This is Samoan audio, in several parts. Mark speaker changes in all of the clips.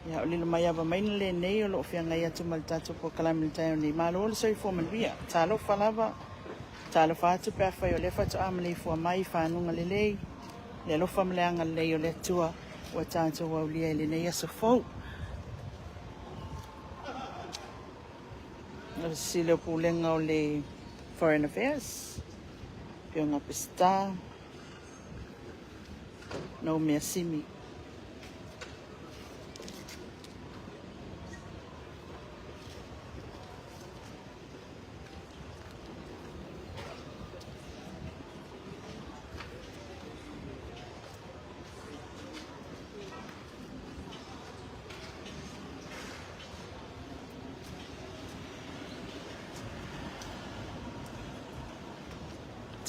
Speaker 1: Ia, o le lomaiava maina lenei o lo o feagai atu ma le tatou polokalame i le taeao nei. Malo le soifua manuia. Talofa lava, talofa atu pe afai o lea faatoa maleifua mai i faguga lelei, le alofa ma le agalelei o le Atua ua tatou aulia i lenei aso fou. O le Sili o Pulega o le Foreign Affairs, Afioga Peseta, Noumea Simi.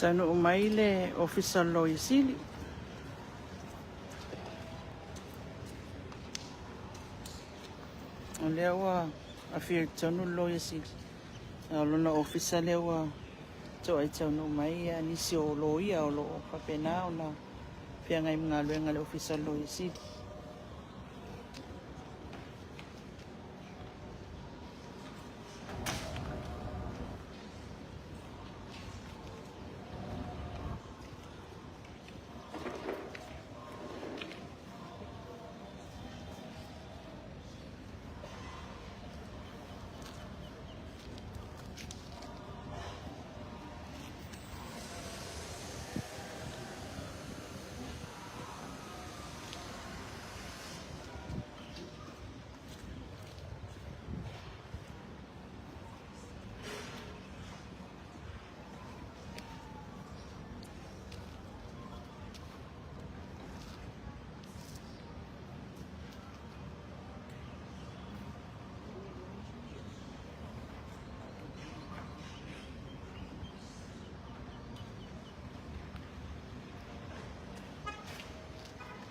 Speaker 1: Taunuu mai le Ofisa o le Loia Sili. O lea ua afio i totonu le Loia Sili. O lona ofisa lea ua toai taunuu mai nisi o loia o lo o faapena ona feagai ma galuega a le Ofisa o le Loia Sili.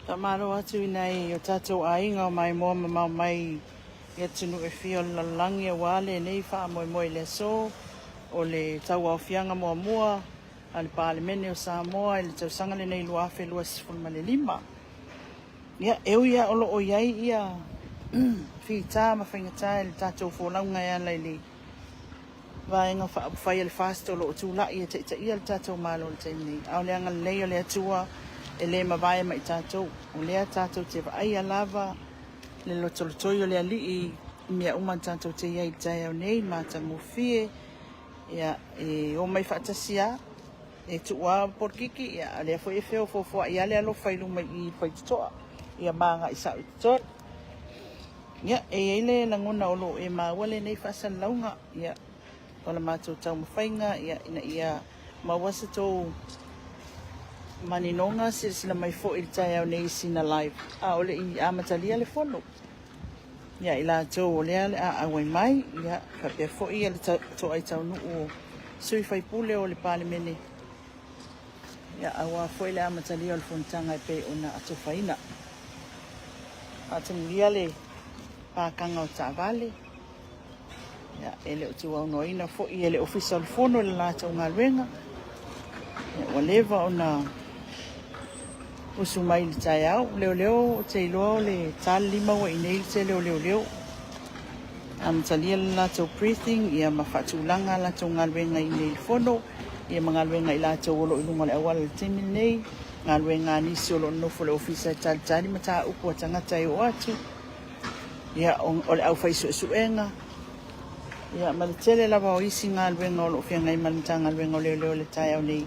Speaker 1: Faamalo atu i nai o tatou aiga o maimoa mamao mai i atunuu e fia o le lalolagi aua lenei faamoemoe i le aso o le tauaofiaga muamua a le Palemene o Samoa i le tausaga lenei 2025. Ia, e ui lava o lo o i ai ia fita ma faigata i le tatou folauga e ala i le Vaega Faaupufai a le FAST o lo o tulai e taitaia le tatou Malo i le taimi nei, a o le agalelei o le Atua e le mavae ma i tatou. O lea tatou te vaaia lava le lotolotoi o le Alii i mea uma tatou te i ai i le taeao nei, matagofie, ia, e omai faatasi lava, e tuu lava polokiki, ia, a o lea foi e feofoofoai lava le alofa i luma i i i le faitotoa, ia ma agai sao i totonu. Ia, e i ai le lagona o lo o e maua lenei faasalalauga, ia, o la matou taumafaiga, ia, ina ia maua se tou maninoga silasila mai foi i le taeao nei i sina live, a o le i amatalia le fono. Ia, i latou o lea o le a auai mai, ia, faapea foi ia le toai taunuu o sui faipule o le Palemene, Ia, aua foi le amatalia o le fonotaga e pei ona atofaina. Faatamulia le pakaga o taavale. Ia, e le o tuaunoaina foi e le Ofisa o le Fono i le latou galuega. Ia, ua leva ona usu mai i le taeao. Leoleo, ou te iloa o le ta le 5 ua i inei le tele o leoleo. Amatalia le latou briefing ia ma faatulaga a latou galuega i inei i le Fono, ia ma galuega a i latou o lo o i luga o le auala i le taimi lenei, galuega a nisi o lo o nonofo i le ofisa e talitali mataupu a tagata e oo atu, ia, o le aufaisuesuega, ia, ma le tele lava o isi galuega o lo o feagai ma le Matagaluega o Leoleo i le taeao nei.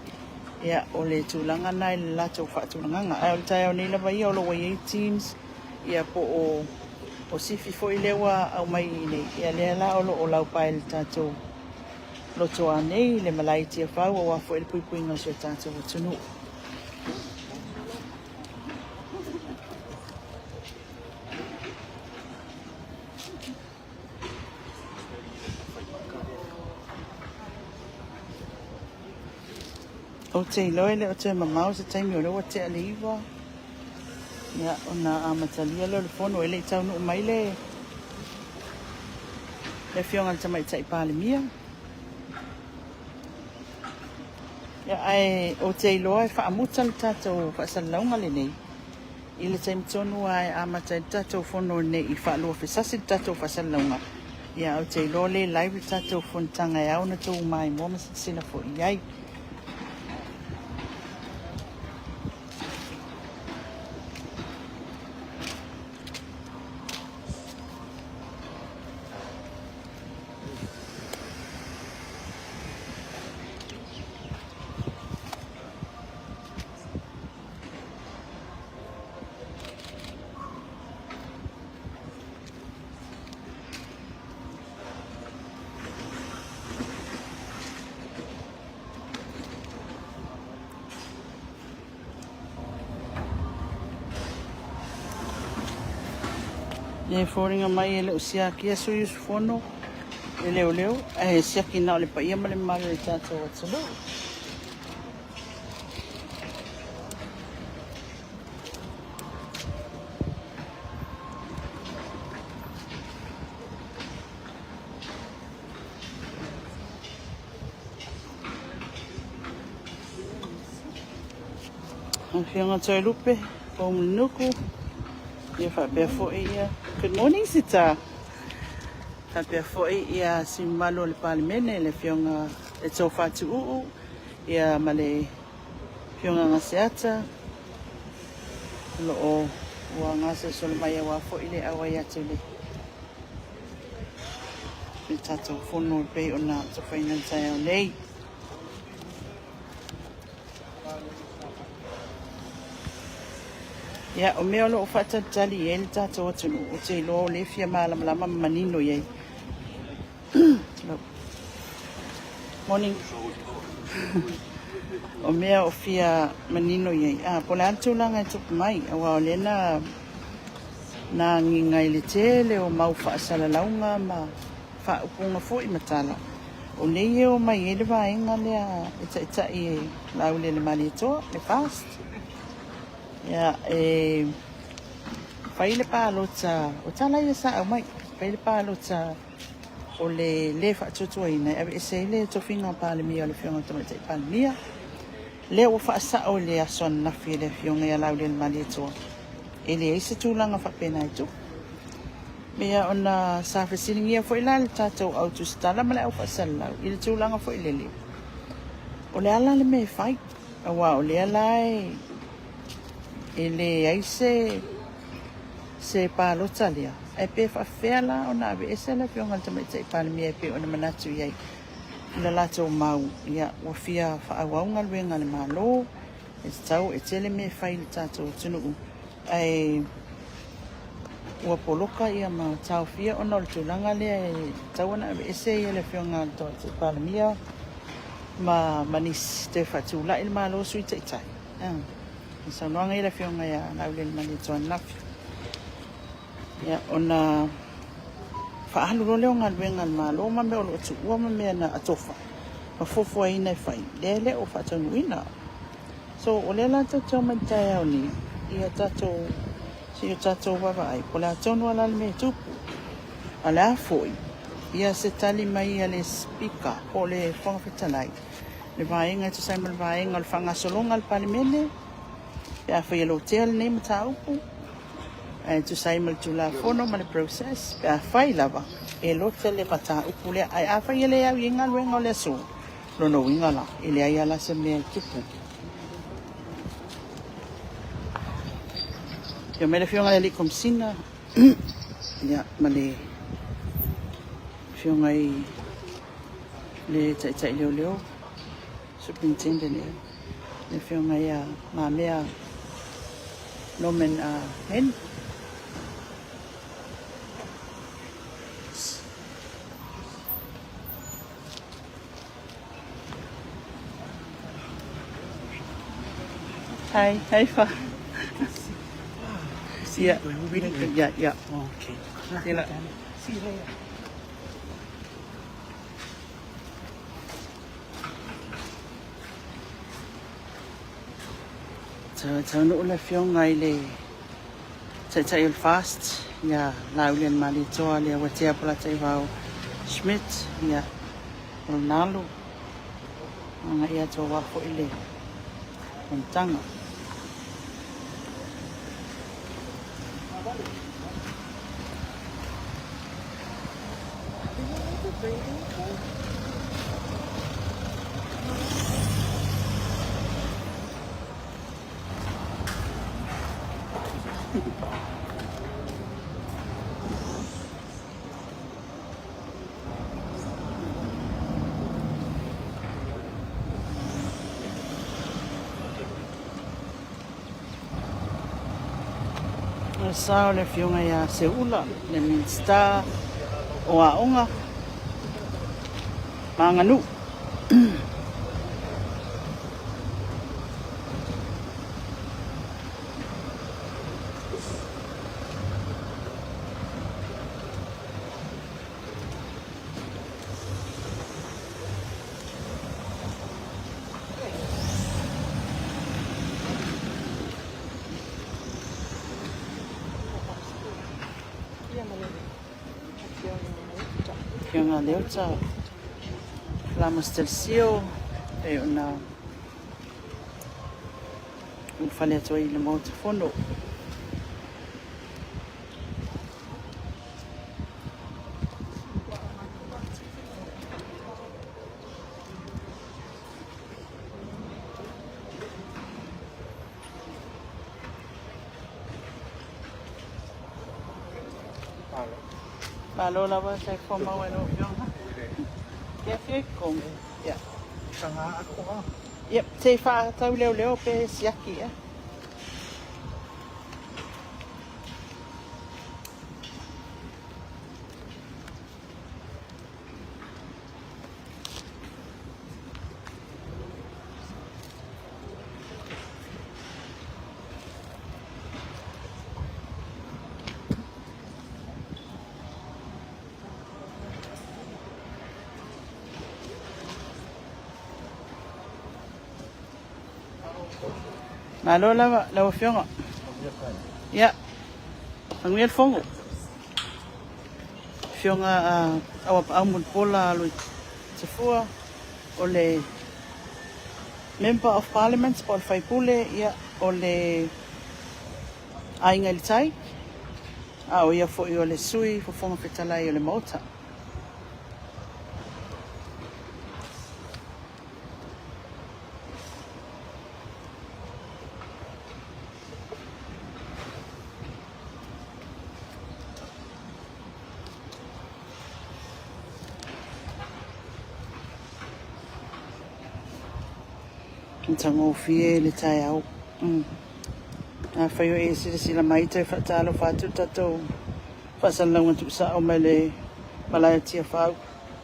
Speaker 1: Ia, o le tulaga lena i le latou faatulagaga. Ae o le taeao nei lava ia o lo o ua i ai teams, ia po o o sifi foi lea ua aumai i inei, ia lea la o lo o laupa i le tatou lotoa nei le malae i Tiafau aua foi le puipuiga o si o tatou atunuu. Ou te iloa e le o toe mamao se taimi o lea ua tea le 9 ia, ona amatalia lea o le fono. E le i taunuu mai le le Afioga i le Tamaitai Palemia. Ia, ae ou te iloa e faamuta le tatou faasalalauga lenei. I le taimi tonu lava e amata ai le tatou fono ne i faaluafesasi le tatou faasalalauga, ia ae ou te iloa o lea e live le tatou fonotaga e ao ona outou maimoa ma silasila foi i ai. E foliga mai e le o siakia sui usufono e leoleo, ae siaki na o le paia ma le mamalu o le tatou atunuu. Afioga Toelupe, Poumulinuku, ia faapea foi ia. Good morning, Sita. Faapea foi ia sui mamalu o le Palemene, le Afioga e Tofa Tuuu, ia ma le Afioga Gaseata, o lo o ua gasolosolo mai aua foi le auai atu i le tatou fono e pei ona tofaina i le taeao nei. Ia, o mea o lo o faatalitali i ai le tatou atunuu, ou te iloa o lea e fia malamalama ma manino i ai. Morning. O mea o fia manino i ai, a, po o le a le tulaga e tupu mai, aua o lea na na agiga i le tele o mau faasalalauga ma faaupuga foi ma tala, o nei e omai ai le vaega lea e taitai e Laaulialemalietoa, le FAST. Ia, e fai le palota, o tala ia sa aumai, fai le palota o le lē faatuatuaina e aveese ai le tofiga Palemia o le Afioga i le Tamaitai Palemia. Lea ua faasao i le aso ananafi e le Afioga ia Laaulialemalietoa, e leai se tulaga faapena e tupu. Ia ona sa fesiligia foi la e le tatou au tusitala ma le au faasalalau i le tulaga foi lele, o le a la le mea e fai? Aua o lea la e leai se se palota lea, ae pe faafefea la ona aveese le Afioga i le Tamaitai Palemia e pei ona manatu i ai i le latou mau, ia ua fia faaauau galuega a le Malo, e tatau e tele mea e fai i le tatou atunuu, ae ua poloka ia ma taofia ona o le tulaga lea e tatau ona aveese ia le Afioga i le Tamaitai Palemia ma nisi toe faatulai le Malo Sui Taitai. O saunoaga ia le Afioga ia Laaulialemalietoa ananafi. Ia, ona faaalu loa lea o galuega a le Malo ma mea o lo o tuua ma mea na atofa ma fuafuaina e fai, lea e le o faataunuuina. So, o lea la tatou te omai i le taeao nei, ia tatou, se i o tatou vaavaai, po o le a tonu lava la le mea e tupu. A o le a foi ia se tali mai a le Speaker po o le Fofoga Fetalai, le vaega e tusa ai ma le vaega o le faagasologa a le Palemene, pe afai e lotea lenei mataupu, ae tusa ai ma le Tulafono ma le process, pe afai lava e lote le mataupu lea. Ae afai e le au i ai galuega o le aso, lona uiga la, e leai lava la se mea e tupu. Afio mai le Afioga i le Alii Komesina, ia, ma le Afioga i le Taitai Leoleo, Superintendent, ia, le Afioga ia Mamea Norman Hen. Hi, hi, fa. Yeah, yeah.
Speaker 2: Okay.
Speaker 1: Yeah.
Speaker 2: See you later.
Speaker 1: Taunuu le Afioga i le Taitai o le FAST, ia Laaulialemalietoa Leauatea Polataivao Schmidt, ia o le Nalo, agai atu aua foi le fonotaga. O le sa o le Afioga ia Seuula, le Minisita o Aoga ma Aganuu. Afioga Leota Ramos Delcio e ona ulufale atu ai i le Maota Fono. Malo lava sa fua maua e lau Afioga. Ke afio i kong. Ia. Ia, se i fa'atau leoleo pe siaki ea. Malo lava lau Afioga. Ia, manuia le fono. Afioga Auapaau Mulipola Aloitafua, o le Member of Parliament po o le faipule, ia, o le Aiga i le Tai, a o ia foi o le Sui Fofoga Fetalai o le Maota. Matagofie le taeao. Afai o e silasila mai, toe faatalofa atu le tatou faasalalauga tuusao mai le malae o Tiafau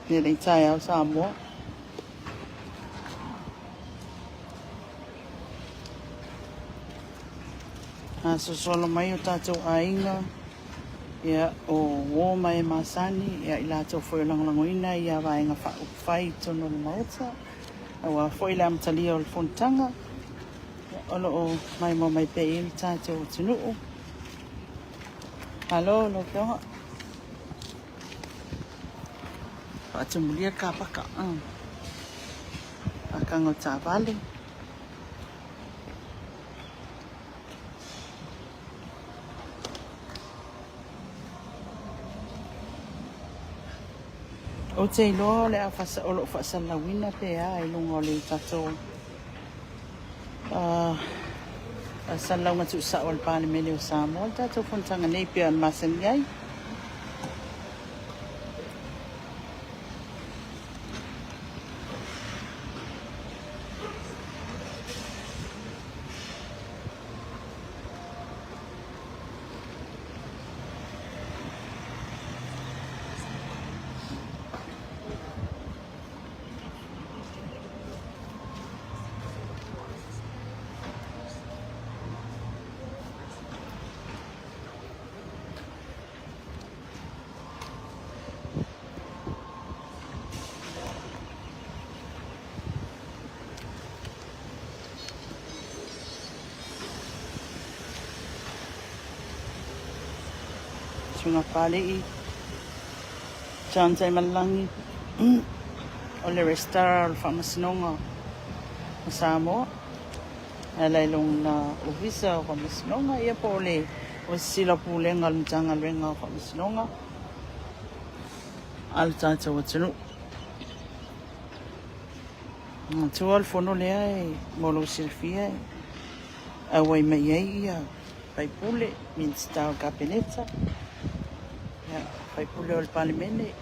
Speaker 1: i lenei taeao Samoa. Gasolosolo mai o tatou aiga, ia, o uo ma e masani, ia, i latou foi o lagolagoina ia Vaega Faaupufai i totonu o le Maota, aua foi le amatalia o le fonotaga, ia, o lo o maimoa mai pea i ai le tatou atunuu. Malo lau Afioga. Faatumulia le kapaka. Pakaga o taavale. Ou te iloa o le a fasa, o lo o faasalalauina pe a i luga o le tatou faasalalauga tuusao a le Palemene o Samoa le tatou fonotaga nei pei ona masani ai. Susuga Papalii, John Taimalelagi, o le Resitara o le Faamasinoga o Samoa, e ala i lona Ofisa o Faamasinoga, ia po o le Ofisa Sili o Pulega o le Matagaluega o Faamasinoga. a le tatou atunuu. Manatua o le fono lea e mo lou silafia e auai mai ai ia faipule, Minisita o le Kapeneta, ia, faipule o le Palemene,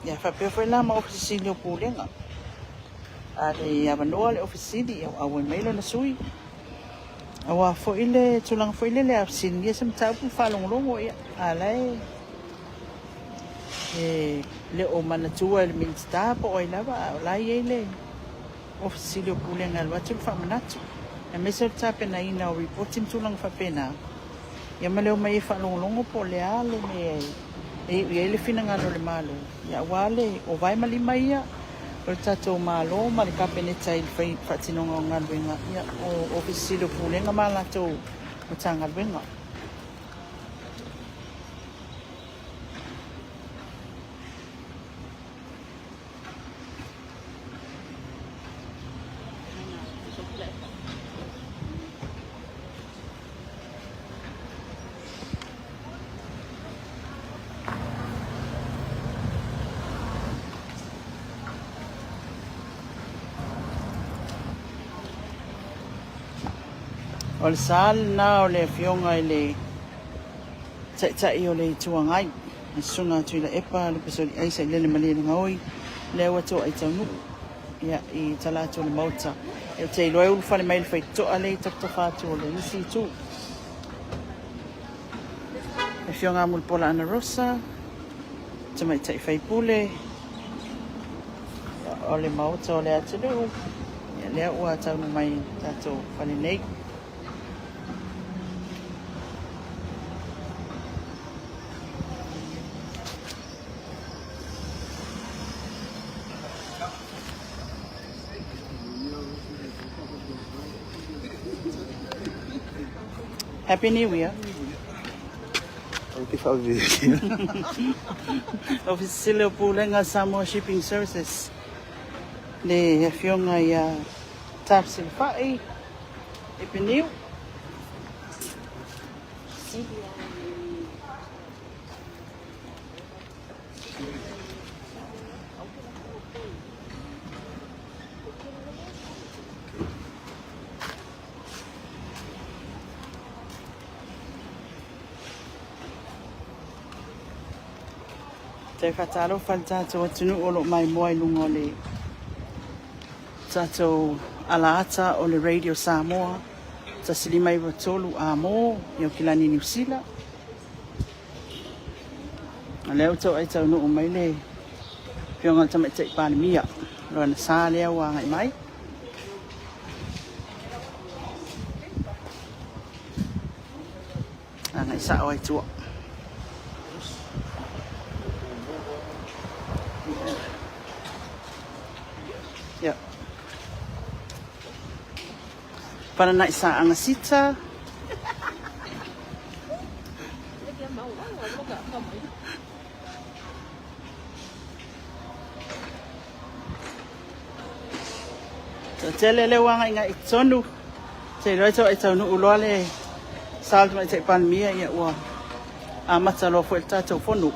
Speaker 1: ia faapea foi la ma Ofisa Sili o Pulega. A le avanoa le Ofisa Sili, ia auai mai lona sui. Aua foi le tulaga foi lele a fesiligia se mataupu faalogologo, ia, a la e e le o manatua e le Minisita po o ai lava, a o la e i ai le Ofisa Sili o Pulega e alu atu le faamanatu, aemaise o le tapenaina o lipoti ma tulaga faapena, ia ma le omai e faalogologo po o le a le mea e iu i ai le finagalo o le Malo, ia aua le o vae ma lima ia o le tatou Malo ma le Kapeneta i le faatinoga o galuega, ia o Ofisa Sili o Pulega ma latou Matagaluega. O le sa lena o le Afioga i le Taitai o le Itu Agai, le Susuga a Tuilaepa Lupesoliai Sailele Malielegaoi, lea ua toai taunuu ia, i tala atu o le Maota. Ou te iloa e ulufale mai le faitotoa lea i tafatafa atu o le isi itu. Le Afioga a Mulipola Anarosa, Tamaitai Faipule o le Maota o le atunuu, ia, lea ua taunuu mai i tatou fale nei. Happy New Year.
Speaker 2: Ou te faaveve.
Speaker 1: Ofisa Sili o Pulega Samoa Shipping Services, le afioga ia Taf Silafai Epeniu. Toe faatalofa le tatou atunuu o lo o maimoa i luga o le tatou alaata o le Radio Samoa 153 Amo i Aukilani, Niu Sila. O lea ua tau taunuu mai le Afioga i le Tamaitai Palemia, lona sa lea ua agai mai. Agai sao ai tua. Yeah. Palanai sa angasita. Tele le ua agai i tonu. Te iloa tau ai taunuu loa le sa o le Tamaitai Palemia, ia ua amata loa foi le tatou fono.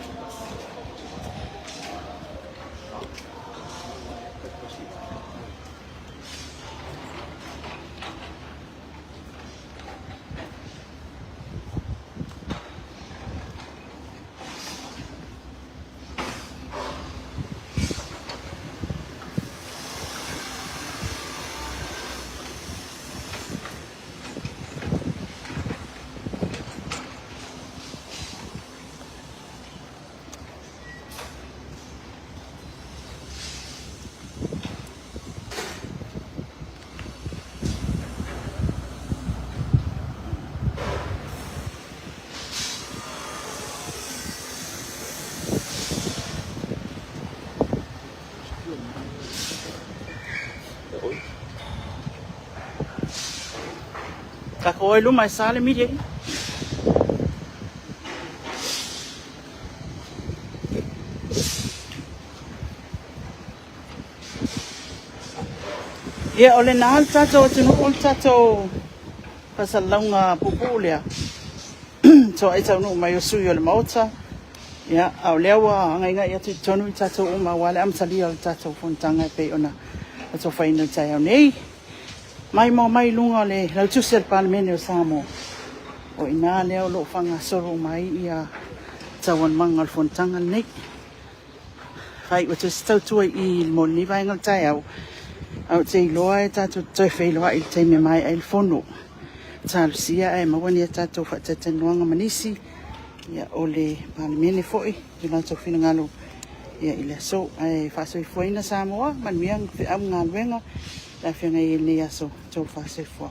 Speaker 1: Tatou o i luma e sa le mili. Ia, o lena le tatou atunuu o le tatou faasalalauga puupuu lea. Toai taunuu mai o sui o le Maota. Ia, a o lea ua agaigai atu i totonu i tatou uma aua le amatalia o le tatou fonotaga e pei ona tatou faiina i le taeao nei. Maimoa mai i luga o le lautusi a le Palemene o Samoa. O i ina lea o lo o faagasolo uma ai ia taualumaga o le fonotaga lenei. Faaiu atu ai se tautua i i mo lenei vaega o le taeao, ae ou te iloa e tatou te toe feiloai i le taimi e maea ai le fono. Talosia ae maua ni a tatou faatalatalanoaga ma nisi o le Palemene foi i o latou finagalo i le aso. Ae faasoifuaina Samoa, manuia feau ma galuega o le a feagai ai i lenei aso. Tofa soifua.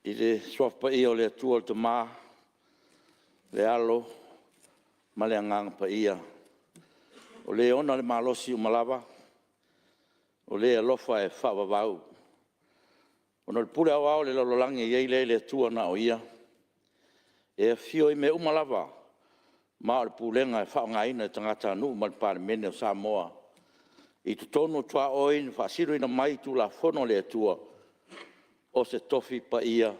Speaker 3: I le Suafa Paia o le Atua le Tama, le Alo ma le Agaga Paia, o Le ona le malosi uma lava, o Le alofa e faavavau. Ona o le pule aoao i le lalolagi e i ai lea i le Atua na o Ia, e afio i mea uma lava, ma o le pulega e faaaogaina e tagatanuu ma le Palemene o Samoa i totonu o tuaoi na faasinoina mai i Tulafono a le Atua, o se tofi paia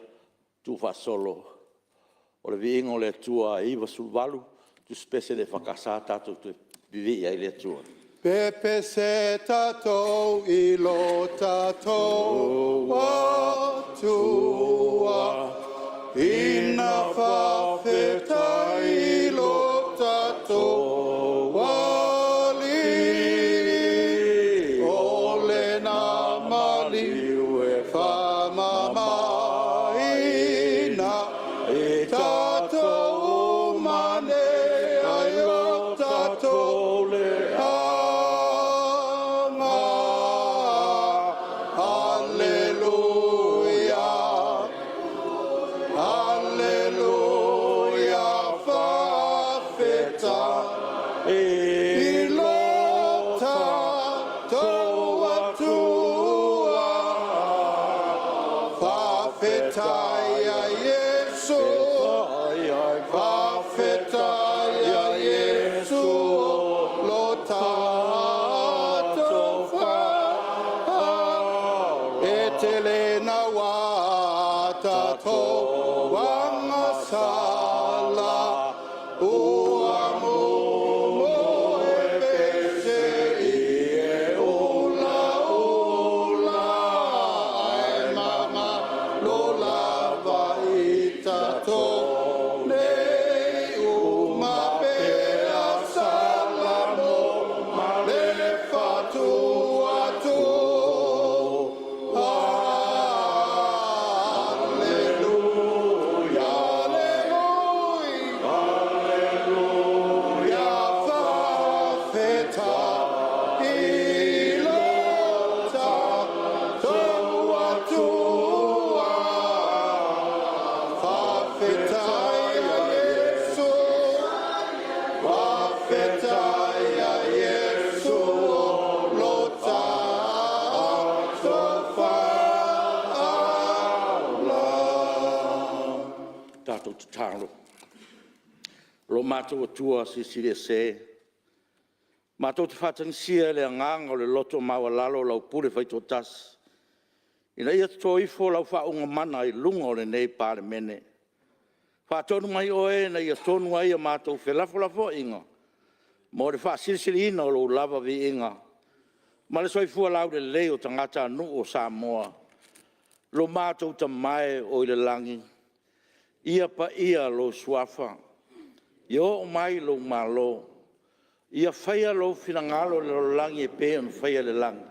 Speaker 3: tuufaasolo o le viiga o le Atua e 98 tusipese a le EFKS tatou toe vivii ai i le Atua.
Speaker 4: Pepese tatou i lo tatou Atua, ina faafetai lo tatou Alii, o lena maliu e faamamaina i tatou uma nei ai lo tatou leaga. Aleluia, aleluia, faafetai i lo tatou Atua. Faafetai ia Iesu, faafetai ia Iesu o lo tatou faaola, e tele naua tatou agasala, ua mumu e pese i e ulaula, ae mamalo lava i tatou nei uma pea Salamo ma le fatu atu. Aleluia, aleluia, aleluia, faafetai i lo tatou Atua. Faafetai ia Iesu, faafetai ia Iesu o lo tatou Faaola.
Speaker 3: Tatou tatalo. Lo matou Atua Silisili Ese, matou te faatagisia i le agaga o le loto maualalo lau pule faitoatasi, ina ia toto ifo lau faauuga mana i luga o lenei Palemene. Faatonu mai Oe ina ia tonu ai a matou felafolafoaiga mo le faasilisiliina o Lou lava viiga ma le soifua laulelei o tagatanuu o Samoa. Lo matou Tama e o i le lagi, ia paia Lou Suafa, ia oo mai Lou Malo, ia faia Lou finagalo i le lalolagi e pei ona faia i le lagi.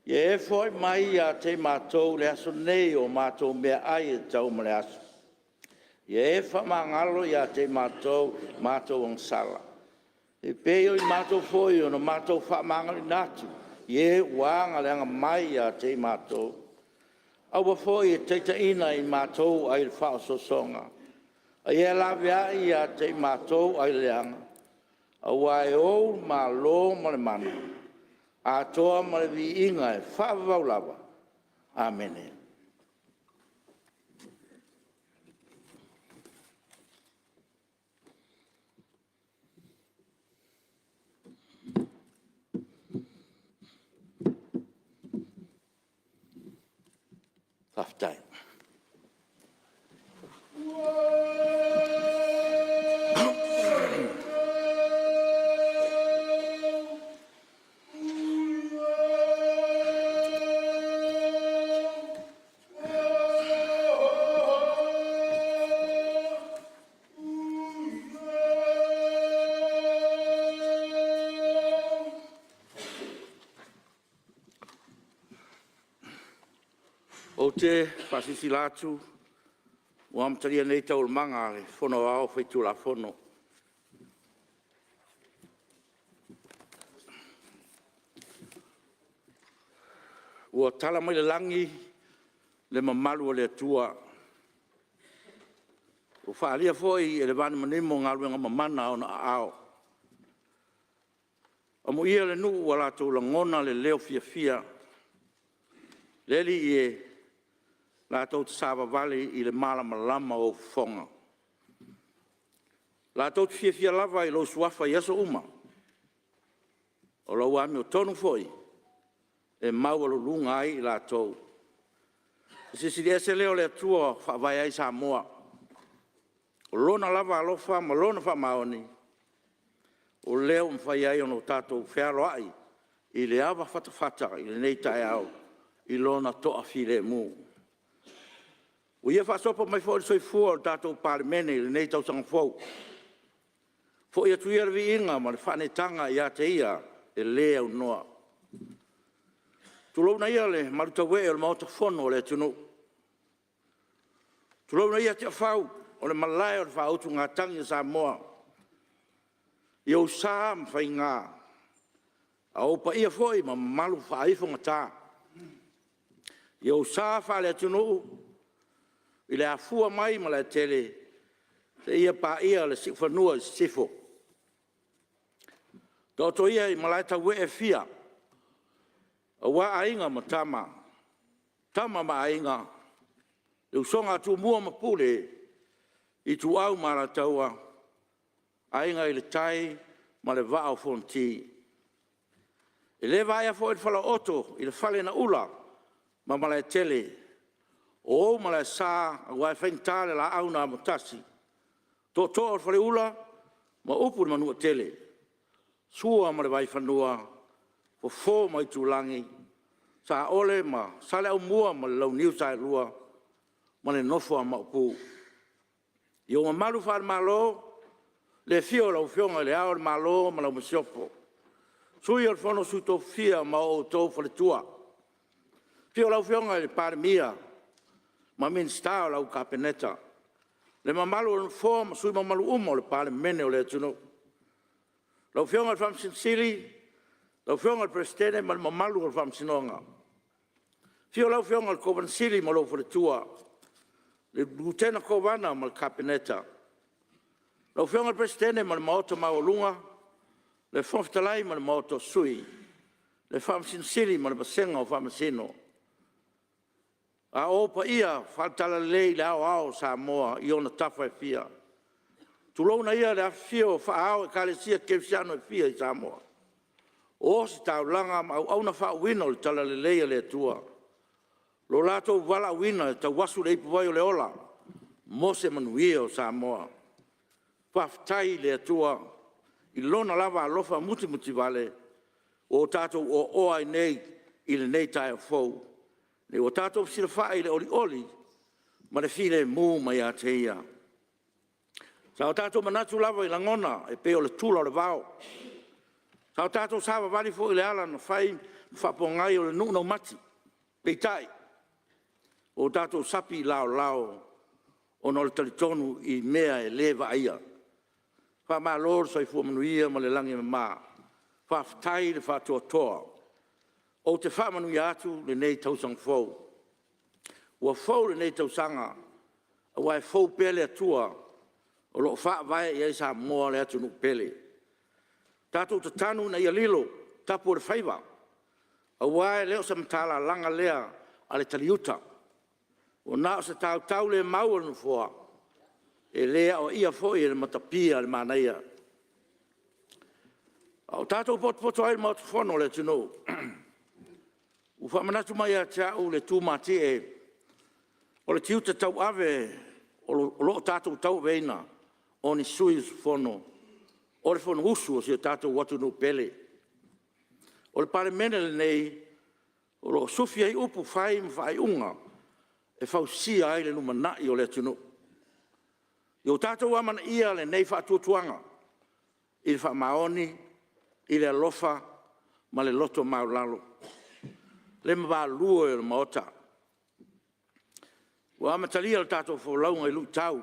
Speaker 3: Ia e foai mai ia te i matou i le aso nei o matou meaai e tatau mo le aso. Ia e faamagalo ia te i matou matou agasala, e pei o i matou foi ona matou faamagaloina atu i e ua aga mai ia te i matou. Aua foi e te taitaiina i matou ai le faaosoosoga, a ia e laveai ia te i matou ai le leaga, aua e Ou le Malo ma le mana, atoa ma le viiga e faavavau lava. Amene. Faafetai. Ou te faasilasila atu ua amatalia nei Taualumaga a le Fono Aoao Faitulafono. Ua tala mai le lagi le mamalu o le Atua Ua faaalia foi e le vanimonimo galuega mamana a Ona aao. Amuia le nuu ua latou lagona le leo fiafia, le Alii e, latou te savavali i le malamalama o ou fofoga. Latou te fiafia lava i lou Suafa i aso uma, o lau amiotonu foi e maualuluga ai i latou. O le Silisili Ese lea o le Atua e faavae ai Samoa, o Lona lava alofa ma Lona faamaoni o lea ua mafai ai ona tatou fealoai i le ava fatafata i lenei taeao i Lona toafilemu. Ua Ia faasopo mai foi le soifua o le tatou Palemene i lenei tausaga fou. Foi atu ia le viiga ma le faaneetaga ia te Ia e le aunoa. Tulouna ia le malutauee o le Maota Fono o le atunuu, tulouna ia Tiafau o le Malae o le Faautugatagi a Samoa i ou sa ma faiga, a o ou paia foi ma mamalu faaifogata. I ou sa faaleatunuu i le afua mai i Malaetele seia paia le siufanua i sisifo. Taoto ia i malaetauee e fia aua Aiga ma Tama, Tama ma Aiga, le usoga a Tumua ma Pule, Ituau ma Alataua, Aiga i le Tai ma le Vaa o Fonoti. E le vaea foi le falaooto i le fale na ula ma Malaetele, o ou malaesa aua e faigata le Laau na Amotasi, Tootoo o le Faleula ma upu i le Manuatele. Sua ma le Vaifanua, Fofo ma Aitulagi, Saole ma Saleaaumua ma le Launiu Saelua ma le nofo a Maopu. I ou mamalu faale-Malo, le afio o lau Afioga i Le Ao o le Malo ma lau Masiofo, Sui o le Fono a Sui Tofia ma outou faletua. Afio lau Afioga i le Palemia ma Minisita o lau Kapeneta, le mamalu o le Nofoa ma sui usufono mamalu uma o le Palemene o le atunuu. Lau Afioga i le Faamasino Sili, lau Afioga i le Peresetene ma le mamalu o le Faamasinoga. Afio lau Afioga i le Kovana Sili ma lou faletua, le Lutena Kovana ma le Kapeneta. Lau Afioga i le Peresetene ma le Maota maualuga, le Fofoga Fetalai ma le Maota o Sui, le Faamasino Sili ma le vasega o Faamasino. A o ou paia faale-Talalelei i le aoao o Samoa i ona tafa e fia, tulouna ia le afifio o faaao o Ekalesia Kerisiano e fia i Samoa, o ositaulaga ma auauna faauuina o le Talalelei a le Atua, lo latou valaauina e tauasu le ipuvai o le ola mo se manuia o Samoa. Faafetai i le Atua i Lona lava alofa mutimutivale ua o tatou oaoa ai nei i lenei taeao fou, ina ua tatou fesilafai i le olioli ma le filemu mai ia te Ia. Sa o tatou manatu lava i lagona e pei o le tula o le vao, sa o tatou savavali foi i le ala na fai ma faapogai o le nuu raumati, peitai, ua o tatou sapi i laolao ona o le talitonu i mea e le vaaia. Faamalo le soifua manuia ma le lagi e mama, faafetai le faatoatoa. Ou te faamanuia atu lenei tausaga fou. Ua fou lenei tausaga aua e fou pea le Atua o lo o faavae i ai Samoa le atunuu pele. Tatou tatanu ina ia lilo tapu o le faiva, aua e le o se matalalaga lea a le taliuta, ua na o se tautaulemau a le Nofoa, e le aoaia foi e le matapia le manaia. A o tatou potopoto ai i le Maota Fono o le atunuu, ua faamanatu mai ia te au le tumatie o le tiute tauave o lo o tatou tauaveina, o ni sui usufono o le Fonousu a si o tatou atunuu pele. O le Palemene lenei, o lo o sufi ai upu fai ma faaiuga e fausia ai le lumanai o le atunuu. Ia o tatou amanaia lenei faatuatuaga i le faamaoni, i le alofa ma le loto maualalo. Le mavalu e o le Maota, ua amatalia le tatou folauga i luitau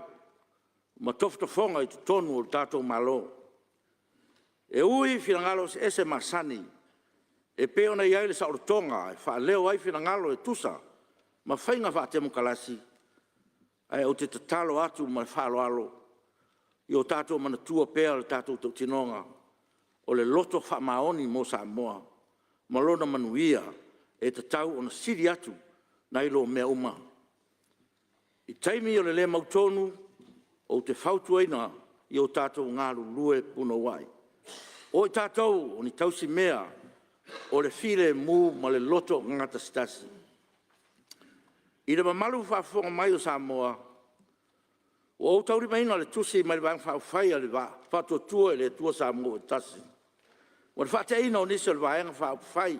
Speaker 3: ma tofotofoga i totonu o le tatou Malo. E ui i finagalo eseese masani e pei ona i ai le saolotoga e faaleo ai finagalo e tusa ma faiga faatemokarasi, Ae ou te tatalo atu ma le faaaloalo, ia o tatou manatua pea le tatou tautinoga, o le loto faamaoni mo Samoa ma lona manuia e tatau ona sili atu nai lo mea uma. I taimi o le le mautonu, ou te fautuaina ia o tatou galulue punouai. O i tatou o ni tausimea o le filemu ma le loto gatasitasi. I le mamalu faafofoga mai o Samoa, ua ou taulimaina le tusi mai le Vaega Faaupufai a le Faatuatua i le Atua Samoa ua Tasi, mo le faateaina o nisi o le Vaega Faaupufai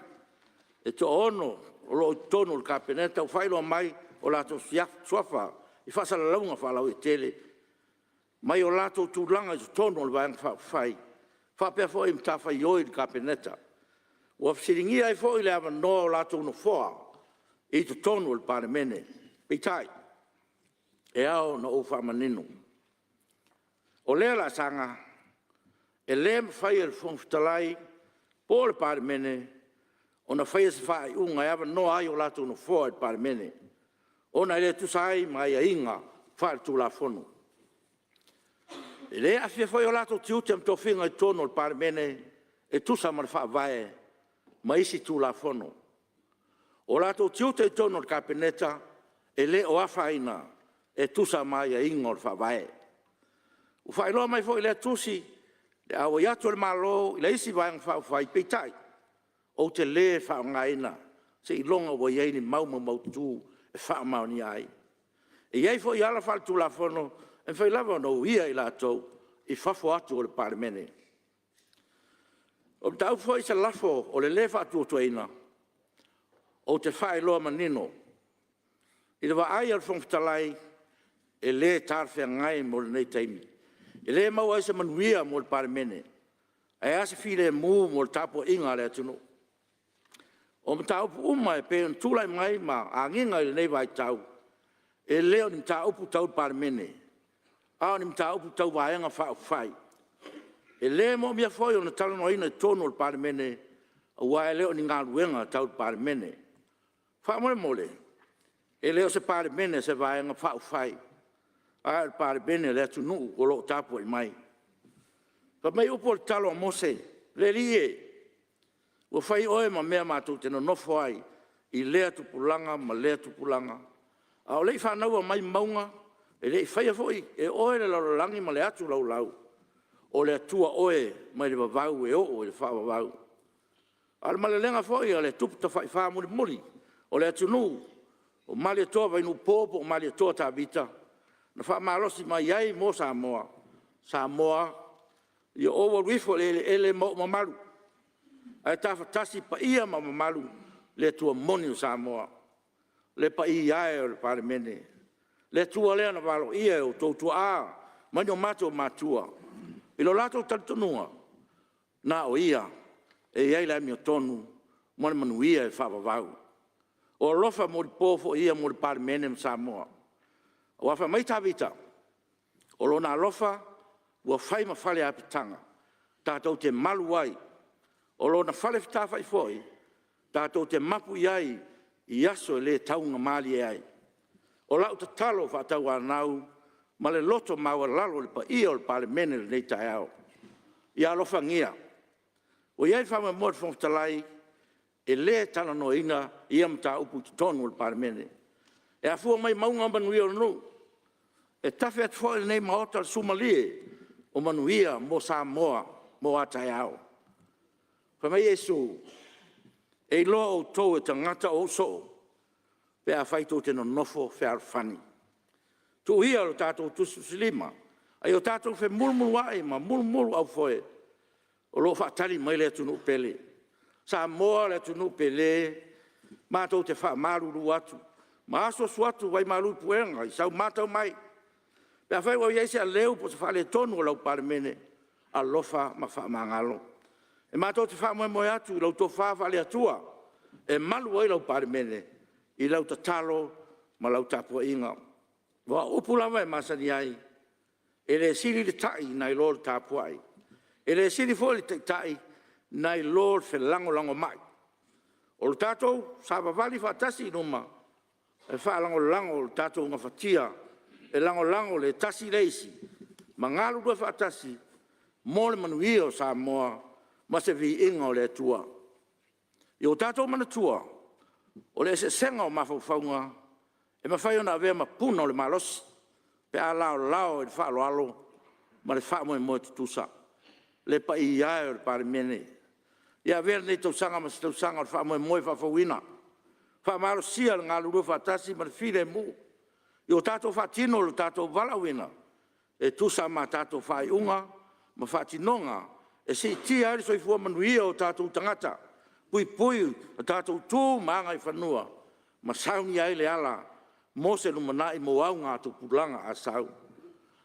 Speaker 3: e toaono o lo o i totonu o le Kapeneta ua faailoa mai o latou suafa i faasalalauga faalauaitele mai o latou tulaga i totonu o le Vaega Faaupufai faapea foi matafaioi i le Kapeneta. Ua fesiligia ai foi le avanoa o latou nofoa i totonu o le Palemene. Peitai, e ao ona ou faamanino, o lea laasaga e le mafai e le Fofoga Fetalai po o le Palemene ona faia se faaiuga e avanoa ai o latou nofoa i le Palemene, ona e le tusa ai ma aiaiga faale-Tulafono. E le aafia foi o latou tiute ma tofiga i totonu o le Palemene e tusa ma le Faavae ma isi Tulafono. O latou tiute i totonu o le Kapeneta, e le o afaina e tusa ma aiaiga o le Faavae. Ua faailoa mai foi i lea tusi le auai atu o le Malo i le isi Vaega Faaupufai, peitai, ou te le faaaogaina seiloga ua i ai ni mau maumaututu e faamaonia ai. E i ai foi ala faaletulafono e mafai lava ona uia i latou i fafo atu o le Palemene. O le mataupu foi i se lafo o le lē Faatuatuaina, ou te faailoa manino, i le vaai a le Fofoga Fetalai, e le talafeagai mo lenei taimi. E le maua ai se manuia mo le Palemene, ae a se filemu mo le tapuaiga a le atunuu. O mataupu uma e pei ona tulai mai ma agiga i lenei vaitau, e le o ni mataupu tau le Palemene, a o ni mataupu tau Vaega Faaupufai. E le moomia foi ona talanoaina i totonu o le Palemene, aua e le o ni galuega tau le Palemene. Faamolemole, e le o se Palemene a se Vaega Faaupufai, a o le Palemene a le atunuu o lo o tapuai mai. Fai mai upu o le tatalo a Mose, “Le Alii e, ua fai Oe ma mea matou te nonofo ai i lea tupulaga ma lea tupulaga. A o le i fanaua mai mauga, e le i faia foi e Oe le lalolagi ma le atu laulau, o le Atua Oe mai le vavau e oo i le faavavau.” A o le malelega foi a le Tupu Tafaifa mulimuli o le atunuu o Malietoa Vainuupo po o Malietoa Tavita na faamalosi mai ai mo Samoa, “Samoa, ia ou alu ifo i le eleele ma ou mamalu, ae tafatasi paia ma mamalu i le Atua moni o Samoa.” Le paia e o le Palemene, le Atua lea na valoia e o outou tuaa ma ni o matou matua i lo latou talitonuga, na o Ia e i ai le amiotonu ma le manuia e faavavau. O alofa molipo foi ia mo le Palemene ma Samoa. Aua fai mai Tavita, “O Lona alofa ua fai ma faleapitaga tatou te malu ai, o Lona fale fetafai foi tatou te mapu i ai i aso e le taugamalie ai.” O lau tatalo faatauanau ma le loto maualalo i le paia o le Palemene i lenei taeao, ia alofagia. Ua i ai le faamoemoe o le Fofoga Fetalai, e le talanoaina ia mataupu i totonu o le Palemene. E afua mai mauga manuia o le nuu. E tafe atu foi i lenei Maota le sumalie o manuia mo Samoa mo a taeao. Fai mai Iesu, “E iloa outou e tagata o ou soo pe afai tou te nonofo fealofani.” Tuu ia lo tatou tusitusilima a ia tatou femulumuluai ma mulumuluaufoe, o lo o faatali mai le atunuu pele. Samoa le atunuu pele, matou te faamalulu atu ma asuasu atu vai malu i puega i sau matau mai. Pe afai ua i ai se aleu po o se faaletonu o lau Palemene, alofa ma faamagalo. E matou te faamoemoe atu i lau tofa faale-Atua e malu ai lau Palemene i lau tatalo ma lau tapuaiga. Aua o upu lava e masani ai, e le sili le ta'i nai lo le tapuai, e le sili foi le taitai nai lo le felagolagomai. O le tatou savavali faatasi i luma, e faalagolago i le tatou gafatia. e lagolago le tasi i le isi ma galulue faatasi mo le manuia o Samoa ma se viiga o le Atua. Ia o tatou manatua, o le eseesega o mafaufauga e mafai ona avea ma puna o le malosi pe a laolao i le faaaloalo ma le faamoemoe tutusa. Le paia e o le Palemene, ia avea lenei tausaga ma se tausaga o le faamoemoe faafouina, faamalosia le galulue faatasi ma le filemu, ia o tatou faatino lo tatou valaauina e tusa ma a tatou faaiuga ma faatinoga e siitia ai le soifua manuia o tatou tagata, puipui o tatou tu ma agaifanua, ma saunia ai le ala mo se lumanai mo augatupulaga a sau.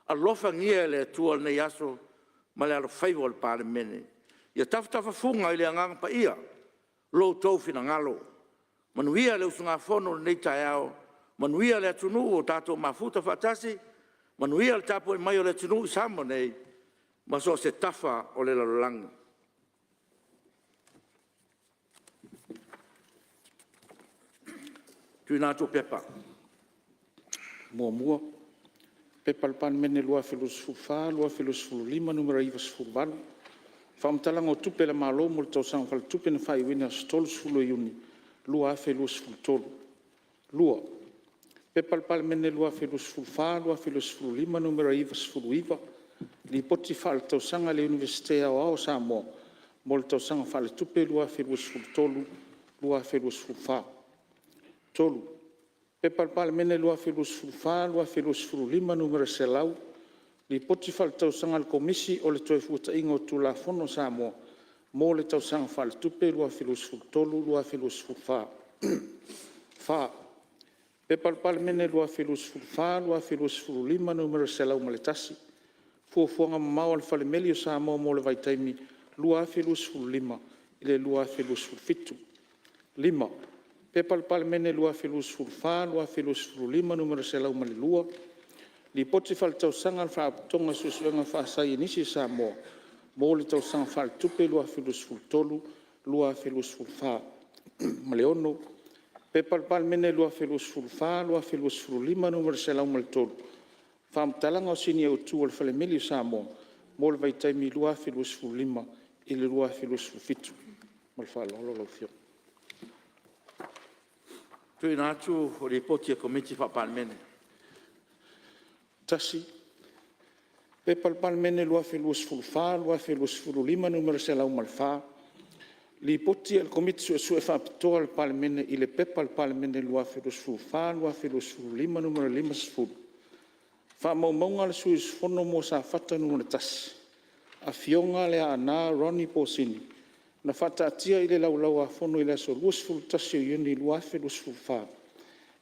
Speaker 3: Alofagia e le Atua lenei aso ma le alofaiva o le Palemene. Ia tafatafafuga i le Agaga Paia lo outou finagalo. Manuia le usugafono i lenei taeao, manuia le atunuu ua tatou mafuta faatasi, manuia le tapuai mai a le atunuu i Samoa nei ma so o se tafa o le lalolagi. 1. P.P.2024/2025 Nu.98, Faamatalaga o Tupe a le Malo mo le Tausaga Faaletupe na faaiuina i le aso 30 Iuni 2023. 2. P.P.2024/2025 Nu.99, Lipoti Faaletausaga a le Iunivesite Aoao o Samoa mo le Tausaga Faaletupe 2023/2024. 3. P.P.2024/2025 Nu.100, Lipoti Faaletausaga a le Komisi o le Toefuataiga o Tulafono a Samoa mo le Tausaga Faaletupe 2023/2024. 4. P.P.2024/2025 Nu.101, Fuafuaga mamao a le Falemeli o Samoa mo le vaitaimi 2025-2027. 5. P.P.2024/2025 Nu.102, Lipoti Faaletausaga a le Faalapotopotoga o Suesuega Faasaienisi a Samoa mo le Tausaga Faaletupe 2023/2024. Ma le 6. P.P.2024/2025 Nu.103, Faamatalaga o Sini Autu a le Falemeli o Samoa mo le vaitaimi 2015-2027. Ma le faaaloalo lau Afioga. Tuuina atu o Lipoti a Komiti Faa-Palemene. 1. P.P.2024/2025 Nu.104, Lipoti a le Komiti Suesue Faapitoa a le Palemene i le P.P.2024/2025 Nu.50, Faamaumauga a le Sui Usufono mo Safata 1, Afioga Leaana Ronnie Posini na faataatia i le Laulau-a-Fono i le aso 21 Iuni 2024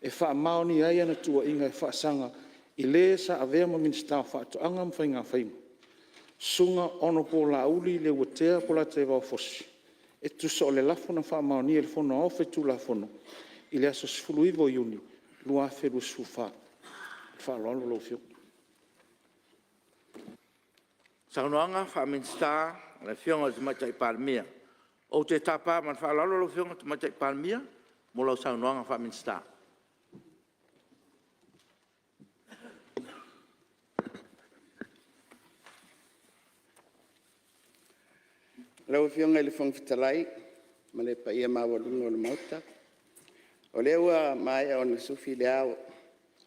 Speaker 3: e faamaonia ai ana tuuaiga e faasaga i le sa avea ma Minisita o Faatoaga ma Faigafaiva, Susuga Hon Laauli Leuatea Polataivao Fosi, e tusa o le Lafo na faamaonia e le Fono Aoao Faitulafono i le aso 19 Iuni 2024. Ma le faaaloalo lau Afioga. Saunoaga Faa-Minisita a le Afioga i le Tamaitai Palemia. Ou te tapa ma le faaaloalo lau Afioga i le Tamaitai Palemia mo lau Saunoaga Faa-Minisita.
Speaker 5: Lau Afioga i le Fofoga Fetalai ma le paia maualuga o le Maota, o lea ua maea ona sufi le ao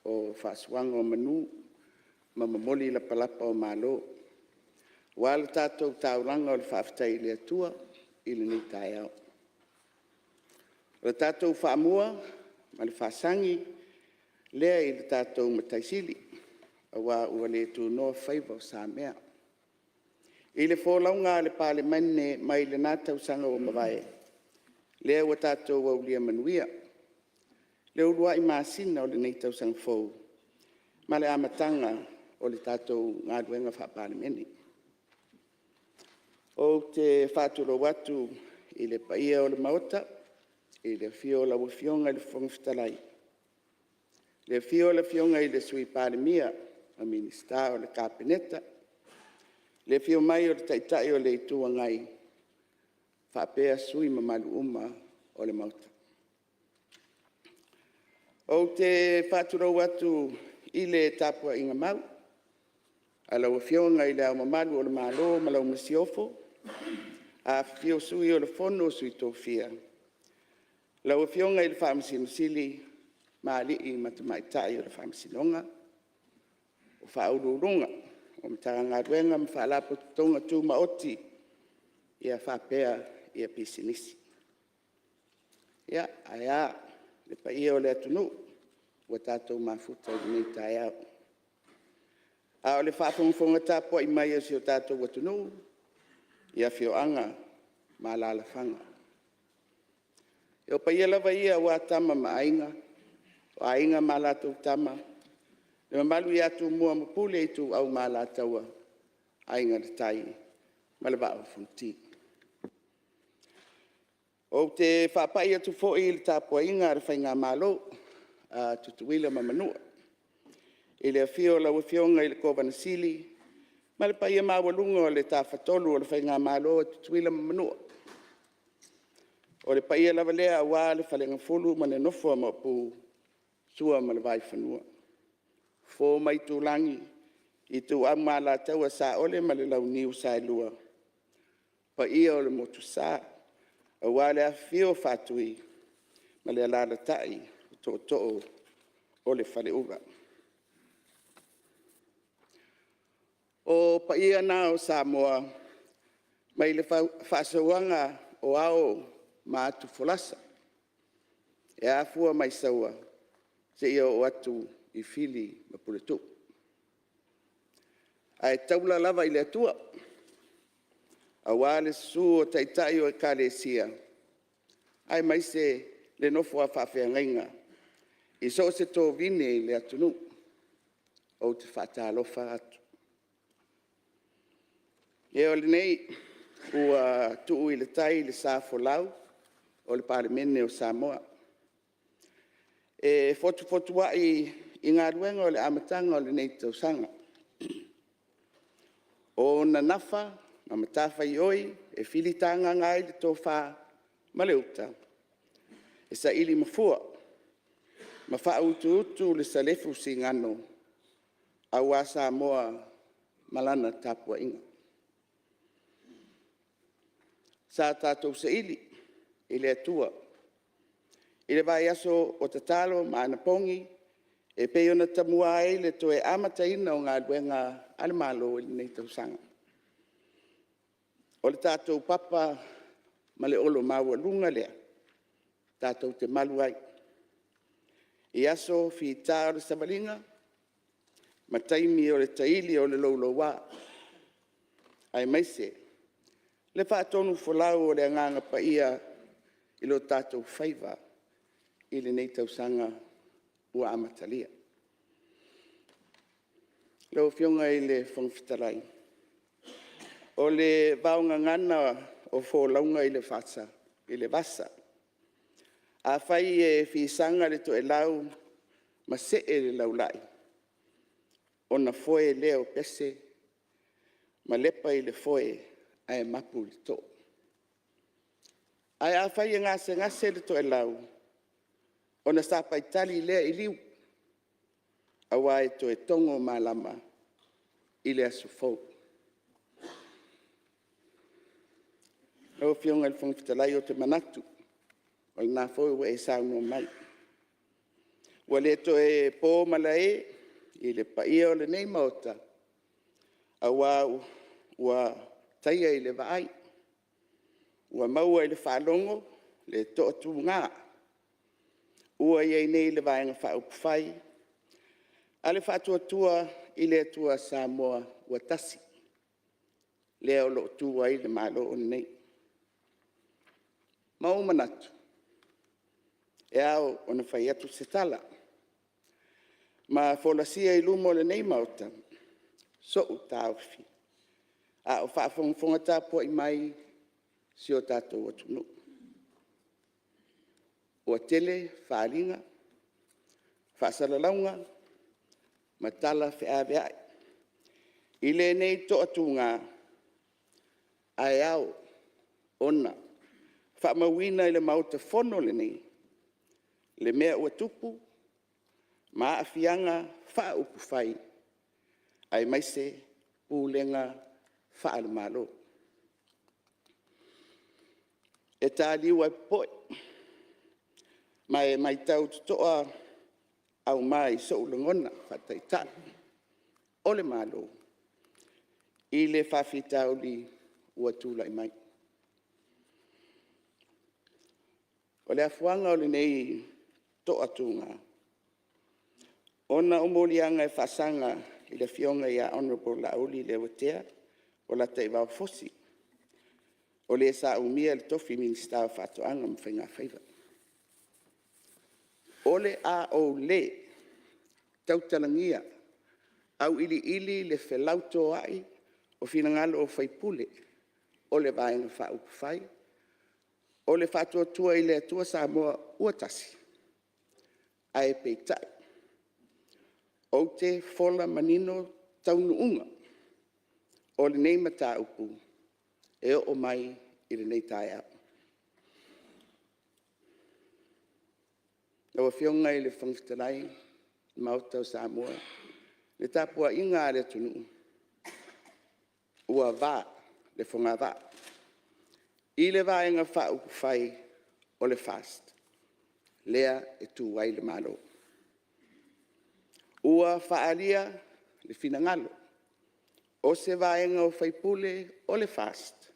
Speaker 5: o faasuaga o manu ma momoli lapalapa o Malo, aua le tatou taulaga o le faafetai i le Atua i lenei taeao. O le tatou faamua ma le faasagi lea i le tatou Matai Sili aua ua le tunoa faiva o Samea. I le folauga a le Palemene mai lena tausaga ua mavae, lea ua tatou aulia manuia le uluai masina o lenei tausaga fou ma le amataga o le tatou galuega faa-Palemene. Ou te faatulou atu i le paia o le Maota i le afio o lau Afioga i le Fofoga Fetalai, le afio o le Afioga i le Sui Palemia ma Minisita o le Kapeneta, le afio mai o le Taitai o le Itu Agai faapea sui usufono mamalu uma o le Maota. Ou te faatulou atu i le tapuaiga mau a lau Afioga i Le Ao Mamalu o le Malo ma lau Masiofo, afifio Sui o le Fono a Sui Tofia, lau Afioga i le Faamasino Sili ma alii ma tamaitai o le Faamasinoga, o Faauluuluga o Matagaluega ma Faalapotopotoga Tumaoti faapea Pisinisi. Ae a le paia o le atunuu ua tatou mafuta i lenei taeao, a o le faafogafoga tapuai mai a si o tatou atunuu i afioaga ma alaalafaga. O paia lava ia aua Tama ma Aiga, o Aiga ma latou Tama, le mamalu ia Tumua ma Pule, Ituau ma Alataua, Aiga i le Tai ma le Vaa o Fonoti. Ou te faapai atu foi i le tapuaiga a le Faigamalo a Tutuila ma Manua, i le afio o lau Afioga i le Kovana Sili ma le paia maualuga o le Tafatolu o le Faigamalo a Tutuila ma Manua. O le paia lava lea aua le Faleagafulu ma le nofo a Maopu, Sua ma le Vaifanua, Fofo ma Aitulagi, Ituau ma Alataua, Saole ma le Launiu Saelua, paia o le Motusa aua le afifio o Faatui ma le alaalatai o Tootoo o le Faleula. O paia na o Samoa mai le faasauaga o ao ma atufolasa, e afua mai Saua seia oo atu i Fili ma Puletuu. Ae taula lava i le Atua aua le susu o Taitai o Ekalesia, aemaise le nofo a faafeagaiga i so o se tovine i le atunuu. Ou te faatalofa atu. O lenei ua tuu i le tai le sa folau o le Palemene o Samoa, e fotufotuai i galuega o le amataga o lenei tausaga. O ona nafa ma matafaioi e filitagaga ai le tofa ma le uta, e saili mafua ma faautuutu le salefu sigano aua Samoa ma lana tapuaiga. Sa tatou saili i le Atua i le vaiaso o tatalo ma anapogi e pei ona tamua ai le toe amataina o galuega a le Malo i lenei tausaga. O le tatou papa ma le olo maualuga lea tatou te malu ai i aso fita o le savaliga ma taimi o le taili o le louloua, aemaise le faatonufolau o le Agaga Paia i o tatou faiva i lenei tausaga ua amatalia. Lau Afioga i le Fofoga Fetalai, o le vaogagana o folauga i le vasa, afai e fisaga le toelau ma see le laulai, ona foe lea o pese ma lepa i le foe ae mapu i le too. Ae afai e gasegase le toelau, ona sapaitali lea i liu, aua e toe togo malama i le aso fou. Lau Afioga i le Fofoga Fetalai, ou te manatu o lena foi ua e saunoa mai, ua le toe po malae i le paia o lenei Maota, aua ua taia i le vaai, ua maua i le faalogo le toatuga ua i ai nei le Vaega Faaupufai a le Faatuatua i le Atua Samoa ua Tasi, lea o lo o tu ai le Malo lenei. Ma ua ou manatu, e ao ona fai atu se tala ma folasia i luma o lenei Maota sou taofi, a o faafogafoga tapuai mai si o tatou atunuu. Ua tele faaaliga, faasalalauga ma tala feaveai i lenei toatuga, ae ao ona faamauina i le Maota Fono lenei le mea ua tupu ma aafiaga Faaupufai aemaise pulega faale-Malo. E taliu ae popoe ma e matau totoa auma i sou lagona faa-Taitai o le Malo i le faafitauli ua tulai mai. O le afuaga o lenei toatuga, ona o moliaga e faasaga i le Afioga ia Hon Laauli Leuatea Polataivao Fosi, o le sa umia le tofi Minisita o Faatoaga ma Faigafaiva. O le a ou le tautalagia auiliili le felautoai o finagalo o sui usufono o le Vaega Faaupufai o le Faatuatua i le Atua Samoa ua Tasi, ae peitai, ou te fola manino taunuuga o lenei mataupu e oo mai i lenei taeao. Lau Afioga i le Fofoga Fetalai ma le Maota o Samoa, le tapuaiga a le atunuu, ua va le fogavaa i le Vaega Faaupufai o le FAST lea e tu ai le Malo. Ua faaalia le finagalo o se vaega o sui usufono o le FAST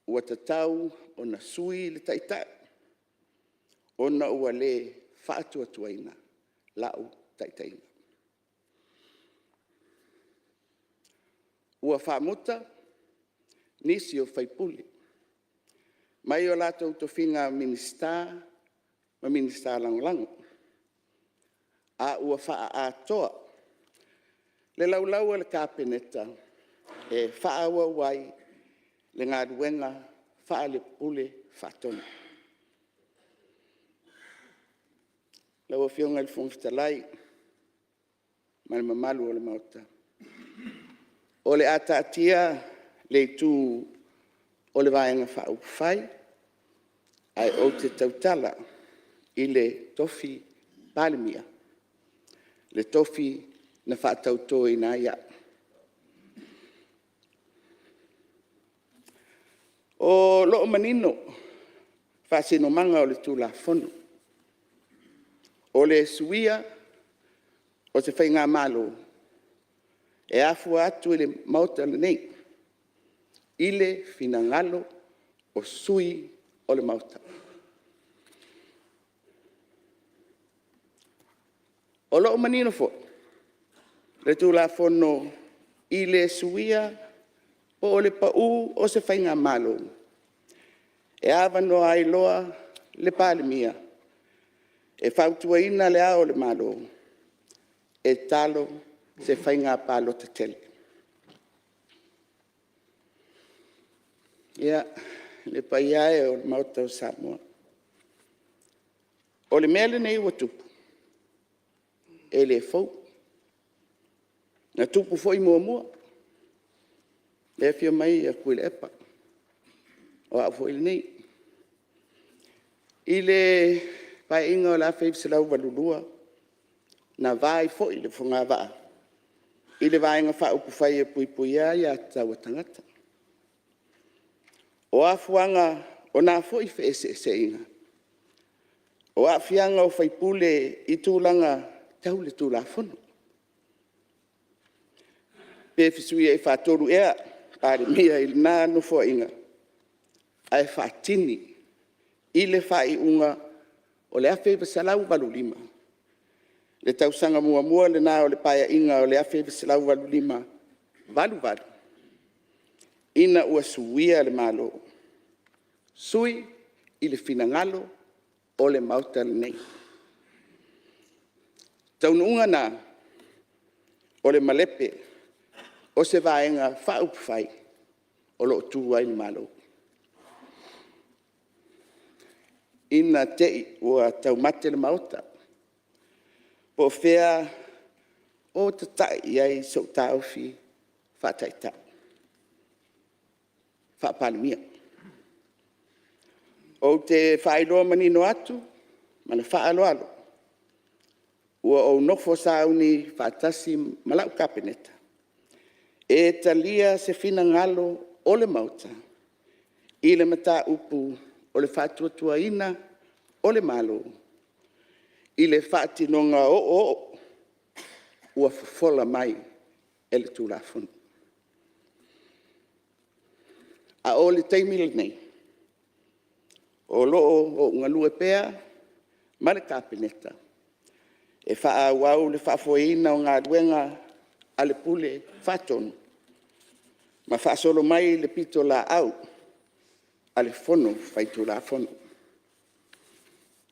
Speaker 5: ua tatau ona sui le Taitai ona ua le faatuatuaina lau taitaiga. Ua faamuta nisi o sui usufono mai o latou tofiga Minisita ma Minisita Lagolago, a ua faaatoa le laulau a le Kapeneta e faaauau ai le galuega faale Pule Faatonu. Lau Afioga i le Fofoga Fetalai ma le mamalu o le Maota, o le a taatia le itu o le Vaega Faaupufai ae ou te tautala i le tofi Palemia, le tofi na faatautoina ai au. O lo o manino faasinomaga o le Tulafono, o le suia o se faigamalo, e afua atu i le Maota lenei i le finagalo o sui usufono o le Maota. O lo o manino foi le Tulafono i le suia po o le pau o se faigamalo, e avanoa ai loa le Palemia e fautuaina Le Ao o le Malo e talo se faiga palota tele. Ia, le paia e o le Maota o Samoa, o le mea lenei ua tupu, e le fou. Na tupu foi muamua, lea e afio mai Tuilaepa, o au foi lenei. I le Paeaiga o le 1982, na va ai foi le fogavaa i le Vaega Faaupufai e Puipuia Aia Tatau a Tagata. O afuaga o na foi feeseeseaiga, o aafiaga o sui usufono i tulaga tau le Tulafono. Pe fesuiai faatolu ea Palemia i lena Nofoaiga, ae faatini i le faaiuga o le 1985, le tausaga muamua lena o le Paeaiga o le 1985-1988, ina ua suia le Malo, sui i le finagalo o le Maota lenei. O taunuuga na o le malepe o se Vaega Faaupufai o lo o tu ai le Malo. Ina te i ua taumate le Maota, po o fea o tatai i ai sou taofi faa-Taitai, faa-Palemia. Ou te faailoa manino atu ma le faaaloalo, Ua ou nofo sauni faatasi ma lau Kapeneta e talia se finagalo o le Maota i le mataupu o le faatuatuaina o le Malo i le faatinoga oooo ua fofola mai e le Tulafono. A o le taimi lenei, o lo o ou galue pea ma le Kapeneta e faaauau le faafoeina o galuega a le Pule Faatonu ma faasolo mai le pitolaau a le Fono Faitulafono.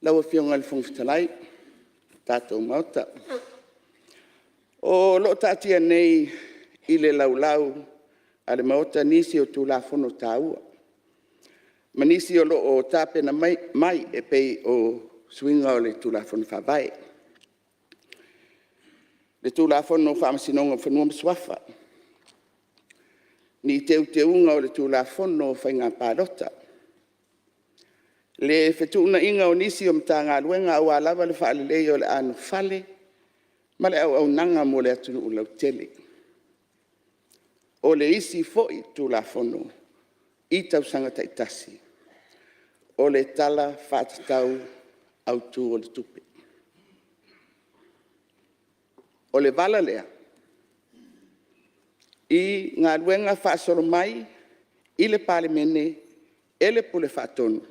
Speaker 5: Lau Afioga i le Fofoga Fetalai ma le tatou Maota, o lo o taatia nei i le Laulau a le Maota nisi o Tulafono taua ma nisi o lo o tapena mai e pei o suiga o le Tulafono Faavae, le Tulafono o Faamasinoga o Fanua ma Suafa, ni Teuteuga o le Tulafono o Faiga Palota, le fetuunaiga o nisi o Matagaluega aua lava le faaleleia o le anofale ma le auaunaga mo le atunuu lautele. O le isi foi Tulafono i tausaga taitasi, o le Tala Faatatau Autu o le Tupe. O le vala lea i galuega faasolo mai i le Palemene e le Pule Faatonu,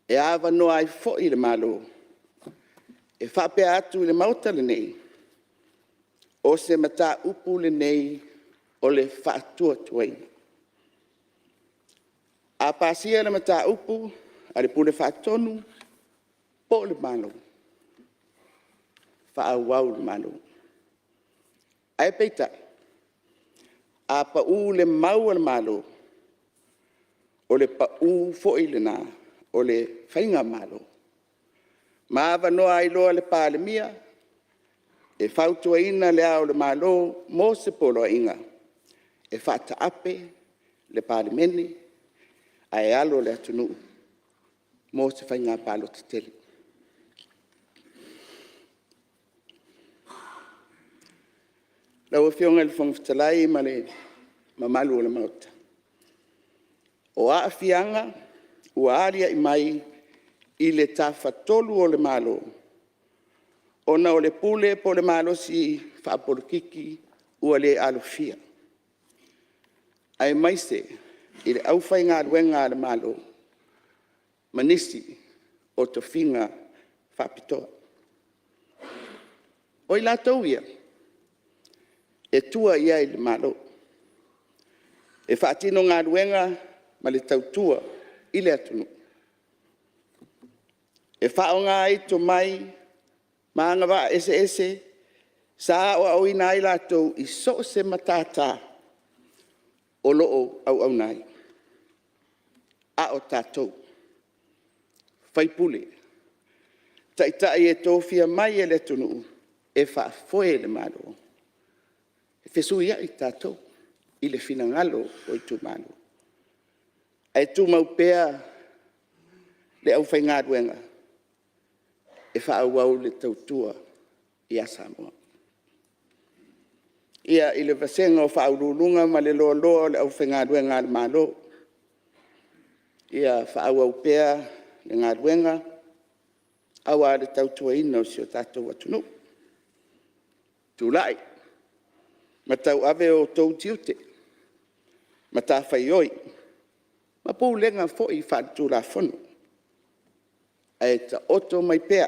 Speaker 5: e avanoa ai foi le Malo e faapea atu i le Maota lenei, o se mataupu lenei o le faatuatuaina. A pasia le mataupu a le Pule Faatonu po o le Malo, faaauau le Malo. Ae peitai, a pau le mau a le Malo, o le pau foi lena o le faigamalo ma avanoa ai loa le Palemia e fautuaina Le Ao o le Malo mo se poloaiga e faataape le Palemene ae alo le atunuu mo se faiga palota tele. Lau Afioga i le Fofoga Fetalai ma le mamalu o le Maota, o aafiaga ua aliae mai i le Tafatolu o le Malo, ona o le pule po o le malosi faapolokiki ua le alofia, aemaise i le aufaigaluega a le Malo ma nisi o tofiga faapitoa. O i latou ia, e tua i ai le Malo e faatino galuega ma le tautua i le atunuu. E faaaoga ai tomai ma agavaa eseese sa aoaoina ai latou i so o se matata o lo o auauna ai. A o tatou, o sui usufono, o Taitai e tofia mai e le atunuu e faafoe le Malo, e fesuiai tatou i le finagalo o itumalo, ae tumau pea le aufaigaluega e faaauau le tautua ia Samoa. Ia, i le vasega o Faauluuluga ma le loaloa o le aufaigaluega a le Malo, ia faaauau pea le galuega aua le tautuaina o si o tatou atunuu. Tulai ma tauave outou tiute, matafaioi ma pulega foi faale-Tulafono, ae taoto mai pea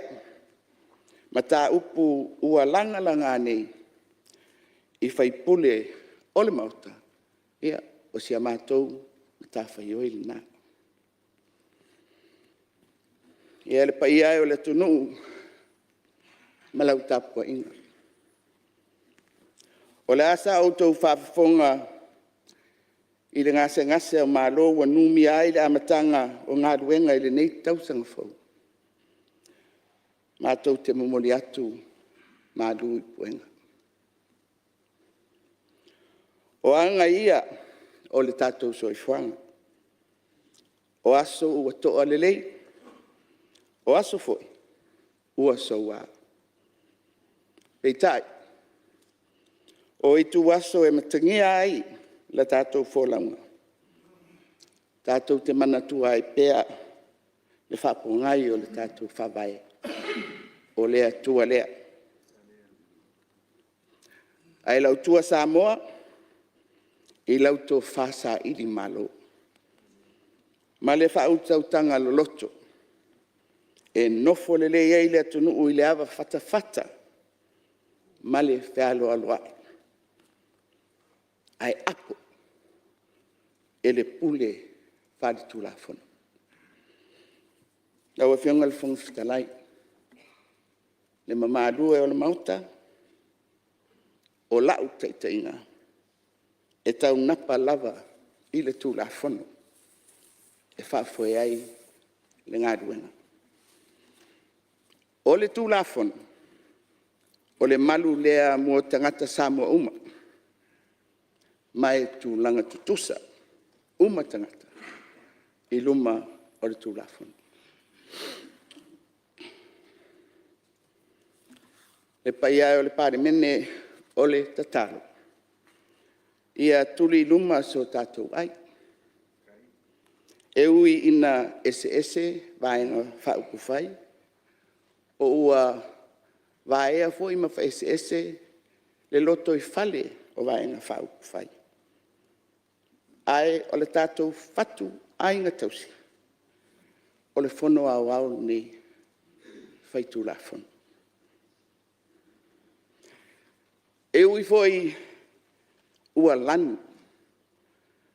Speaker 5: mataupu ua lagalaga nei i sui usufono o le Maota, ia, o si a matou matafaioi lena. Ia, le paia e o le atunuu ma lau tapuaiga, o le a sa outou faafofoga i le gasegase o malo ua numia ai le amataga o galuega i lenei tausaga fou, matou te momoli atu malu i puega. O aga ia o le tatou soifuaga, o aso ua toa lelei, o aso foi ua soua. Peitai, o ituaso e matagia ai la tatou folauga, tatou te manatua ai pea le faapogai o le tatou Faavae, o le Atua lea. Ae i lau tua Samoa, i lau tofa sailimalo ma le faautautaga loloto e nofo lelei ai le atunuu i le ava fatafata ma le fealoaloai, ae apo e le pule faale-Tulafono. Lau Afioga i le Fofoga Fetalai, le mamalu e o le Maota, o lau taitaiga, e taunapa lava i le Tulafono e faafoe ai le galuega. O le Tulafono, o le malu lea mo tagata Samoa uma, ma e tulaga tutusa uma tagata i luma o le Tulafono. Le paia e o le Palemene, o le tatalo, ia tuli i luma so tatou ai, e ui ina eseese Vaega Faaupufai, po ua vaea foi ma feeseese le lotoifale o Vaega Faaupufai, ae o le tatou fatuaiga tausi, o le Fono Aoao lenei Faitulafono. E ui foi ua lanu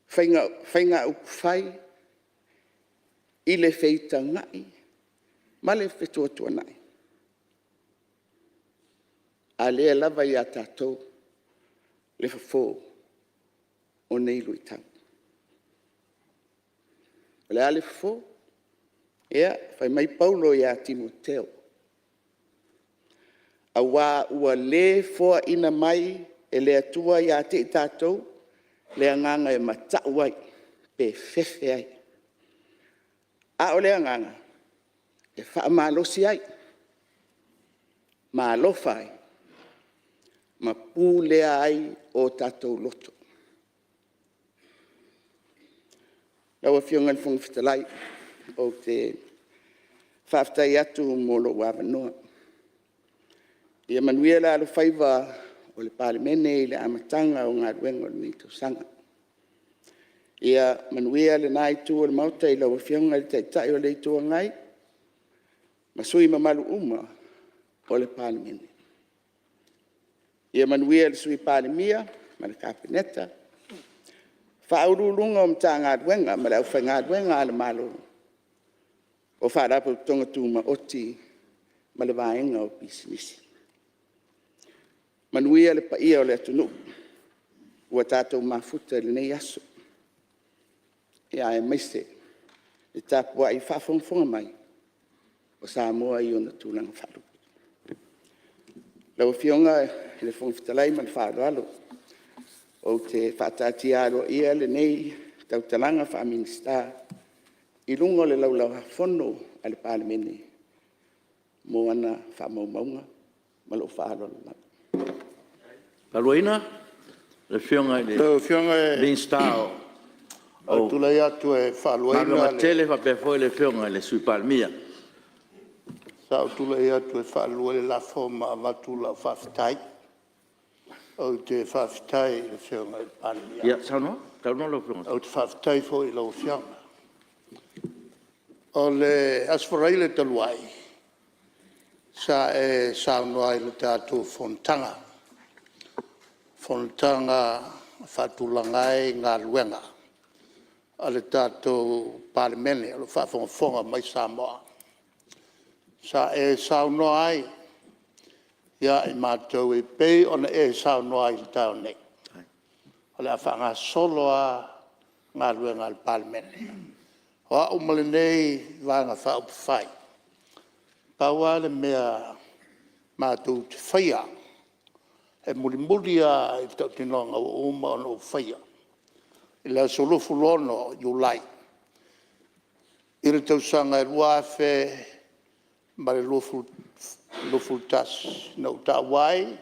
Speaker 5: faiga upufai i le feitagai ma le fetuatuanai, a o lea lava e ia tatou le fofo o nei luitau. O le a le fofo? Ia, fai mai Paulo ia Timoteo, “aua ua le foaina mai e le Atua ia te i tatou le agaga e matau ai pe fefe ai, a o le agaga e faamalosi ai, ma alofa ai ma pulea ai o tatou loto.” Lau Afioga i le Fofoga Fetalai, ou te faafetai atu mo lou avanoa. Ia manuia le alofaiva o le Palemene i le amataga o galuega o lenei tausaga. Ia manuia lena Itu o le Maota i lau Afioga i le Taitai o le Itu Agai ma sui usufono mamalu uma o le Palemene. Ia manuia le Sui Palemia ma le Kapeneta, Ofisa Sili o Pulega o Matagaluega ma le aufaigaluega a le Malo, o Faalapotopotoga Tumaoti ma le vaega o Pisinisi. Manuia le paia o le atunuu ua tatou mafuta i lenei aso, aemaise le tapuai faafogafoga mai o Samoa i ona tulaga faalupe. Lau Afioga i le Fofoga Fetalai ma le faaaloalo, ou te faataatia aloaia lenei tautalaga faa-Minisita i luga o le Laulau-a-Fono a le Palemene mo ana faamaumauga. Ma lou faaaloalo lava.
Speaker 3: Lau Afioga i le
Speaker 4: Lau Afioga
Speaker 3: Minisita
Speaker 4: ou te
Speaker 3: o
Speaker 4: tulai atu e
Speaker 3: Galuega
Speaker 4: faaluaina le…
Speaker 3: Tetele faapea foi le Afioga i le Sui Palemia.
Speaker 4: Sa ou tulai atu e faalua le lafo ma avatu lau faafetai. Ou te faafetai i le Afioga i le Palemia.
Speaker 3: Ia saunoa lau Afioga.
Speaker 4: Ou te faafetai foi i lau Afioga. O le Aso Faraile talu ai sa e saunoa i le tatou Fonotaga, fonotaga e faatulaga ai galuega a le tatou Palemene o lo o faafogafoga mai Samoa. Sa e saunoa ai ia i matou e pei ona e saunoa ai i le taeao nei, o le a faagasolo lava galuega a le Palemene. O au ma lenei Vaega Faaupufai, pau lava le mea matou te faia, e mulimuli lava i le tautinoga ua uma ona ou faia i le aso 26 Iulai i le tausaga e 2021 na ou taua ai,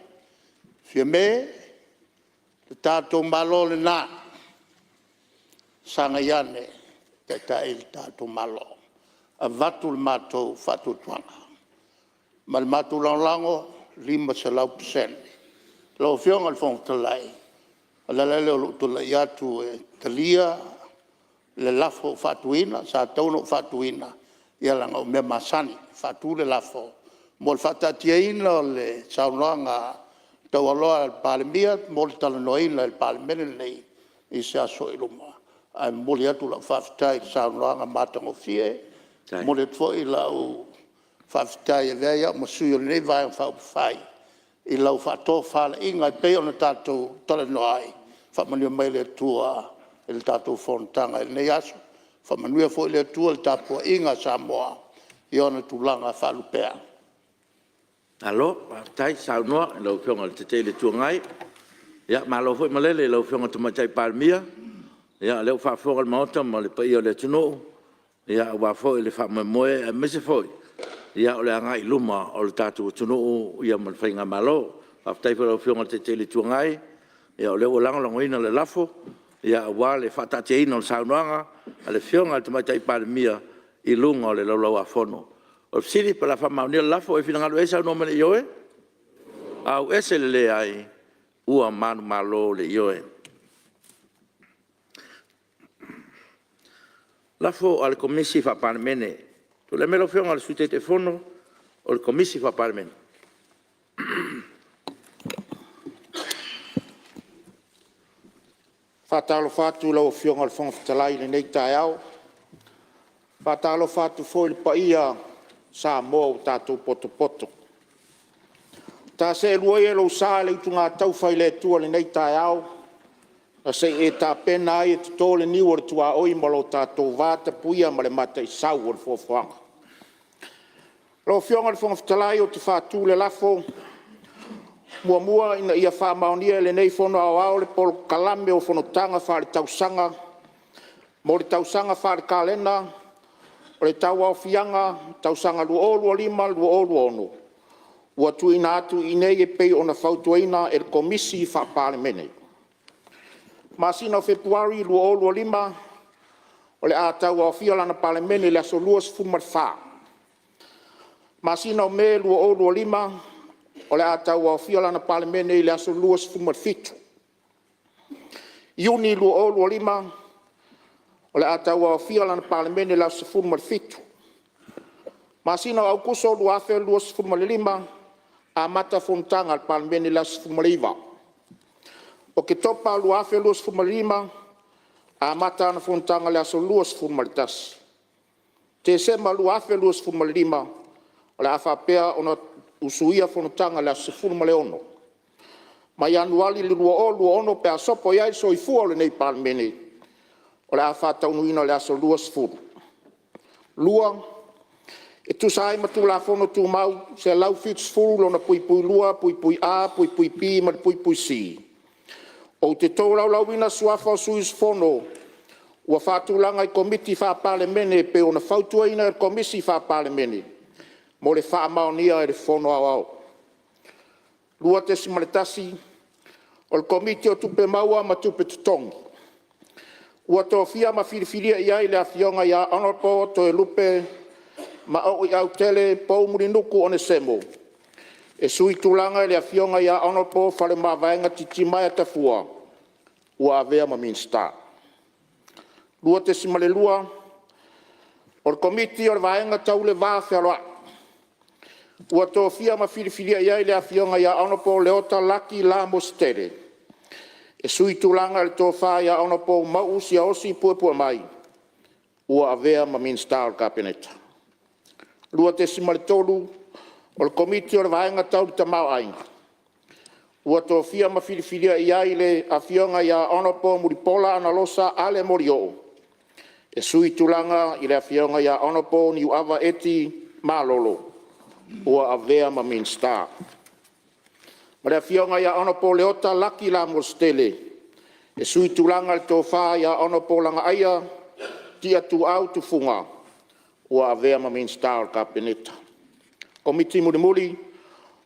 Speaker 4: “Fiame, le tatou Malo lena, sagai ane e taitai le tatou Malo.” Avatu le matou faatuatuaga ma le matou lagolago e 500%. Lau Afioga i le Fofoga Fetalai, o le ala lea o lou tulai atu e talia le lafo ua faatuina. Sa tatau ona ou faatuina, ia leaga o mea masani, e faatu le lafo mo le faataatiaina o le saunoaga taualoa a le Palemia mo le talanoaina e le Palemene lenei i se aso o i luma. Ae momoli atu lau faafetai i le saunoaga matagofie. E momoli atu foi lau faafetai e avea ai au ma sui o lenei Vaega Faaupufai i lau faatofalaiga e pei ona tatou talanoa ai. Faamanuia mai le Atua i le tatou fonotaga i lenei aso. Faamanuia foi le Atua i le tapuaiga a Samoa i ona tulaga faalupea.
Speaker 3: Malo faafetai saunoa i lau Afioga i le Taitai o le Itu Agai. Malo foi malele i lau Afioga i le Tamaitai Palemia, o lea ua faafofoga le Maota ma le paia o le atunuu aua foi le faamoemoe aemaise foi o le agai i luma o le tatou atunuu ma le faigamalo. Faafetai foi i lau Afioga i le Taitai o le Itu Agai, o lea ua lagolagoina le lafo aua le faataatiaina o le saunoaga a le Afioga i le Tamaitai Palemia i luga o le Laulau-a-Fono. O le fesili po o le a faamaonia le lafo. O ai e finagalo i ai saunoa mai i le ioe. Tusa ai ma le Lafo a le Komisi Faa-Palemene. Tulai mai lau Afioga i le Sui Taitaifono o le Komisi Faa-Palemene.
Speaker 6: E faatalofa atu i lau Afioga i le Fofoga Fetalai i lenei taeao. E faatalofa atu foi i le paia o Samoa ua tatou potopoto. Ta seelua ia i lou sa le utugataufa i le Atua i lenei taeao na se i e tapena ai e toto le niu o le tuaoi ma lo tatou vatapuia ma le mataisau o le foafoaga. Lau Afioga i le Fofoga Fetalai ou te faatu le lafo; 1. Ina ia faamaonia e lenei Fono Aoao le Polokalame o Fonotaga Faale-Tausaga mo le tausaga faale-kalena o le Tauaofiaga tausaga 2025/2026 ua tuuina atu i inei e pei ona fautuaina e le Komisi Faa-Palemene. Masina o Fepuari 2025, o le a tauaofia lana Palemene i le aso 24. Masina o Me 2025, o le a tauaofia lana Palemene i le aso 27. Iuni 2025, o le a tauaofia lana Palemene i le aso 17. Masina o Aokuso 2025, amata fonotaga a le Palemene i le aso 19. Oketopa 2025, amata ana fonotaga i le aso 21. Tesema 2025, o le a faapea ona usuia fonotaga i le aso 16. Ma Ianuari 2026 pe a sopo i ai le soifua o lenei Palemene, o le a faataunuuina i le aso 20. 2. E tusa ai ma Tulafono Tumau 170(2)(a)(b) ma le (c), ou te tolaulauina suafa o sui usufono ua faatulaga i Komiti Faa-Palemene e pei ona fautuaina e le Komisi Faa-Palemene mo le faamaonia e le Fono Aoao: 2.1. O le Komiti o Tupe Maua ma Tupe Totogi, ua tofia ma filifilia i ai le Afioga ia Hon TOELUPE Maoi Autele Poumulinuku Onesemo e suitulaga i le Afioga ia Hon FALEMAVAEGA Titimaea Tafua ua avea ma Minisita. 2.2. O le Komiti o le Vaega Tau le Va Fealoai, ua tofia ma filifilia i ai le Afioga ia Hon LEOTA Laki La Mositele e suitulaga i le Tofa ia Hon MAUU Siaosi Puepuemai ua avea ma Minisita o le Kapeneta. 2.3. O le Komiti o le Vaega Tau le Tamaoaiga, ua tofia ma filifilia i ai le Afioga ia Hon MULIPOLA Analosa Ale Molioo e suitulaga i le Afioga ia Hon NIUAVA Eti L. Malolo ua avea ma Minisita. Ma le Afioga ia Hon LEOTA Laki Lamositele e suitulaga i le Tofa ia Hon LAGAAIA Tiatuau Tufuga ua avea ma Minisita o le Kapeneta. Komiti mulimuli,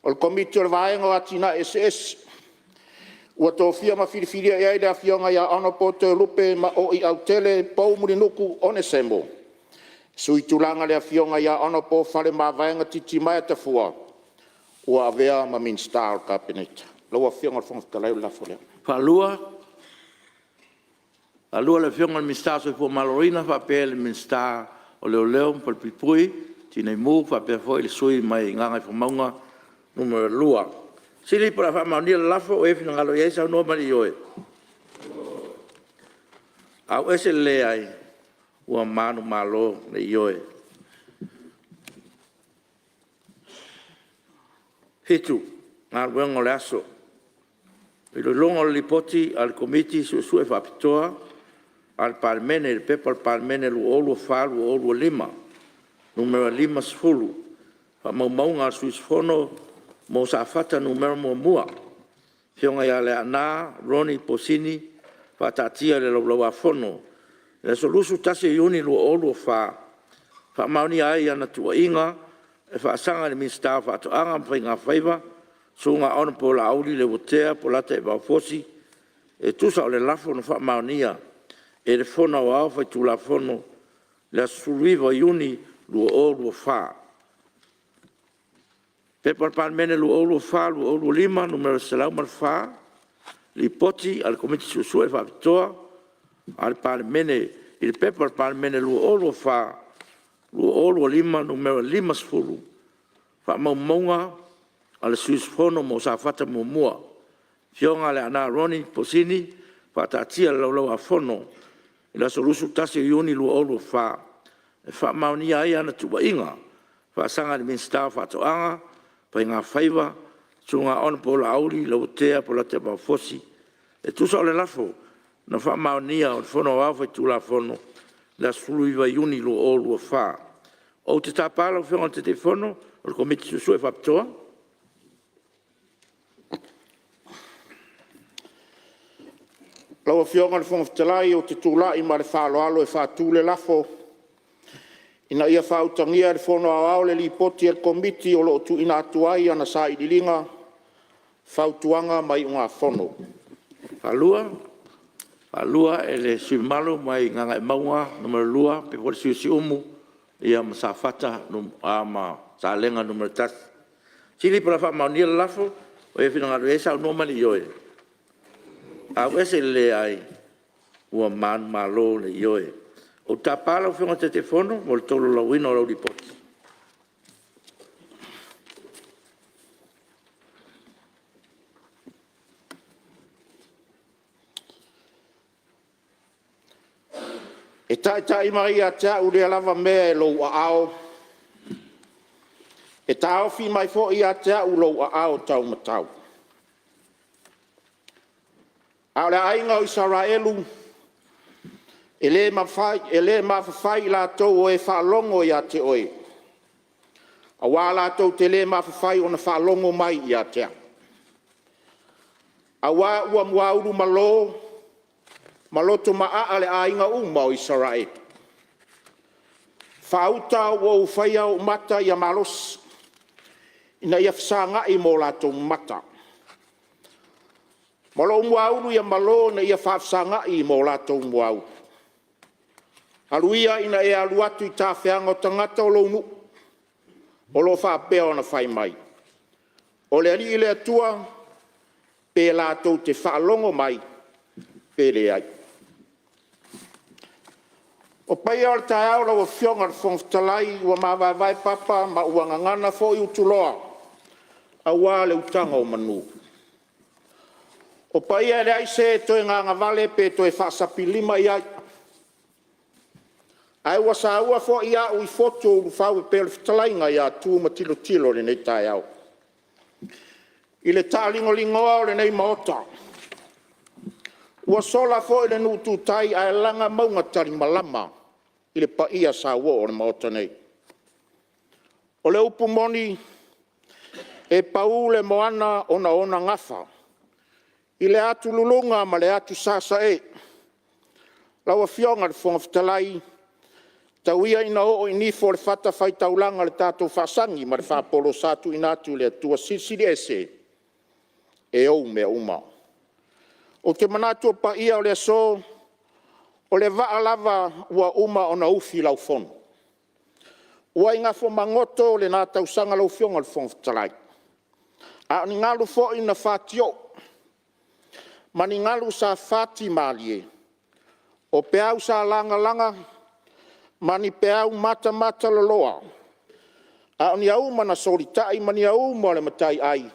Speaker 6: o le Komiti o le Vaega o Atinae Eseese, ua tofia ma filifilia i ai le Afioga ia Hon Toelupe Maoi Autele Pou Mulinuu Onesemo e suitulaga i le Afioga ia Hon Faleomavaega Titimaea Tafua ua avea ma Minisita o le Kapeneta. Lau Afioga i le Fofoga Fetalai o le lafo lea. Faalua le Afioga i le Minisita o le Soifua Maloloina faapea le Minisita o Leoleo ma Falepuipui Tinei Mu faapea foi le sui usufono mai Gagaifomauga 2. O le a faamaonia le lafo, o e finagalo i ai saunoa mai i le ioe. Ua manumalo le Ioe. 7. Galuega o le Aso. Iloiloga o le Lipoti a le Komiti Suesue Faapitoa a le Palemene i le P.P.2023/2024 Nu.50, Faamaumauga a le Sui Usufono mo Safata 1, Afioga ia Leaana Ronnie Posini, faataatia i le Laulau-a-Fono i le aso 21 Iuni 2024, e faamaonia ai ana tuuaiga e faasaga i le Minisita o Faatoaga ma Faiga Faiva, Susuga Hon Laauli Leuatea Polataivao Fosi, e tusa o le Lafo na faamaonia e le Fono Aoao Faitulafono i le aso 19 Iuni 2024. P.P.2024/2025 Nu.104, Lipoti a le Komiti Suesue Faapitoa a le Palemene i le P.P.2023/2024 Nu.50, Faamaumauga a le Sui Usufono mo Safata 1, Afioga Leaana Ronnie Posini, faataatia i le Laulau-a-Fono i le aso 21 Iuni 2024, e faamaonia ai ana tuuaiga e faasaga i le Minisita o Faatoaga ma Faiga Faiva, Susuga Hon Laauli Leuatea Polataivao Fosi, e tusa o le Lafo na faamaonia e le Fono Aoao Faitulafono i le aso 19 Iuni 2024. Ou te tapa lau Afioga i le Taitaifono o le Komiti Suesue Faapitoa. Lau Afioga i le Fofoga Fetalai ou te tulai ma le faaaloalo e faatu le lafo, Ina ia faautagia e le Fono Aoao le Lipoti a le Komiti o lo o tuuina atu ai ana Sailiiliga, Fautuaga ma Iugafono. Faalua e le sui usufono mamalu mai Gagaemauga 2, faapea foi le sui usufono o Siumu ma Salega 1. O le fesili po o le a faamaonia le lafo. O ai e finagalo i ai saunoa mai i le ioe. Ua manumalo le Ioe. Ou te tapa lau Afioga i le Taitaifono mo le tolaulauina o lau Lipoti. E taitai mai ia te au lea lava mea i lou aao, e taofi mai foi ia te au lou aao taumatau. A o le aiga o Isaraelu, e le mafafai i latou o e faalogo ia te oe, aua latou te le mafafai ona faalogo mai ia te au, aua ua muaulu malo ma loto maaa le aiga uma o Isaraelu. Faauta ua ou faia ou mata ia malosi, ina ia fesagai ma o latou mata, ma lou muaulu ia malo ina ia faafesagai ma o latou muaulu. Alu ia ina e alu atu i tafeaga o tagata o lou nuu o lo o faapea ona fai mai, ‘O le Alii le Atua’, pe latou te faalogo mai pe leai. O paia o le taeao lau Afioga i le Fofoga Fetalai ua mavaevae papa ma ua gagana foi utuloa aua le utaga o manu. O paia e leai se toe gagavale pe toe faasapilima i ai, ae ua saua foi a'u i fotu o ulufau e pei o le fetalaiga ia Tu ma Tilotilo i lenei taeao i le taaligoligoa o lenei Maota. Ua sola foi le nuu tu tai ae laga mauga talimalama i le paia sauoo o le Maota nei. O le upu moni, e pau le moana ona o ona gafa i le atululuga ma le atusasae. Lau Afioga i le Fofoga Fetalai, Tau ia ina oo i nifo o le fatafaitaulaga le tatou faasagi ma le faapolo sa tuuina atu i le Atua Silisili Ese e ou mea uma. Ou te manatu o paia o le aso, o le vaa lava ua uma ona ufi i laufono, ua i Gafomagoto lena tausaga lau Afioga i le Fofoga Fetalai, a o ni galu foi na fatioo ma ni galu sa fatimalie, o peau sa lagalaga ma ni peau matamataloloa, a o ni auma na solitai ma ni auma o le mataiai,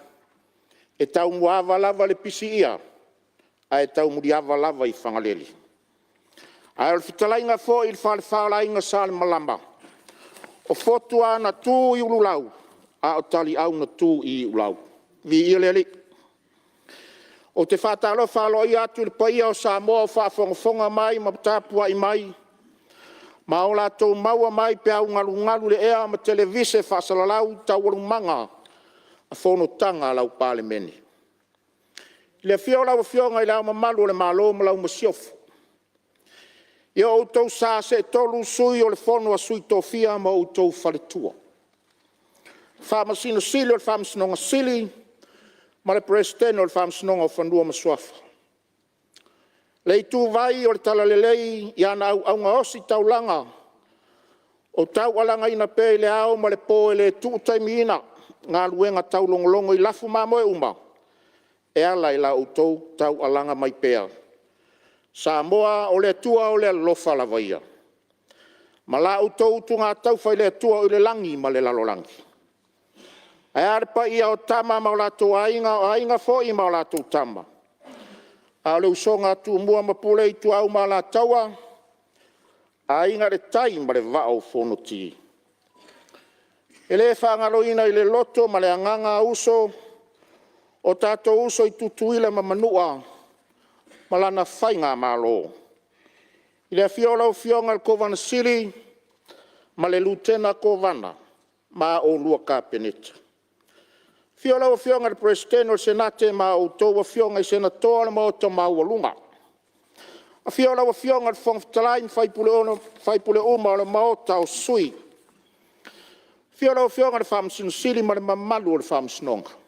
Speaker 6: e taumuaava lava le pisiia ae taumuliava lava i Fagalele. Ae o le fetalaiga foi i le Falefa o le Aiga Salemalama, o fotu lava na tu i ululau a o taliau na tu i iulau. Viia le Alii. Ou te faatalofa aloaia atu i le paia o Samoa o faafogafoga mai ma tapuai mai ma o latou maua mai peau galugalu i le ea ma televise faasalalau i taualumaga a fonotaga a lau Palemene. I le afio o lau Afioga i Le Ao Mamalu o le Malo ma lau Masiofo, i o outou Sa seetolu Sui o le Fono a Sui Tofia ma outou Faletua, Faamasino Sili o le Faamasinoga Sili ma le Peresetene o le Faamasinoga o Fanua ma Suafa. Le ituvai o le Talalelei i ana Auauna Ositaulaga o taualagaina pea i le ao ma le po e le tuu taimiina galuega taulogologo i lafu mamoe uma e ala i la outou taualaga mai pea. Samoa o le Atua o le alofa lava ia ma la outou utugataufa i le Atua o i le lagi ma le lalolagi. Ae a le paia o Tama ma o latou Aiga, o Aiga foi ma latou Tama, a o le usoga a Tumua ma Pule, Ituau ma Alataua, Aiga i le Tai ma le Vaa o Fonoti. E le faagaloina i le loto ma le agaga uso, o tatou uso i Tutuila ma Manua ma lana Faigamalo. I le afio o lau Afioga i le Kovana Sili ma le Lutena Kovana ma oulua Kapeneta. Afio lau Afioga i le Peresetene o le Senate ma a outou Afioga i Senatoa o le Maota maualuga. Afio lau Afioga i le Fofoga Fetalai ma sui usufono uma o le Maota o Sui. Afio lau Afioga i le Faamasino Sili ma le mamalu o le Faamasinoga.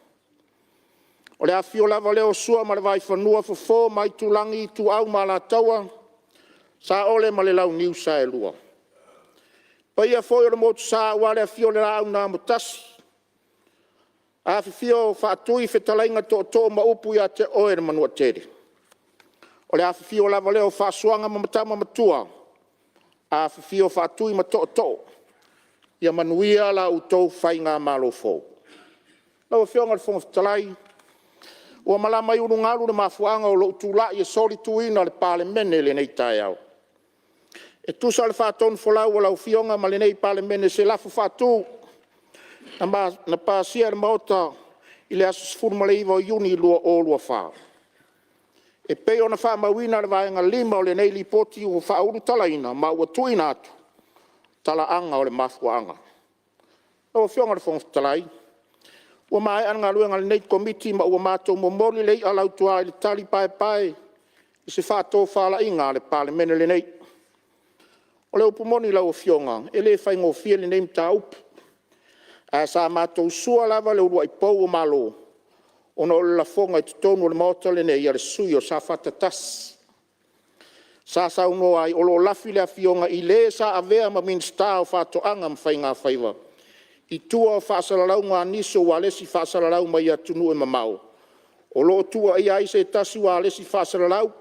Speaker 6: O le afifio lava lea o Sua ma le Vaifanua, Fofo ma Aitulagi, Ituau ma Alataua, Saole ma le Launiu Saelua. Le paia foi o le Motusa aua le afio o le Laau na Amotasi, afifio Faatui, Fetalaiga Tootoo ma upu ia te Oe le Manuatele. O le afifio lava lea o Faasuaga ma Tama Matua, afifio Faatui ma Tootoo, ia manuia la outou faigamalo fou. Lau Afioga i le Fofoga Fetalai, ua malama i ulugalu le mafuaaga o lou tulai e solituina le Palemene i lenei taeao, e tusa o le faatonufolau a lau Afioga ma lenei Palemene i se lafo faatu na pasia e le Maota i le aso 19 o Iuni 2024, e pei ona faamauina i le Vaega 5 o lenei Lipoti ua faaulutalaina ma ua tuuina atu, talaaga o le mafuaaga. Lau Afioga i le Fofoga Fetalai, ua maea le galuega a lenei Komiti ma ua matou momoli le i'a lautua i le tali paepae i se faatofalaiga a le Palemene lenei. O le upu moni lau Afioga, e le faigofie lenei mataupu, ae sa matou sua lava le uluai pou o Malo ona o le lafoga i totonu o le Maota lenei a le sui usufono o Safata 1, sa saunoa ai o lo o lafi le Afioga i le sa avea ma Minisita o Faatoaga ma Faigafaiva i tua o faasalalauga a nisi o ualesi faasalalau mai atunuu e mamao o lo o tuuaia ai se tasi ualesi faasalalau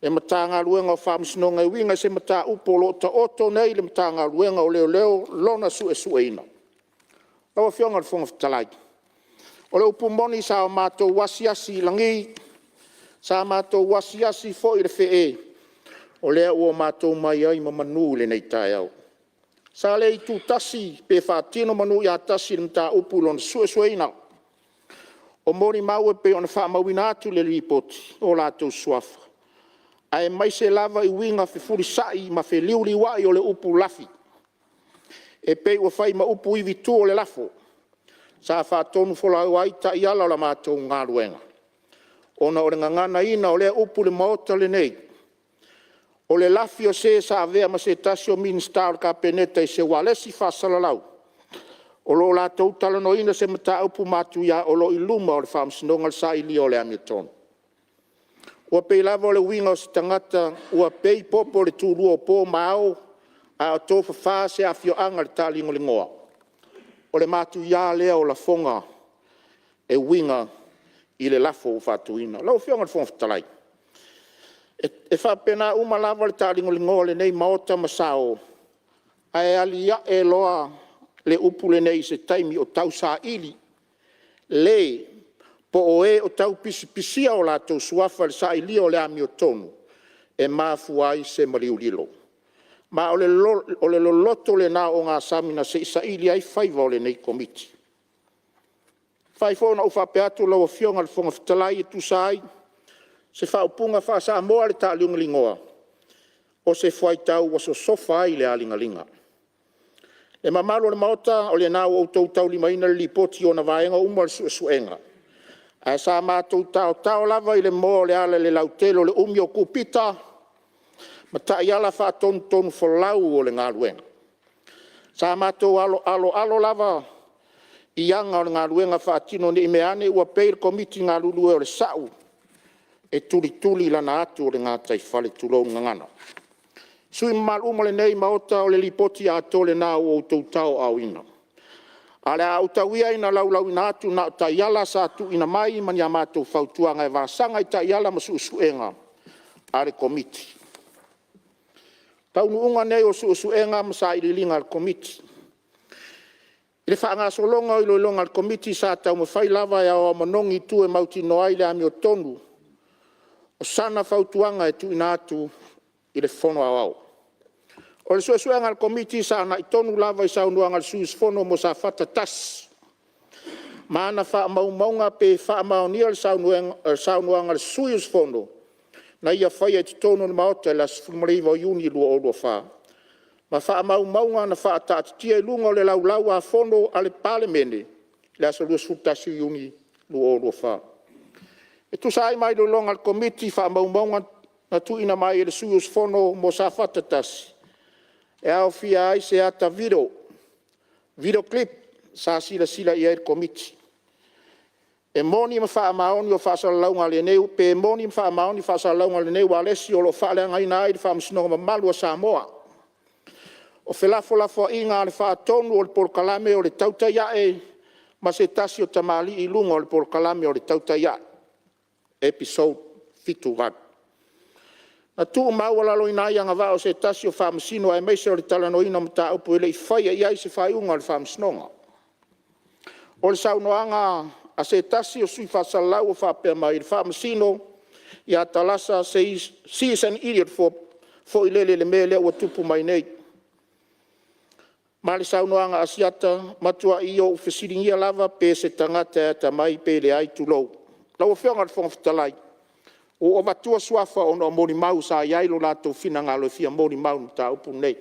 Speaker 6: le Matagaluega o Faamasinoga e uiga i se mataupu o lo o taoto nei i le Matagaluega o Leoleo lona suesueina. Lau Afioga i le Fofoga Fetalai, o le upu moni sa matou asiasi i lagi, sa matou asiasi foi i le fe'e, o lea ua matou omai ai ma manu i lenei taeao. Sa le itutasi pe faatino manu ia tasi i le mataupu i lona suesueina o molimau e pei ona faamauina atu i le Lipoti o latou suafa aemaise lava i uiga fefulisai ma feliuliuai o le upu lafi, e pei ua fai ma upu ivitu o le lafo sa faatonufolau ai taiala o la matou galuega ona o le gaganaina o lea upu i le Maota lenei. O le lafi o se sa avea ma se tasi o Minisita o le Kapeneta i se ualesi faasalalau o lo o latou talanoaina se mataupu matuia o lo o i luma o le Faamasinoga le sailia o le amiotonu. Ua pei lava o le uiga o se tagata ua pei popo i le tulua o po ma ao a o tofafa se afioaga i le taaligoligoa. O le matuia lea o lafoga e uiga i le lafo ua faatuina. Lau Afioga i le Fofoga Fetalai, e faapena uma lava le taaligoligoa o lenei Maota ma sao, ae alia'e loa le upu lenei i se taimi o tausaili le po o e o taupisipisia o latou suafa i le sailia o le amiotonu e mafua ai se maliu lilo. Ma o le loloto lena o ogasami na se i saili ai faiva o lenei Komiti. E mafai foi ona ou faapea atu lau Afioga i le Fofoga Fetalai e tusa ai se faaupuga faa-Samoa i le taaligoligoa, o se fuaitau ua sosofa ai le aligaliga. Le mamalu o le Maota, o lena ua outou taulimaina le Lipoti i ona vaega uma o le suesuega, ae sa matou taotao lava i le moa o le ala i le lautele o le umi o cupita ma taiala faatonutonufolau o le galuega. Sa matou aloalo lava i aga o le galuega faatino ne i meaane ua pei le Komiti galulue o le sa'u e tulituli lana atu o le gataifale, tulou le gagana. Sui usufono mamalu uma o lenei Maota, o le Lipoti atoa lena ua outou tauaaoina. Ae o le a ou tau ia ina laulauina atu na o taiala sa tuuina mai ma ni a matou fautuaga e vasaga i taiala ma suesuega a le Komiti. Taunuuga nei o suesuega ma sailiiliga a le Komiti. I le faagasologa o iloiloga a le Komiti sa taumafai lava e aoao manogi itu e mautinoa ai le amiotonu o sana fautuaga e tuuina atu i le Fono Aoao. O le suesuega a le Komiti sa agai tonu lava i saunoaga a le sui usufono mo Safata 1 ma ana faamaumauga pe faamaonia le saunoaga a le sui usufono na ia faia i totonu o le Maota i le aso 19 Iuni 2024 ma faamaumauga na faataatitia i luga o le Laulau-a-Fono a le Palemene i le aso 21 Iuni 2024. E tusa ai ma iloiloga a le Komiti i faamaumauga na tuuina mai e le sui usufono mo Safata 1, e aofia ai se ata video, video clip sa silasila i ai le Komiti. E moni ma faamaoni pe moni ma faamaoni faasalalauga a lenei ualesi o lo o faaleagaina ai le Faamasinoga mamalu a Samoa. O felafolafoaiga a le Faatonu o le Polokalame o le Tautai Ae ma se tasi o tamalii i luga o le Polokalame o le Tautai Ae Episode 78. Na tuumaualaloina ai agavaa o se tasi o Faamasino aemaise o le talanoaina o mataupu e le i faia i ai se faaiuga a le Faamasinoga. O le saunoaga a se tasi o sui faasalalau o faapea mai, le Faamasino ia Tarasa “she is an idiot” foi lele i le mea lea ua tupu mai nei. Ma le saunoaga a Asiata, “Matuai ou fesiligia lava pe se tagata e atamai pe leai, tulou.” Lau Afioga i le Fofoga Fetalai, ua ou avatua suafa ona o molimau sa i ai lo latou finagalo e fia molimau i le mataupu lenei.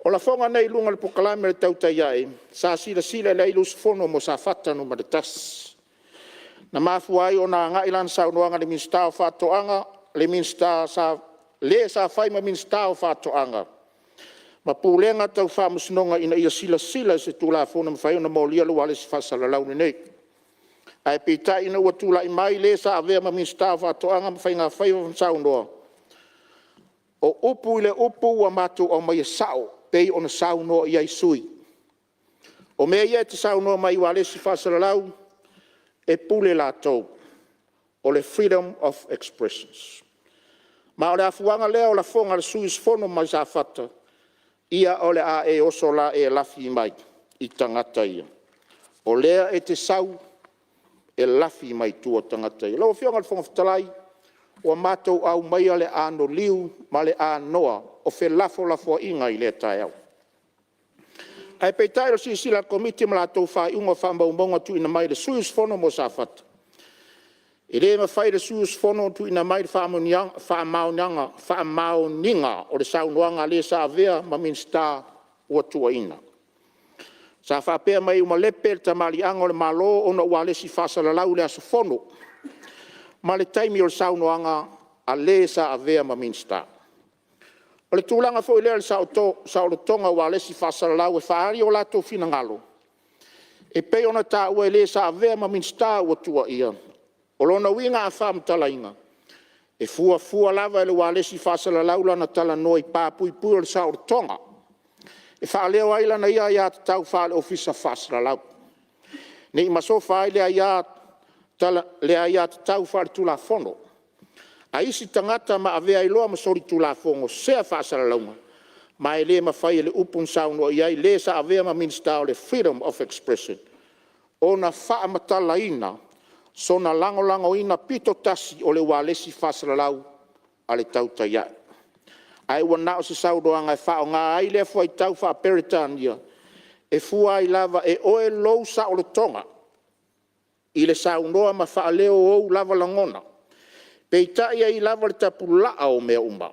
Speaker 6: O lafoga nei i luga o le Polokalame o le Tautai Ae sa silasila i ai le usufono mo Safata 1, na mafua ai ona agai lana saunoaga i le Minisita o Faatoaga, le sa fai ma Minisita o Faatoaga ma Pulega Tau Faamasinoga ina ia silasila i se Tulafono e mafai ai ona molia le ualesi faasalalau lenei. Ae peitai ina ua tulai mai le sa avea ma Minisita o Faatoaga ma Faiga Faiva ma saunoa, o upu i le upu ua matou aumaia sao pei ona saunoa i ai sui usufono. O mea ia e te saunoa mai ai i ualesi faasalalau, e pule latou, o le freedom of expressions. Ma o le afuaga lea o lafoga a le sui usufono mai Safata, ia o le a e oso la e lafi mai i tagata ia, o lea e te sau e lafi mai tua tagata ia. Lau Afioga i le Fofoga Fetalai, ua matou aumaia le anoliu ma le anoa o felafolafoaiga i lea taeao. Ae peitai o le silasila a le Komiti ma latou faaiuga o faamaumauga tuuina mai e le sui usufono mo Safata, e le mafai e le sui usufono ona tuuina mai le faamaoniga o le saunoaga a le sa avea ma Minisita ua tuuaiina. Sa faapea mai ua malepe le tamaliiaga o le Malo ona o ualesi faasalalau i le aso fono ma le taimi o le saunoaga. a le sa avea ma Minisita. O le tulaga foi lea i le saolotoga o ualesi faasalalau e faaali o latou finagalo e pei ona taua e le sa avea ma Minisita ua tuuaia. O lona uiga a faamatalaina, e fuafua lava e le ualesi faasalalau lana talanoa i pa puipui o le saolotoga e faaleo ai lana ia aiatatau faale-Ofisa faasalalau, ne i masofa ai le aiatatau faale-Tulafono a isi tagata ma avea ai loa ma solitulafono sea faasalalauga, ma e le mafai e le upu na saunoa i ai le sa avea ma Minisita o le freedom of expression ona faamatalaina sona lagolagoina pito tasi o le ualesi faasalalau a le Tautai Ae. Ae ua na o se saunoaga e faaaoga ai lea fuaitau faa-Peretania e fua ai lava e oe lou saolotoga i le saunoa ma faaleo o ou lava lagona. Peitai, e i ai lava le tapulaa o mea uma.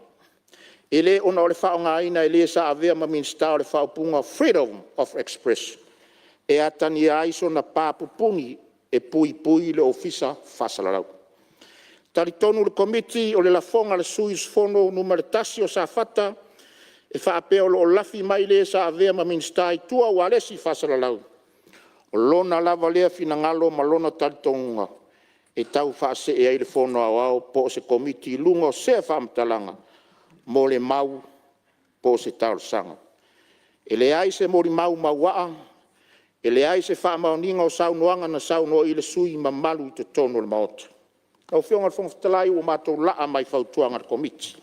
Speaker 6: E le ona o le faaaogaina e le sa avea ma Minisita o le faaupuga freedom of expression e atagia ai sona pa pupuni e puipui le Ofisa Faasalalau. E talitonu le Komiti o le lafoga a le sui usufono Nu.1 o Safata e faapea o lo o lafi mai le sa avea ma Minisita i tua ualesi faasalalau, o lona lava lea finagalo ma lona talitonuga e tau faasee ai le Fono Aoao po o se Komiti i luga o sea faamatalaga, molimau po o se talosaga. E leai se molimau mauaa, e leai se faamaoniga o saunoaga na saunoa i ai le sui usufono mamalu i totonu o le Maota. Lau Afioga i le Fofoga Fetalai ua matou laa mai fautuaga a le Komiti.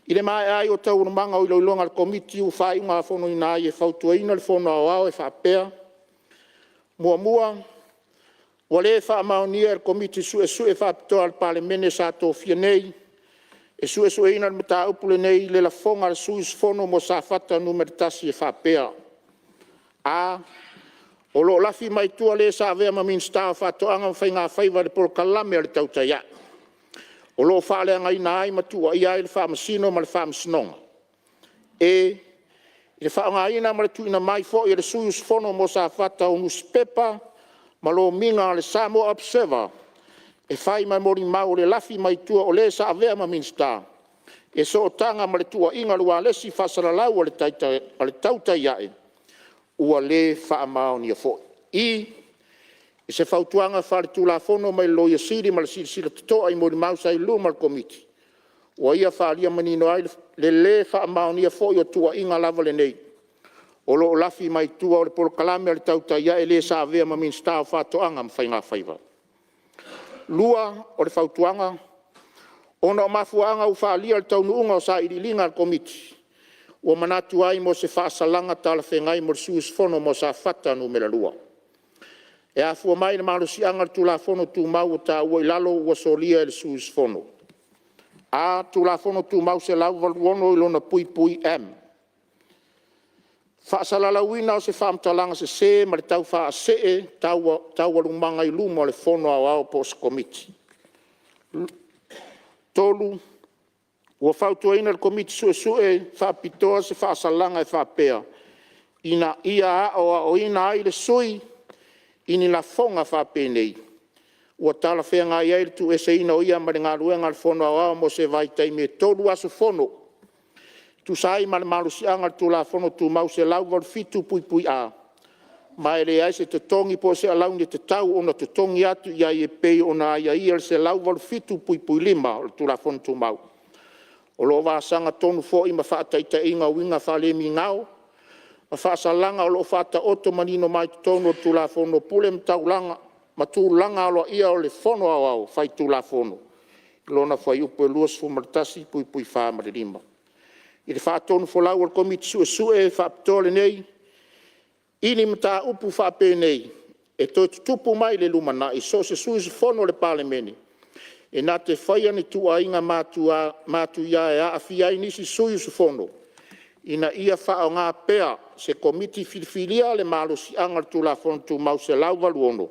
Speaker 6: I le maea ai o Taualumaga o iloiloga a le Komiti ua faaiugafonoina ai e fautuaina le Fono Aoao e faapea: 1. Ua le faamaonia e le Komiti Suesue Faapitoa a le Palemene sa tofia nei e suesueina le mataupu lenei le lafoga a le sui usufono mo Safata 1 e faapea: a. O lo o lafi mai tua le sa avea ma Minisita o Faatoaga ma Faiga Faiva i le polokalame a le Tautai Ae o lo o faaleagaina ai ma tuuaia ai le Faamasino ma le Faamasinoga. e). I le faaaogaina ma le tuuina mai foi e le sui usufono mo Safata o nusipepa ma lomiga a le Samoa Observer e fai ma molimau o le lafi mai tua o le sa avea ma Minisita, e sootaga ma le tuuaiga i le ualesi faasalalau a le Tautai Ae, ua le faamaonia foi. i). I se Fautuaga Faaletulafono mai le Loia Sili ma le silasila totoa i molimau sa i luma o le Komiti, ua ia faaalia manino ai le le faamaonia foi o tuuaiga lava lenei o lo o lafi mai tua o le polokalame a le Tautai Ae i le sa avea ma Minisita o Faatoaga ma Faigafaiva. 2. O le Fautuaga: Ona o mafuaaga ua faaalia i le taunuuga o sailiiliga a le Komiti, ua manatu ai mo se faasalaga talafeagai mo le sui usufono mo Safata 2. E afua mai i le malosiaga o le Tulafono Tumau ua taua i lalo ua solia e le sui usufono: a). Tulafono Tumau 186 i lona (m). Faasalalauina o se faamatalaga sese ma le taufaasee taualumaga i luma o le Fono Aoao po o se Komiti. 3. Ua fautuaina e le Komiti Suesue Faapitoa se faasalaga e faapea: Ina ia aoaoina ai le sui usufono i ni lafoga faapenei ua talafeagai ai le tuueseina o ia mai le galuega a le Fono Aoao mo se vaitaimi e 3 aso fono, e tusa ai ma le malosiaga o le Tulafono Tumau 187(A), ma e leai se totogi po o se alauni e tatau ona totogi atu i ai e pei ona aiaia i le 187(5) o le Tulafono Tumau. O lo o vasaga tonu foi ma faataitaiga o uiga faalemigao ma faasalaga o lo o faataoto manino mai totonu o le Tulafono o Pule ma Tulaga Aloaia o le Fono Aoao Faitulafono i lona Fuaiupu 21(4) ma le (5). I le faatonufolau a le Komiti Suesue Faapitoa lenei, i ni mataupu faapenei e toe tutupu mai i le lumanai, so o se sui usufono o le Palemene e na te faia ni tuuaiga matuia e aafia ai nisi sui usufono, ina ia faaaoga pea e se Komiti Filifilia le malosiaga o le Tulafono Tumau 186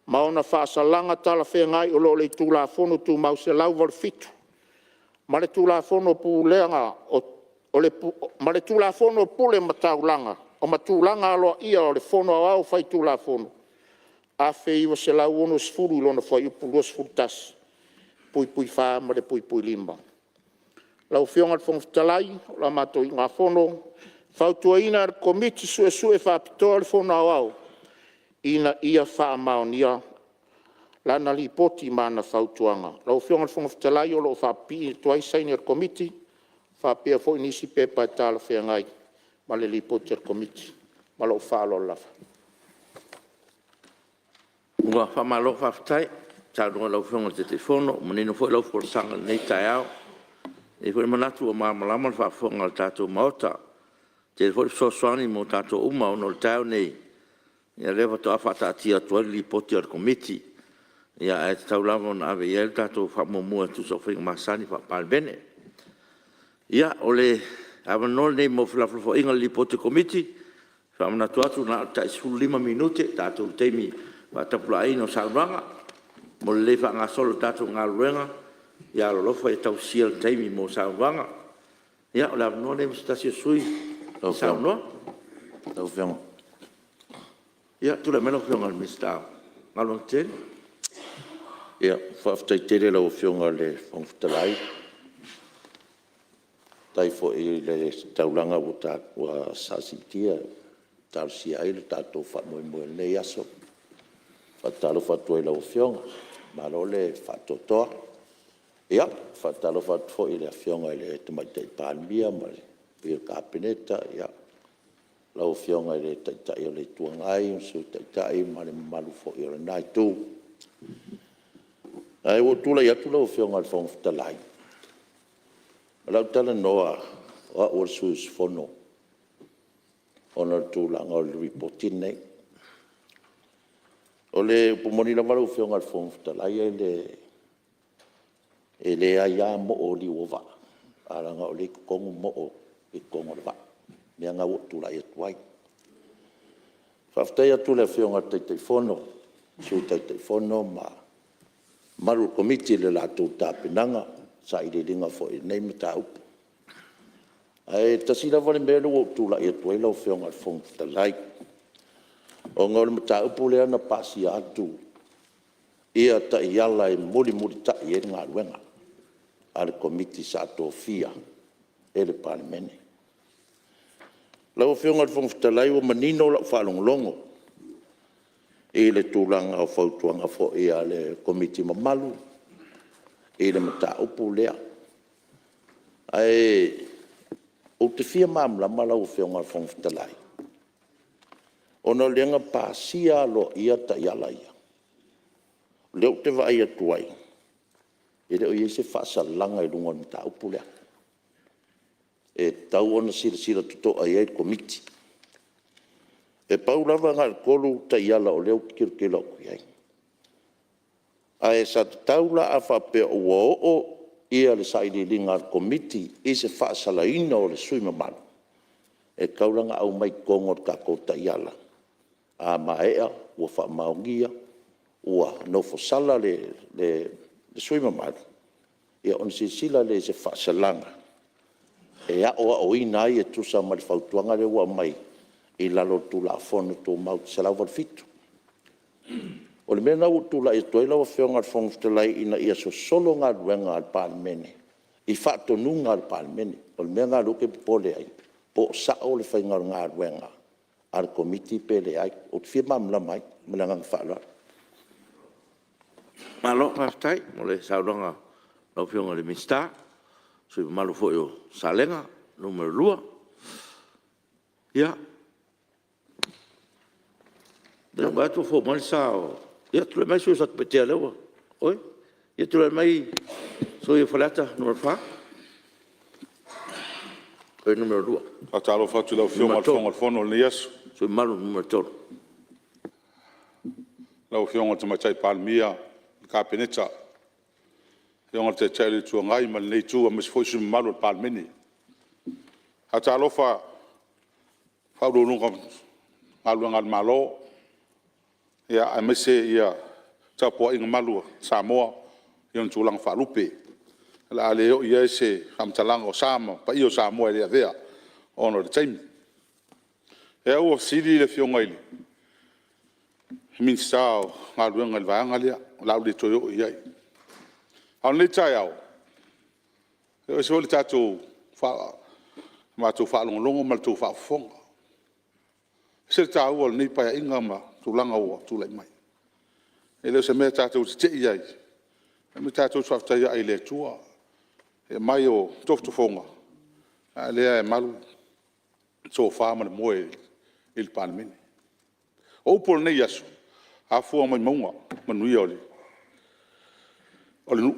Speaker 6: ma ona faasalaga talafeagai o lo o i le Tulafono Tumau 187 ma le Tulafono o Pule ma Tulaga Aloaia o le Fono Aoao Faitulafono 1960 i lona Fuaiupu 21, (4) ma le (5). Lau Afioga i le Fofoga Fetalai, o la matou iugafono, e fautuaina e le Komiti Suesue Faapitoa le Fono Aoao, Ina ia faamaonia lana Lipoti ma ana Fautuaga. Lau Afioga i le Fofoga Fetalai, o lo o faapipii atu ai saini a le Komiti faapea foi nisi pepa e talafeagai ma le Lipoti a le Komiti. Ma lou faaaloalo lava.
Speaker 3: Ua faamalo faafetai saunoa i lau Afioga i le Taitaifono, ua manino foi lau folasaga i lenei taeao. E i ai foi le manatu ua malamalama le faafofoga a le tatou Maota. E tele foi le fesoasoani mo tatou uma ona o le taeao nei, o lea faatoa faataatia atu ai le Lipoti a le Komiti, ae tatau lava ona ave i ai le tatou faamuamua e tusa o faiga masani Faa-Palemene. Ia, o le avanoa lenei mo felafolafoaiga i le Lipoti a le Komiti. E faamanatu atu na o le tai 15 minute le tatou taimi faatapulaaina o saunoaga mo le lelei faagasolo o le tatou galuega. Ia alolofa ia tausisia le taimi mo saunoaga. Ia o le avanoa lenei mo se tasi o sui usufono e saunoa. Ia, tulai mai lau Afioga i le Minisita o Galuega Tetele.
Speaker 7: Faafetai tele i lau Afioga i le Fofoga Fetalai, faafetai foi i le taulaga sa siitia e talosia ai le tatou faamoemoe i lenei aso. E faatalofa atu ai i lau Afioga, malo le faatoatoa. E faatalofa atu foi i le Afioga i le Tamaitai Palemia ma le paia o le Kapeneta, lau Afioga i le Taitai o le Itu Agai ma le Sui Taitai ma le mamalu foi o lena Itu. Ae ua ou tulai atu lau Afioga i le Fofoga Fetalai, o le a ou talanoa o au o le sui usufono ona o le tulaga o le Lipoti lenei. O le upu moni lava lau Afioga i le Fofoga Fetalai, e leai lava moo o liu o vaa, ae leaga o lea e i totonu moo i totonu o le vaa, o le mea lena ua ou tulai atu ai. Faafetai atu i le Afioga i le Taitaifono, Sui Taitaifono ma le mamalu o le Komiti i le latou tapenaga, sailiiliga foi i lenei mataupu. Ae tasi lava le mea lea ua ou tulai atu ai lau Afioga i le Fofoga Fetalai, ona o le mataupu lea na pasia atu taiala e mulimulitai ai le galuega a le Komiti sa tofia e le Palemene. Lau Afioga i le Fofoga Fetalai ua manino lau faalogologo i le tulaga o fautuaga foi a le Komiti mamalu i le mataupu lea. Ae ou te fia malamalama lau Afioga i le Fofoga Fetalai, ona o lea na pasia aloaia taiala ia, o lea ou te vaai atu ai, e le o i ai se faasalaga i luga o le mataupu lea, e tatau ona silasila totoa i ai le Komiti. E pau lava na o le 3 taiala o lea ou te tilotilo atu i ai, ae sa tatau la a faapea ua oo le sailiiliga a le Komiti i se faasalaina o le sui usufono mamalu, e tatau la ona aumai i totonu o le tatou taiala, a maea ua faamaonia ua nofosala le sui usufono mamalu, ia ona silasila lea i se faasalaga e aoaoina ai e tusa ma le fautuaga lea ua aumai i lalo o le Tulafono Tumau 187. O le mea lena ua ou tulai atu ai lau Afioga i le Fofoga Fetalai, ina ia sosolo galuega a le Palemene i faatonuga a le Palemene. O le mea lena o lea ou te popole ai, po o sao le faiga o le galuega a le Komiti pe leai. Ou te fia malamalama ai. Ma le agaga faaaloalo.
Speaker 3: Malo faafetai mo le saunoaga a lau Afioga i le Minisita, o le sui usufono mamalu foi mo Salega 2. Ia, o lea ua ou vaai atu ua fou mai le sa o… Ia, tulai mai le sui usufono mo Satupaitea o lea ua… Oi, ia tulai mai le sui usufono mo Faleata 4. Oi, Nu.2.
Speaker 8: E faatalofa atu i lau Afioga i le Fofoga o le Fono i lenei aso.
Speaker 3: Le sui usufono mamalu mo Nu.3.
Speaker 8: Lau Afioga i le Tamaitai Palemia, le Kapeneta, le Afioga i le Taitai o le Itu Agai ma lenei Itu aemaise foi sui usufono mamalu o le Palemene. E faatalofa i Ofisa Sili o Pulega o Matagaluega a le Malo, aemaise le tapuaiga malu a Samoa i ona tulaga faalupe. O le a le oo i ai se faamatalaga o sa ma paia o Samoa e le avea ona o le taimi. O lea ua fesili le Afioga i le Minisita o Galuega i le vaega lea, o le a ou le toe oo i ai. A o lenei taeao, e ese foi le matou faalogologo ma le tou faafofoga. E ese le taua o lenei Paeaiga ma tulaga ua tulai mai. E le o se mea tatou te te i ai, o le mea tatou te faafetai ai i le Atua i le aumai o tofotofoga, a o lea e malu le tofa ma le moe i le Palemene. O upu o lenei aso, a fua mai mauga manuia o le nuu.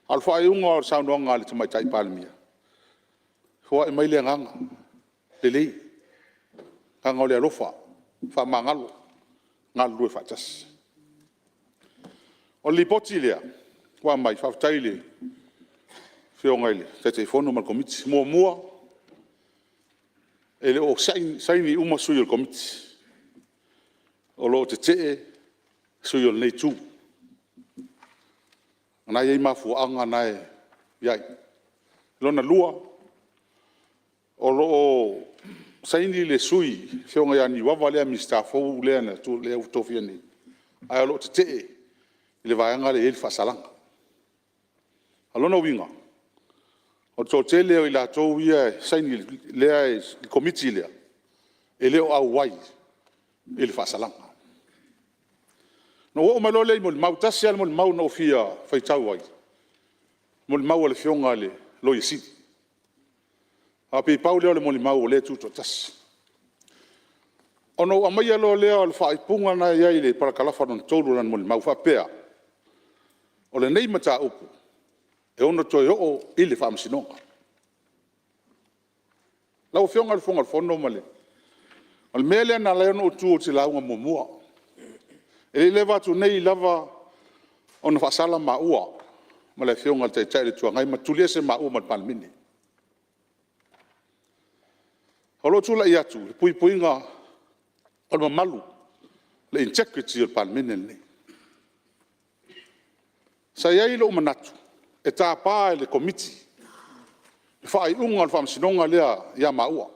Speaker 8: A o le faaiuga o le saunoaga a le Tamaitai Palemia, foai mai le agaga lelei, le agaga o le alofa, faamagalo, galulue faatasi. O le Lipoti lea ua aumai, faafetai i le Afioga i le Taitaifono ma le Komiti. Muamua, e le o saini uma sui o le Komiti. O lo o tetee sui o lenei Itu. O lena e i ai mafuaaga na e i ai. Lona lua, o lo o saini le sui le Afioga ia Niuava lea Minisita fou lea ua tofia nei, ae o lo o tetee i le vaega lea e i ai le faasalaga. O lona uiga, o le toatele o i latou ia e saini i le Komiti lea, e le o auai i le faasalaga. Ona ou oo mai loa lea i molimau. E tasi lava le molimau na ou fia faitau ai, o le molimau a le Afioga i le Loia Sili. Aua pei pau lea o le molimau o lea e tutoatasi. Ona ou aumaia loa lea o le faaupuga lena e i ai i le parakalafa lona 3 o lana molimau e faapea; “O lenei mataupu e ono toe oo i le Faamasinoga.” Lau Afioga i le Fofoga o le Fono, o le mea lea na ala ai ona ou tu ou te lauga muamua, e le i leva atu nei lava ona faasala maua ma le Afioga i le Taitai o le Itu Agai ma tuliese maua ma le Palemene. O lou tulai atu i le puipuiga o le mamalu, le integrity o le Palemene lenei. Sa i ai lou manatu e tapa e le Komiti le faaiuga o le Faamasinoga lea ia maua.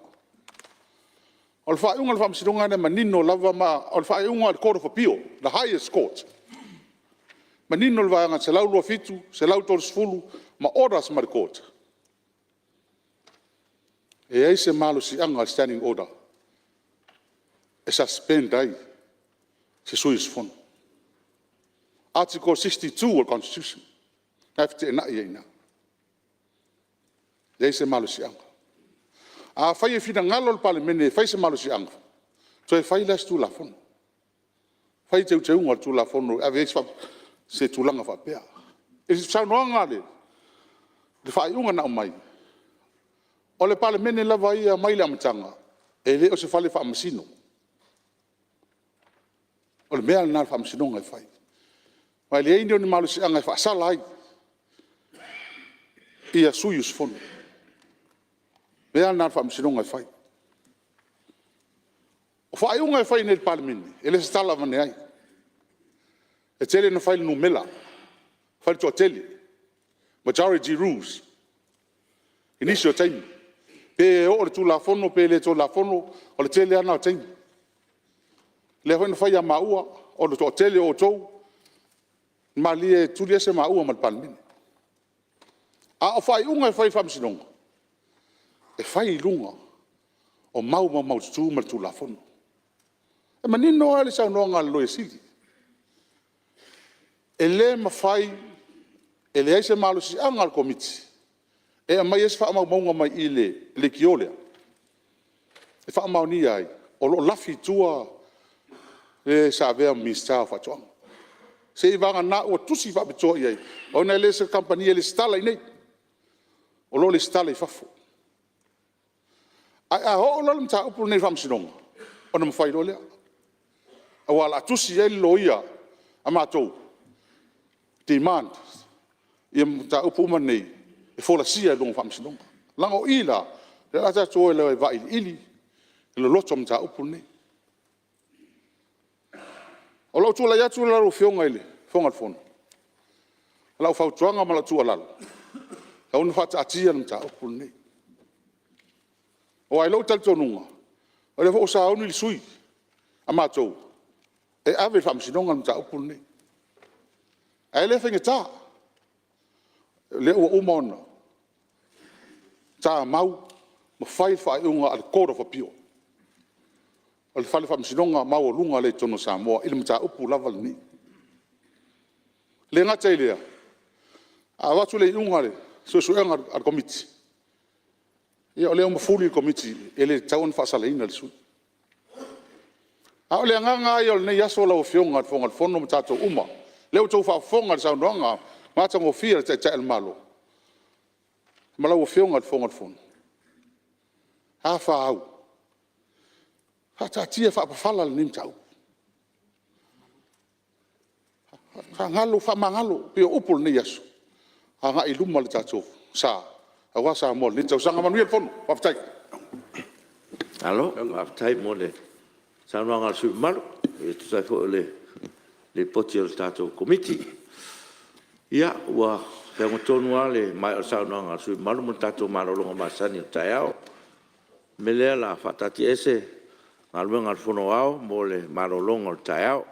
Speaker 8: O le faaiuga a le Faamasinoga lea e manino lava, ma o le faaiuga a le Court of Appeal, the highest Court. E manino le Vaega 127, 130 ma orders mai le Court, e leai se malosiaga o le Standing Order e suspend ai se sui usufono. Article 62 o le Constitution, o lena e feteenai ai i ina. E leai se malosiaga. Afai e finagalo le Palemene e fai se malosiaga, toe fai la o se Tulafono, fai teuteuga o le Tulafono e ave i ai se tulaga faapea. I le saunoaga i le faaiuga na aumai, o le Palemene lava ia mai le amataga, e le o se Fale Faamasino. O le mea lena a le Faamasinoga e fai. Ma e leai ni malosiaga e faasala ai sui usufono. O le mea lena a le Faamasinoga e fai. O faaiuga e fai i inei i le Palemene, e le o se tala avane ai. E tele ina fai i le numera, fai i le toatele, majority rules i nisi o taimi. Pe oo i le Tulafono pe le Tulafono, o le tele lava lena o taimi. O lea foi na fai ia maua, o le toatele o outou, malilie e tuliese maua ma le Palemene. A o faaiuga e fai e le Faamasinoga, e fai i luga o mau maumaututu ma le Tulafono. E manino lava le saunoaga a le Loia Sili, e le mafai, e leai se malosiaga o le Komiti e aumai ai se faamaumauga mai i le leitio lea e faamaonia ai o lo o lafi i tua le sa avea ma Minisita o Faatoaga. Seiavagana ua tusi faapitoa i ai, ona e le o se kamupani e resitala i inei, o lo o resitala i fafo. Ae a oo loa le mataupu lenei i le Faamasinoga, ona mafai loa lea, aua o le a tusi i ai le loia a matou, demand mataupu uma nei e folasia i luma o le Faamasinoga. Leaga o i la, lea o le a tatou o e vailiili le loloto o le mataupu lenei. O lou tulai atu la lau Afioga i le Fofoga Fetalai, o lau fautuaga ma lau tuualalo, e tatau ona faataatia le mataupu lenei. Aua i lou talitonuga, o lea foi ua sauni le sui usufono a matou e ave i le Faamasinoga le mataupu lenei. Ae le faigata. lea ua uma ona tamau ma fai le faaiuga a le Court of Appeal, o le Fale Faamasinoga maualuga lea i totonu o Samoa i le mataupu lava lenei. E le gata i lea, a avatu le iuga a le suesuega a le Komiti, ia o lea ua mafuli le Komiti e le tatau ona faasalaina le sui usufono. A o le agaga lava ia o lenei aso lau Afioga i le Fofoga o le Fono ma tatou uma, lea ua outou faafofoga i le saunoaga matagofie a le Taitai o le Malo ma lau Afioga i le Fofoga o le Fono, a fa au, faataatia faapafala lenei mataupu, faagalo faamagalo e pei o upu o lenei aso, agai i luma le tatou sa aua Samoa i lenei tausaga. Manuia le Fono. Faafetai.
Speaker 3: Malo faafetai mo le saunoaga a le sui usufono mamalu e tusa ai foi o le Lipoti a le tatou Komiti. Ia ua feaga tonu lava le maea o le saunoaga a le sui usufono mamalu ma le tatou malologa masani o le taeao. O le mea lea o le a faataatiaese Galuega a le Fono Aoao mo le malologa o le taeao.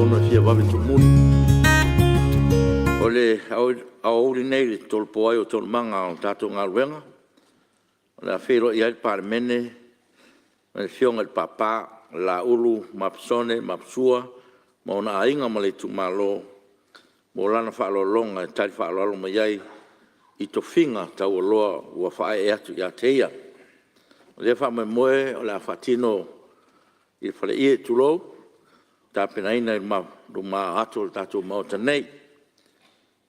Speaker 3: Usufono e fia vave tumuli. O le aoauli nei i le tolopo ai o Taualumaga o le tatou galuega, o le a feiloai ai le Palemene ma le Afioga i le Papa Laaulu Mapisone Maposua ma ona aiga ma le Itumalo mo lana faaaloaloga e tali faaaloalo mai ai i tofiga taualoa ua faaee atu ia te ia. O lea faamoemoe o le a faatino i le faleie tulou, tapenaina i luma atu o le tatou Maota nei.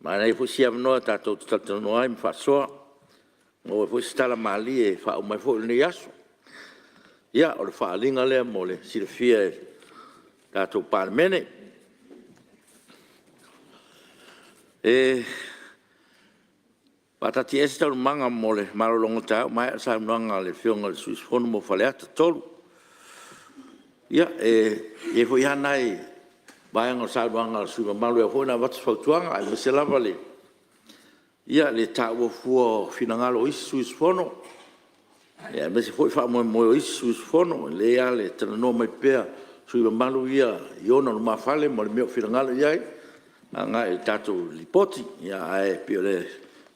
Speaker 3: Manaia foi si avanoa tatou te talatalanoa ai ma faasoa, maua ai foi se tala malie e faauma ai foi lenei aso. Ia, o le faaaliga lea mo le silafia e le tatou Palemene. E faataatiaese Taualumaga mo le malologa o le taeao ua maea le saunoaga a le Afioga i le sui usufono mo Faleata 3. Ia, e i ai foi lava nai vaega o le saunoaga a le sui usufono mamalu e ao foi ona avatu se fautuaga, aemaise lava le taua fua o finagalo o isi sui usufono, aemaise foi faamoemoe o isi sui usufono. E lelei lava le talanoa mai pea o sui usufono mamalu ia i ona lumafale ma le mea o finagalo i ai agai i le tatou Lipoti. Ae pei o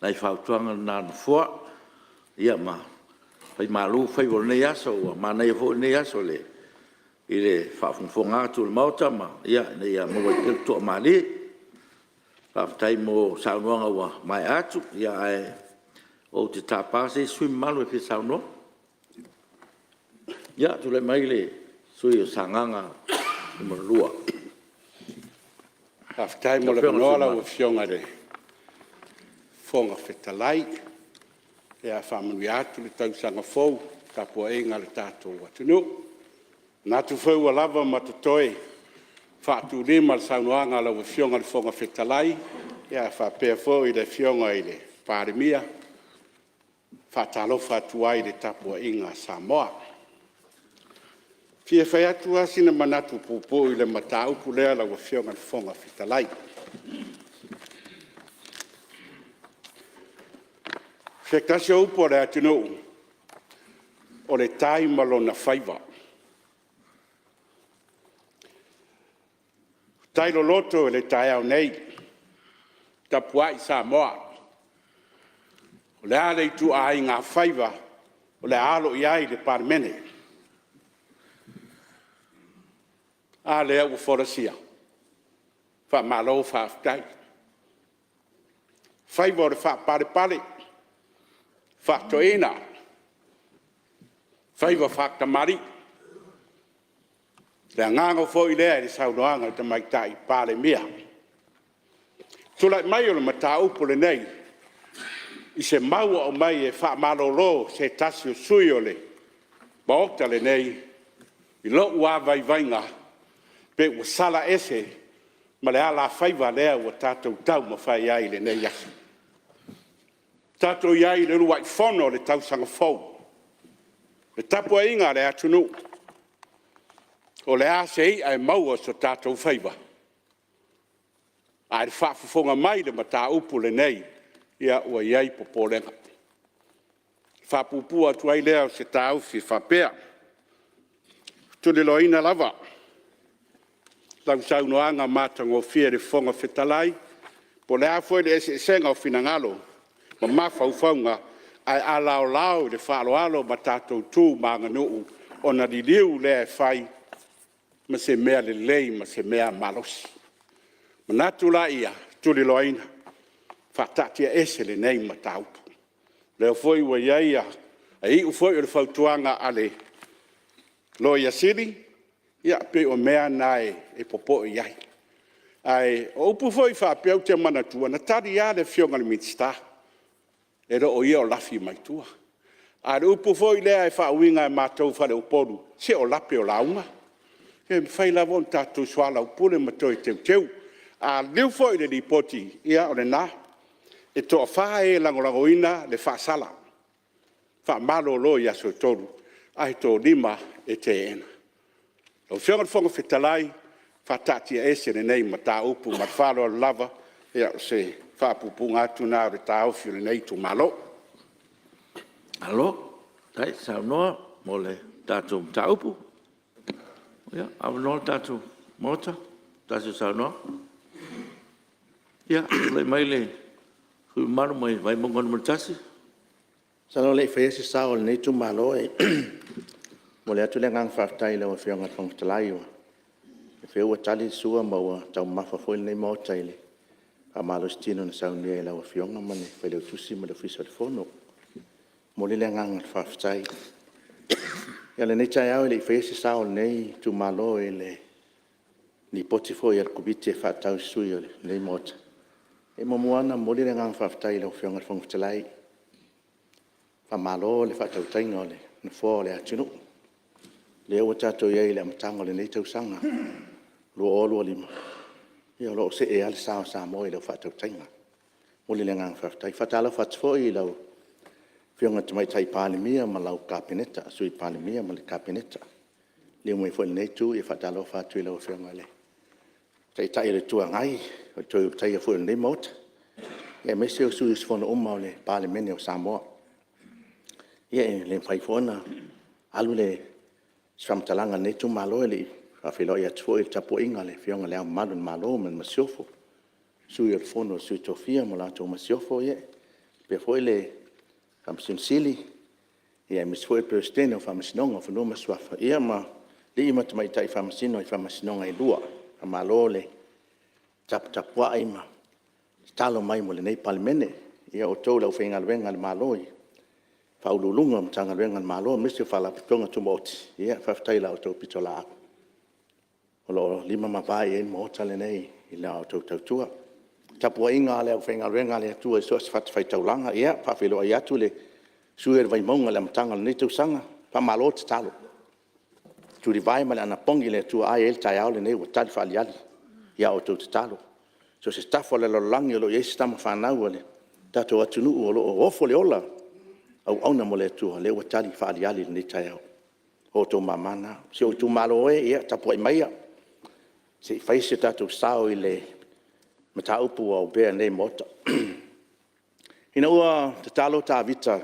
Speaker 3: nai fautuaga na a le Nofoa. Ia ma faimalu faiva o lenei aso, ua manaia foi lenei aso i le faafogafoga atu a le Maota ina ia maua ai pea le toamalie. Faafetai mo saunoaga ua maea atu, ae ou te tapa se isi sui usufono mamalu e fia saunoa. Ia, tulai mai le sui usufono mo Sagaga 2.
Speaker 4: Faafetai mo le avanoa lau Afioga i le Fofoga Fetalai. E faamanuia atu le tausaga fou i le tapuaiga a le tatou atunuu. E manatu foi ua lava ma totoe faatulima i le saunoaga a lau Afioga i le Fofoga Fetalai faapea foi le Afioga i le Palemia. E faatalofa atu ai i le tapuaiga a Samoa. E fia fai atu lava sina manatu puupuu i le mataupu lea lau Afioga i le Fofoga Fetalai. O se tasi o upu a le atunuu, o le tai ma lona faiva. Tai loloto i le taeao nei, tapuai Samoa. O le a le ituaiga faiva o le a alo i ai le Palemene? A lea ua folasia? Faamalo faafetai. Faiva o le faapalepale, faatoeaina, faiva faatamalii. O le agaga foi lea i le saunoaga a le Tamaitai Palemia. O le tulai mai o le mataupu lenei i se mau ua aumai e faamalolo se tasi o sui usufono o le Maota lenei, i lou lava vaivaiga, pe ua sala ese ma le alafaiva lea ua tatou taumafai ai i lenei aso. Ua tatou i ai i le uluai fono o le tausaga fou, le tapuaiga a le atunuu, o le a se i'a e maua i so tatou faiva? A o le faafofoga mai i le mataupu lenei, ia ua i ai popolega. Ona faapuupuu atu ai lea o se taofi e faapea, e tuliloaina lava lau saunoaga matagofie le Fofoga Fetalai, po o le a foi le eseesega o finagalo ma mafaufauga, ae a laolao i le faaaloalo ma tatou tu ma aganuu, ona liliu lea e fai ma se mea lelei ma se mea malosi. Ona manatu laia, tuliloaina, faataatiaese lenei mataupu. O lea foi ua i ai e iu foi o le fautuaga a le Loia Sili, ia pei o mea na e popoe i ai. Ae o upu foi faapea ou te manatua, na tali lava le Afioga i le Minisita, e le o ia o lafi mai tua. A o le upu foi lea e faauiga e matou faleupolu, se o lape o lauga. E mafai lava ona tatou soalaupule ma toe teuteu. A liliu foi i le Lipoti, ia o lena. E toa-fa e lagolagoina le faasala, faamalolo i aso e 3, ae toalima e teena. Lau Afioga i le Fofoga Fetalai, faataatiaese lenei mataupu ma le faaaloalo lava. Ia o se faapuupuuga atu lena o le taofi o lenei itumalo.
Speaker 3: Malo faafetai saunoa mo le tatou mataupu. Ia, avanoa le tatou Maota mo se tasi o saunoaga. Ia, tulai mai le sui usufono mamalu mai Vaimauga 1.
Speaker 9: Masalo a o le i faia se sao o lenei itumalo, e momoli atu le agaga faafetai i lau Afioga i le Fofoga Fetalai, o lea ua tali le sua ma ua taumamafa foi lenei Maota i le faamalositino na saunia e lau Afioga ma le Failautusi ma le Ofisa o le Fono. E momoli le agaga o le faafetai. Ia o lenei taeao e le i faia se sao o lenei itumalo i le Lipoti foi a le Komiti e faatatau i sui usufono o lenei Maota, e muamua lava ona momoli le agaga faafetai i lau Afioga i le Fofoga Fetalai. Faamalo le faatautaiga o le Nofoa o le atunuu. O lea ua tatou i ai i le amataga o lenei tausaga 2025, ia o lo o see lava le sa o Samoa i lau faatautaiga. momoli le agaga faafetai. E faatalofa atu foi i lau Afioga i le Tamaitai Palemia ma lau Kapeneta, Sui Palemia ma le Kapeneta. Liliu mai foi i lenei Itu, e faatalofa atu i lau Afioga i le Taitai o le Itu Agai, o le toe Ulutaia foi o lenei Maota, aemaise o sui usufono uma o le Palemene o Samoa. Ia e le mafai foi ona alu se faamatalaga a lenei itumalo e le i faafeiloai atu foi i le tapuaiga a le Afioga i Le Ao Mamalu o le Malo ma le Masiofo, Sui o le Fono a Sui Tofia ma le Masiofo, faapea foi le Faamasino Sili, aemaise foi le Peresetene o le Faamasinoga o Fanua ma Suafa, ia ma alii ma tamaitai Faamasino o Faamasinoga e lua. Faamalo le taputapuai ma tatalo mai mo lenei Palemene. Ia, o outou o le aufaigaluega a le Malo i Ofisa Sili o Pulega o Matagaluega a le Malo aemaise o Faalapotopotoga Tumaoti, ia faafetai i la outou pitolaau o lo o lima ma vae i ai le Maota lenei i la outou tautua. Le tapuaiga a le aufaigaluega a le Atua i so o se fatafaitaulaga, ia e faafeiloai atu le sui usufono o le Vaimauga i le amataga o lenei tausaga, faamalo tatalo. Le tulivae ma le anapogi a le Atua, a e i ai le taeao lenei ua tali faaaliali i a outou tatalo. So o se tafa o le lalolagi o lo o i ai se tama fanau a le tatou atunuu o lo o ofo le ola, auauna mo le Atua, o lea ua tali faaaliali i lenei taeao. O outou mama na. Si ou itumalo e, ia tapuai maia se i fai so tatou sao i le mataupu ua opea nei i le Maota. Ina ua tatalo Tavita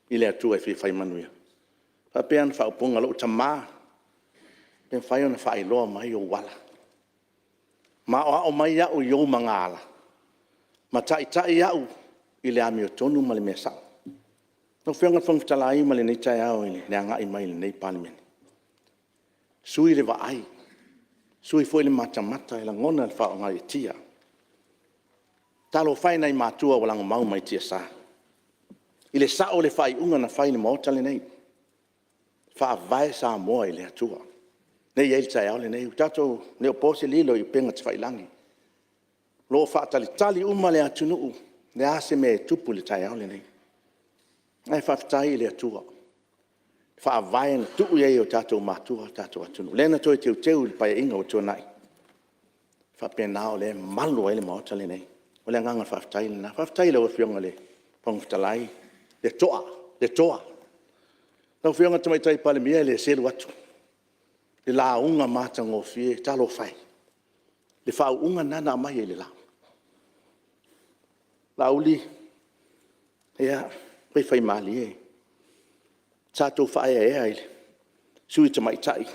Speaker 9: i le Atua e fia fai manuia, e faapea ana faaupuga, “Lou tama, pe mafai ona faailoa mai ou ala, ma aoao mai au i ou magaala ma taitai au i le amiotonu ma le mea sao.” Lau Afioga i le Fofoga Fetalai ma lenei taeao i le agai mai i lenei Palemene, sui le vaai, sui foi le matamata, e lagona le faagaeetia. Talofa e i nai matua ua lagomau mai tiasa i le sao o le faaiuga na fai i le Maota lenei, Faavae Samoa i le Atua. Lea e i ai le taeao lenei, e le o po se lilo i upega tafailagi, o lo o faatalitali uma le atunuu, o le a se mea e tupu i le taeao lenei. Ae faafetai i le Atua i le Faavae na tuu i ai e o tatou matua lo tatou atunuu, lea na toe teuteu i le Paeaiga ua tuanai, e faapena o lea e malu ai le Maota lenei. O le agaga faafetai lena. Faafetai i lau Afioga i le Fofoga Fetalai le toa, le toa. Lau Afioga i le Tamaitai Palemia e le selu atu i le lauga matagofie, talofa e, le faauuga lena na aumai ai i le Laauli, ia faifaimalie. Sa outou faaeaea i le sui tamaitai,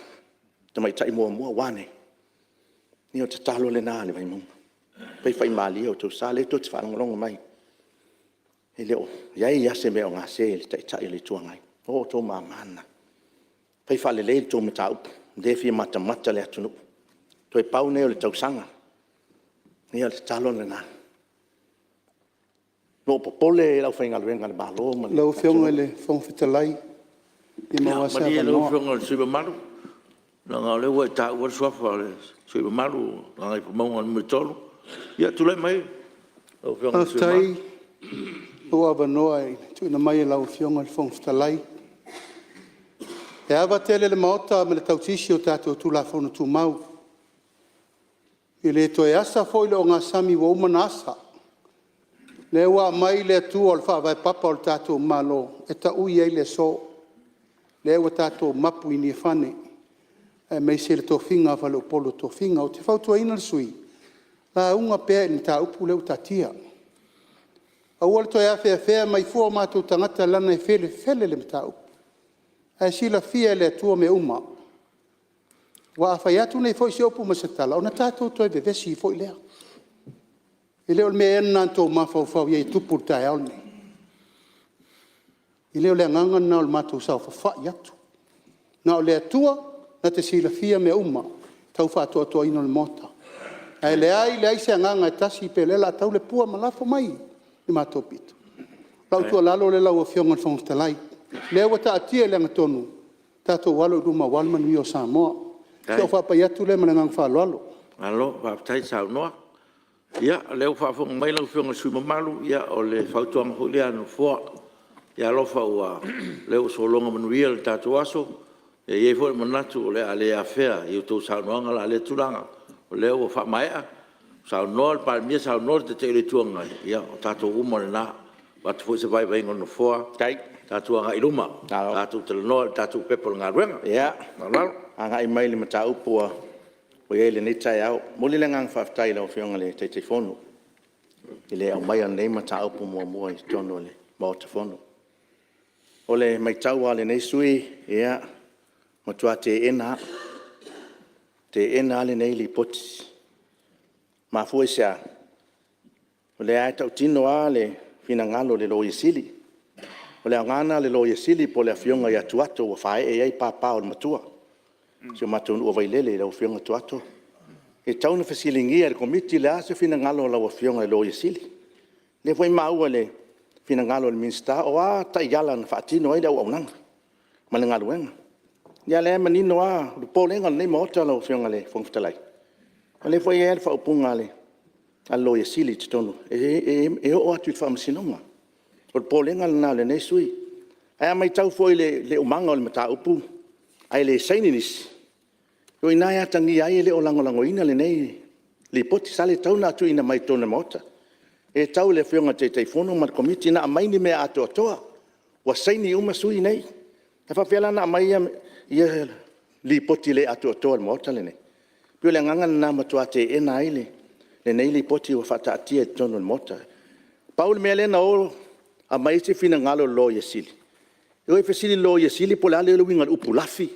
Speaker 9: tamaitai muamua, ua a nei? Ia o le tatalo lena a le Vaimauga, faifaimalie o outou sa, o lea tou te faalogologo mai, e le o i ai lava se mea o gase i le Taitai o le Itu Agai. O outou mama na. Fai faalelei le tou mataupu, o lea e fia matamata le atunuu. Toe pau lenei o le tausaga. Ia o le tatalo lena. O lo o popole le aufaigaluega a le Malo ma le
Speaker 10: Lau Afioga i le Fofoga Fetalai, pe maua lava se
Speaker 3: Ia malie lau
Speaker 10: avanoa.
Speaker 3: Afioga i le sui usufono mamalu, leaga o lea ua e taua le suafa o le sui usufono mamalu mo Gagaifomauga 3. Ia tulai mai lau Afioga i le sui usufono
Speaker 10: Faafetai
Speaker 3: mamalu.
Speaker 10: mo lou avanoa ua tuuina mai e lau Afioga i le Fofoga Fetalai. E ava tele i le Maota ma le tausisi o tatou Tulafono Tumau. E le toe asa foi le ogasami ua uma ona asa. O lea ua aumai le Atua o le faavae papa o le tatou Malo e taui ai le aso. O lea ua tatou mapu i Niafane aemaise le tofiga a faleupolu o tofiga. Ou te fautuaina le sui usufono, lauga pea i le mataupu lea ua taatia. Aua le toe afeafea mai fua o matou tagata leaga e felefele le mataupu. Ae silafia e le Atua mea uma. Aua a fai atu nei foi se upu ma se tala, ona tatou toe vevesi ai foi lea. E le o le mea ea lena na outou mafaufau i ai e tupu i le taeao lenei? E le o le agaga lena o le matou saofafai atu. Na o le Atua na te silafia mea uma tau faatoatoaina o le Maota. Ae leai leai se agaga e tasi pe o lea o le a tau le pua ma lafo mai i le matou pito. O lau tuualalo lea lau Afioga i le Fofoga Fetalai, o lea ua taatia i le agatonu, tatou alo i luma aua le manuia o Samoa. O si au faapai atu lea ma le agaga faaaloalo.
Speaker 3: Malo faafetai saunoa. Ia o lea ua faafofoga mai lau Afioga i le sui usufono mamalu, ia o le fautuaga foi lea a le Nofoa. Ia alofa o lea ua sologa manuia le tatou aso, e i ai foi le manatu o le a le afea i a outou saunoaga la lea tulaga, o lea ua faamaea. Saunoa le Palemia, saunoa le Taitai o le Itu Agai, ia o tatou uma lena. E avatu foi se vaivaiga o le Nofoa, tatou agai i luma, tatou talanoa i le tatou Pepa o Galuega. Ma le
Speaker 9: Ia,
Speaker 3: faaaloalo.
Speaker 9: agai mai i le mataupu ua i ai lenei taeao. E momoli le agaga faafetai i lau Afioga i le Taitaifono i le aumaia o lenei mataupu muamua i totonu o le Maota Fono. O le matau lava a lenei sui usufono, e matua teena lava, teena lava lenei Lipoti. E mafua i se a? O lea lava e tautino lava le finagalo o le Loia Sili. O le aoga lena o le Loia Sili po o le Afioga ia Tuato ua faaee i ai papa o le matua, si o matou nuu o Vailele lau Afioga Tuato. E tatau ona fesiligia e le Komiti o le a se finagalo o lau Afioga i le Loia Sili. O lea foi e maua i le finagalo o le Minisita, o a taiala na faatino ai le auaunaga ma le galuega. Ia o lea e manino lava le popolega o lenei Maota lau Afioga i le Fofoga Fetalai, o lea foi e i ai le faaupuga a le Loia Sili i totonu, e oo atu i le Faamasinoga. O le popolega lena o lenei sui usufono. Ae a matau foi i le umaga o le mataupu ae le saini nisi, o i ina e atagia ai e le o lagolagoina lenei Lipoti. Sa le tatau ona tuuina mai i totonu o le Maota. E tatau i le Afioga i le Taitaifono ma le Komiti ona aumai ni mea atoatoa, ua saini uma sui nei. E faapefea la ona aumai ia Lipoti le atoatoa i le Maota lenei? E pei o le agaga lena ua matua teena ai lenei Lipoti ua faataatia i totonu o le Maota. Pau le mea lea na o aumai ai se finagalo o le Loia Sili, e o e fesili i le Loia Sili po o le a le uiga o le upu lafi.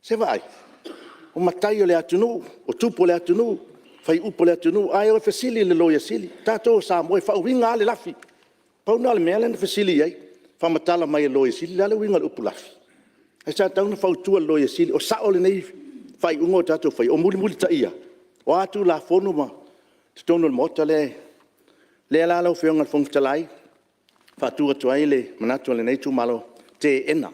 Speaker 9: Se i vaai, o matai o le atunuu, o tupu o le atunuu, faaiupu a le atunuu, ae o e fesili i le Loia Sili. O tatou o Samoa e faauiga lava le lafi. Pau lena o le mea lea na fesili i ai, faamatala mai e le Loia Sili le a le uiga o le upu lafi. Ae sa tatau ona fautua i le Loia Sili, o sao lenei faaiuga ua tatou faia? O mulimulitaia? O a Tulafono i totonu o le Maota lea? O lea la lau Afioga i le Fofoga Fetalai e faatu atu ai le manatu o lenei itumalo, teena.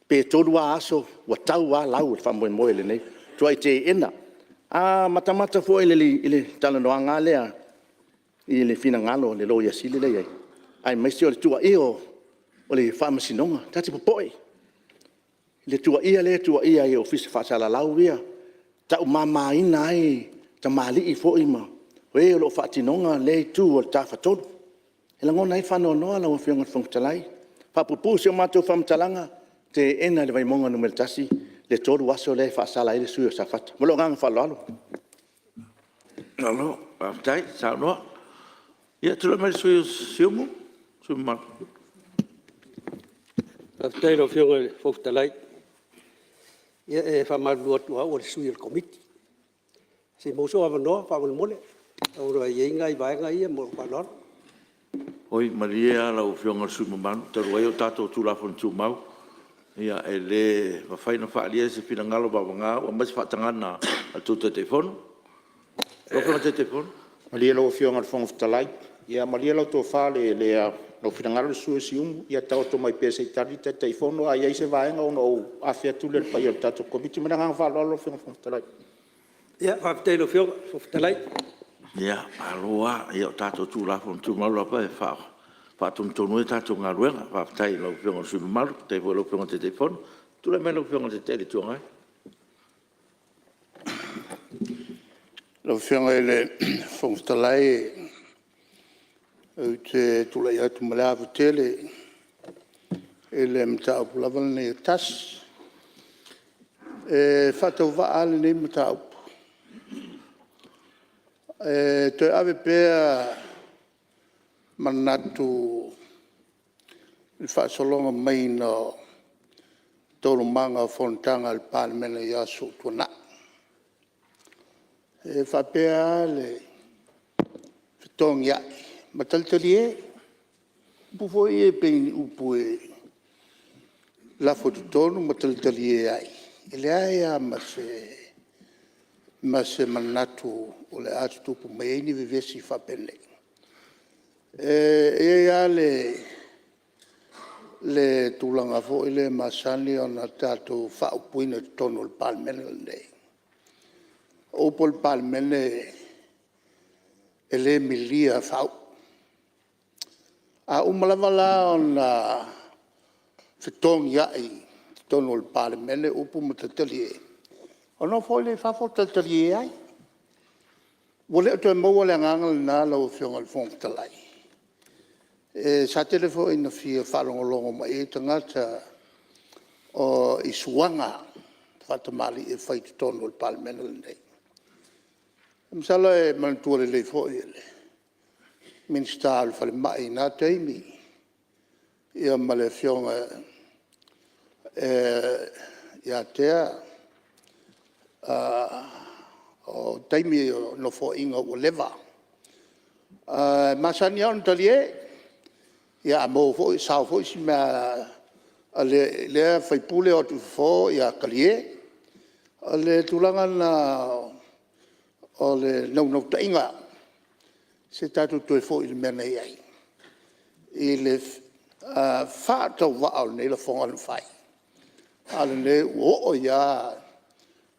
Speaker 9: Pe 3 lava aso, ua tau lava lau o le faamoemoe o lenei… Matuai teena. A matamata foi i le talanoaga lava lea i le finagalo o le Loia Sili lea e i ai, aemaise o le tuuaia o le Faamasinoga. Ta te popoe i le tuuaia lea e tuuaia ai i Ofisa Faasalalau ia, taumamaina ai tamalii foi ma e o lo o faatinoina lea itu o le Tafatolu. E lagona ai le faanoanoa lau Afioga i le Fofoga Fetalai. E faapuupuu se matou faamatalaga, teena e le Vaimauga 1 le 3 aso lea e faasala ai le sui usufono o Safata. Ma lou agaga faaaloalo.
Speaker 3: Malo faafetai saunoa. Ia tulai mai le sui usufono mo Siumu. Faafetai i lau Afioga i le Fofoga Fetalai. Ia e faamalulu atu o au o le sui o le Komiti, se i maua sou avanoa faamolemole ona e i ai nai vaega ia ma lou faaaloalo. Oi malie lava lau Afioga i le sui usufono mamalu, talu ai o tatou Tulafono Tumau, e le mafai ona faaalia se finagalo vavana ua aumai se faatagaga a le tou Taitaifono. Lau Afioga i le Taitaifono.
Speaker 6: Malie lau Afioga i le Fofoga Fetalai, ia malie lau tofa lou finagalo le sui usufono o Siumu, ia taoto mai pea se i tali le Taitaifono, a i ai se vaega ona ou afe atu lea i le paia o le tatou Komiti. Ma le agaga faaaloalo lau Afioga i le Fofoga Fetalai.
Speaker 11: Faafetai i lau Afioga i le Fofoga Fetalai.
Speaker 3: Ia malo lava. Ia o tatou Tulafono Tumau lava e faatonutonu ai a tatou galuega. Faafetai i lau Afioga i le sui usufono mamalu, faafetai foi i lau Afioga i le Taitaifono. Tulai mai lau Afioga i le Taitai o le Itu Agai.
Speaker 4: Lau Afioga i le Fofoga Fetalai ou te tulai atu ma le ava tele i le mataupu lava lenei e tasi. E faatauvaa lava lenei mataupu. E toe ave pea manatu i le faasologa maiga o taualumaga o fonotaga a le Palemene i aso ua tuanai. E faapea lava le fetogiai ma talitalie. O upu foi ia pei o ni upu e lafo i totonu ma talitalie ai, e leai lava ma se manatu o le a tutupu mai ai ni vevesi faapenei. E i ai lava le tulaga foi lea e masani ona tatou faaupuina i totonu o le Palemene lenei, o upu a le Palemene e le milia faauu. A uma lava la ona fetogiai i totonu o le Palemene upu ma talitalie, ona o foi lea i fafo talitalie ai. Ua le o toe maua le agaga lena lau Afioga i le Fofoga Fetalai, sa tele foi ina fia faalogologo mai i ai tagata i suaga faatamalii e fai i totonu o le Palemene lenei. Masalo e manatua lelei foi e le Minisita o le Falemai i na taimi ma le Afioga ia Tea, o taimi o Nofoaiga ua leva. E masani lava ona talie, ia a maua foi sao foi se mea a lea sui usufono o atu i fafo ia talie. O le tulaga lena o le naunautaiga, se tatou toe foi i le mea na i ai i le faatauvaa o lenei lafoga na fai, a o lenei ua oo ai lava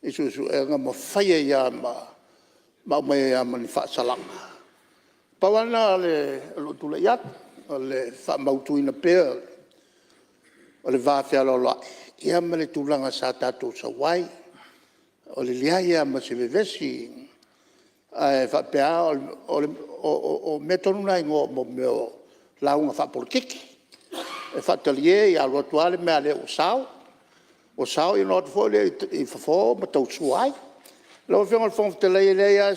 Speaker 4: i suesuega ma fai ai lava ma aumai ai lava ma ni faasalaga. Pau lava lena o lou tulai atu, o le faamautuina pea o le vafealoaloai ma le tulaga sa tatou sau ai, o le leai lava ma se vevesi ae faapea lava o mea tonu na e igoa o mea o lauga faapolokiki. E faatalie ia alu atu lava le mea a le ua sao, ua sao ona o atu foi lea i fafo ma tau sua ai. Lau Afioga i le Fofoga Fetalai e leai lava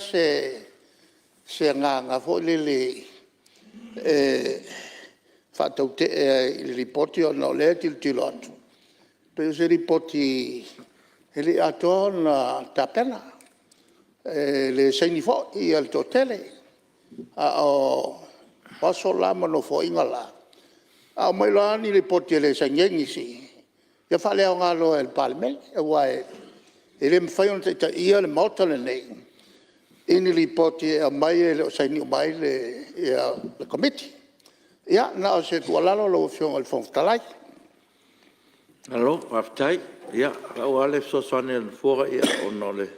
Speaker 4: se agaga foi lele e faatautee ai i le Lipoti ona o lea e tilotilo atu e pei o se Lipoti e le i atoa ona tapena, e le saini foi le toatele. A o aso la ma nofoaiga la, a aumai loa ni Lipoti e le saini ai nisi, ia faaleaoga loa e le Palemene aua e le mafai ona taitaia le Maota lenei i ni Lipoti e aumai e le o saini uma ai le Komiti. Ia na o se tuualalo lau Afioga i le Fofoga Fetalai.
Speaker 3: Malo faafetai. Ia pau lava le fesoasoani a le Nofoa ona o le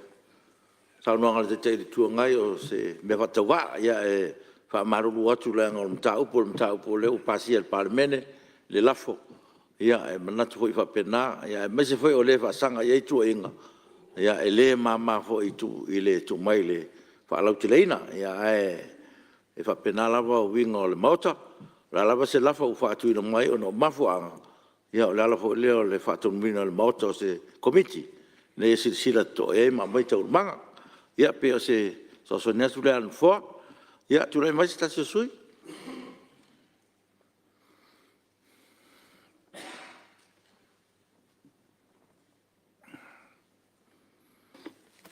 Speaker 3: saunoaga a le Taitai o le Itu Agai o se mea faatauvaa. Ae faamalulu atu leaga o le mataupu o le mataupu o lea ua pasia e le Palemene le lafo. E manatu foi faapena aemaise foi o lē e faasaga i ai tuuaiga, e le mama foi i le tuu mai i le faalauteleina. Ae faapena lava uiga o le Maota, o le a lava se lafo ua faatuina mai ona o mafuaaga, ia o le ala foi lea o le faatonuina e le Maota o se Komiti ina ia silasila totoa i ai ma aumai taualumaga. Ia pei o se fesoasoani atu lea a le Nofoa. Ia tulai mai se tasi o sui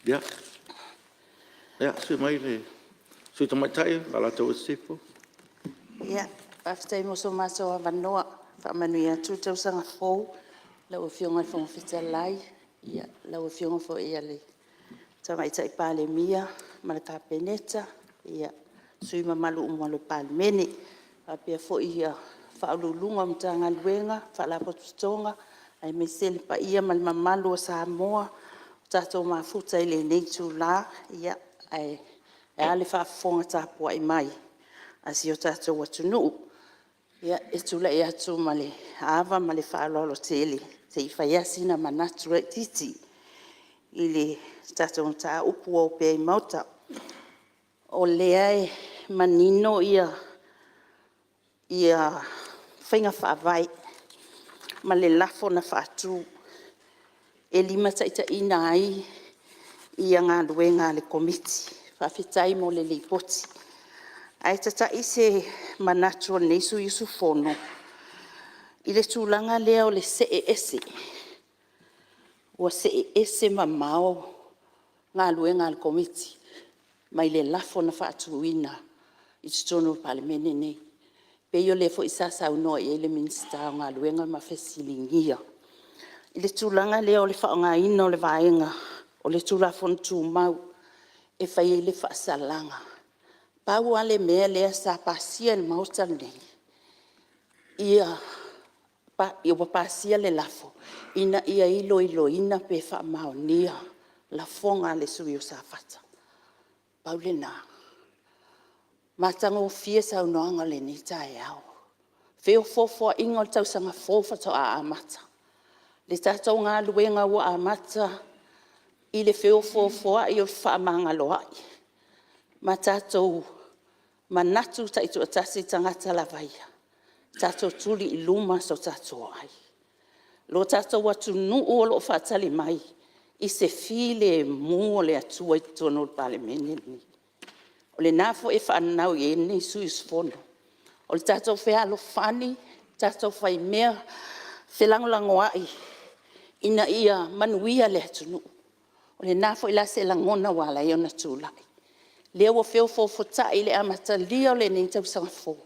Speaker 3: usufono. Ia, susu mai le Sui Tamaitai mo Alataua Sisifo.
Speaker 1: Faafetai mo so matou avanoa. E faamanuia atu le tausaga fou i lau Afioga i le Fofoga Fetalai, lau Afioga foi i le Tamaitai Palemia ma le Kapeneta, sui usufono mamalu uma o le Palemene, faapea foi Ofisa Sili o Pulega o Matagaluega ma Faalapotopotoga aemaise le paia ma le mamalu o Samoa ua tatou mafuta i lenei itula, ae a le faafofoga tapuai mai a si o tatou atunuu. E tulai atu ma le ava ma le faaaloalo tele se i fai lava sina manatu laitiiti i le tatou mataupu ua opea i Maota. O lea e manino faiga faavae ma le lafo na faatu e limataitaiina ai galuega a le Komiti. Faafetai mo le Lipoti. Ae tatai se manatu o lenei sui usufono i le tulaga lea o le see ese, ua see ese mamao galuega a le Komiti mai le lafo na faatuina i totonu o le Palemene lenei. E pei o lea foi sa saunoa i ai le Minisita o Galuega ma fesiligia. I le tulaga lea o le faaaogaina o le vaega o le Tulafono Tumau e fai ai le faasalaga. Pau lava le mea lea sa pasia e le Maota lenei, ua pasia le lafo ina ia iloiloina pe faamaonia lafoga a le sui usufono o Safata, pau lena. Matagofie saunoaga i lenei taeao, feofoofoaiga o le tausaga fou faatoa amata. Le tatou galuega ua amata i le feofoofoai o le fefaamagaloai.
Speaker 12: ma tatou manatu taitoatasi tagata lava ia, tatou tuli i luma so tatou ai. Lo tatou atunuu o lo o faatali mai i se filemu o le Atua i totonu o le Palemene lenei. O lena foi e faanau i ai lenei sui usufono. O le tatou fealofani, tatou faimea felagolagoai ina ia manuia le atunuu. O lena foi la se lagona ua ala ai ona tulai. O lea ua feofoofotai le amatalia o lenei tausaga fou.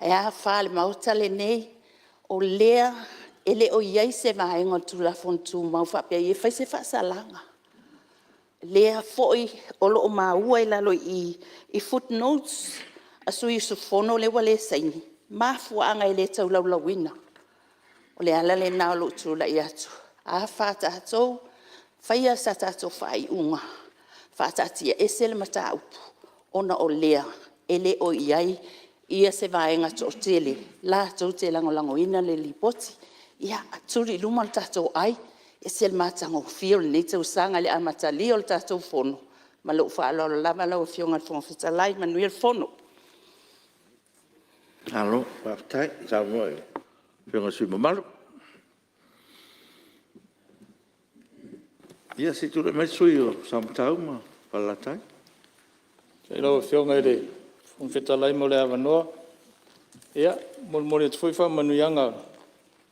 Speaker 12: Ae a fa i le Maota lenei, o lea e le o i ai se vaega o le Tulafono Tumau e faapea e fai se faasalaga. O lea foi o lo o maua i lalo i i i footnotes a sui usufono lea ua le saini, mafuaaga e le tau laulauina. O le ala lena o lou tulai atu, a fa a tatou, faia sa tatou faaiuga, faataatiaese le mataupu ona o lea e le o i ai se vaega toatele latou te lagolagoina le Lipoti. Ia tuli i luma lo tatou ai, e ese le matagofie o lenei tausaga i le amatalia o le tatou Fono. Ma lou faaaloalo lava lau Afioga i le Fofoga Fetalai. Manuia le fono.
Speaker 3: Malo faafetai saunoa i lau Afioga i le sui usufono mamalu. Ia se i tulai mai le sui usufono mo Samatau ma Falelatai. Faafetai i lau Afioga i le Fofoga Fetalai mo le avanoa. E molimoli atu foi faamanuiaga o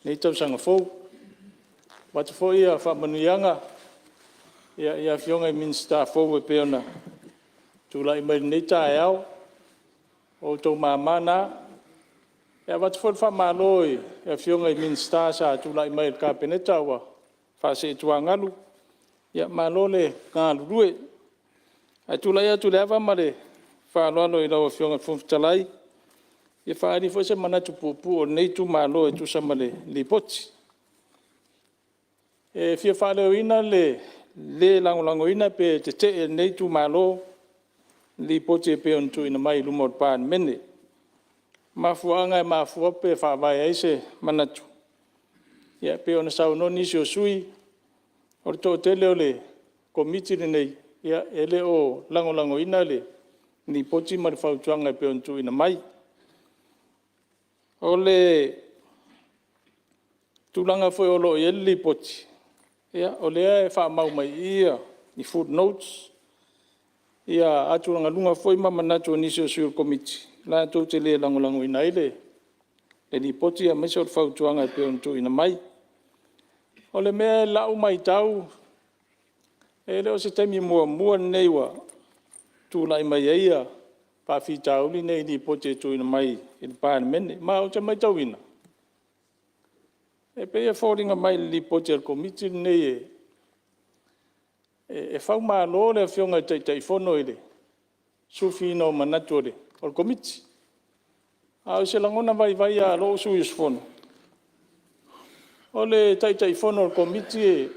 Speaker 3: lenei tausaga fou. E avatu foi faamanuiaga i Afioga i Minisita fou e pei ona tulai mai i lenei taeao. O outou mama na. E avatu foi le faamalo i Afioga i Minisita sa tulai mai i le Kapeneta ua faasee i tuagalu, ia malo le galulue. Ae tulai atu i le ava ma le faaaloalo i lau Afioga i le Fofoga Fetalai, e fia faaali foi se manatu puupuu o lenei itumalo e tusa ma le Lipoti. E fia faaleoina le le lagolagoina pe tetee e lenei itumalo le Lipoti e pei ona tuuina mai i luma o le Palemene. O mafuaaga e mafua pe faavae ai se manatu, e pei ona saunoa nisi o sui usufono, o le toatele o le Komiti lenei e le o lagolagoina le Lipoti ma le Fautuaga e pei ona tuuina mai. O le tulaga foi o lo o i ai le Lipoti, o lea e faamau mai i i i footnotes atugaluga foi ma manatu o nisi o sui o le Komiti latou te le lagolagoina ai le Lipoti aemaise o le Fautuaga e pei ona tuuina mai. O le mea i lau matau, e le o se taimi muamua lenei ua tulai mai ai faafitauli nei i Lipoti e tuuina mai i le Palemene. Ma ou te matauina, e pei e foliga mai i le Lipoti a le Komiti lenei e faumalo le Afioga i le Taitaifono i le sufiina o manatu o le Komiti. A o se lagona vaivai lava o lou sui usufono, o le Taitaifono o le Komiti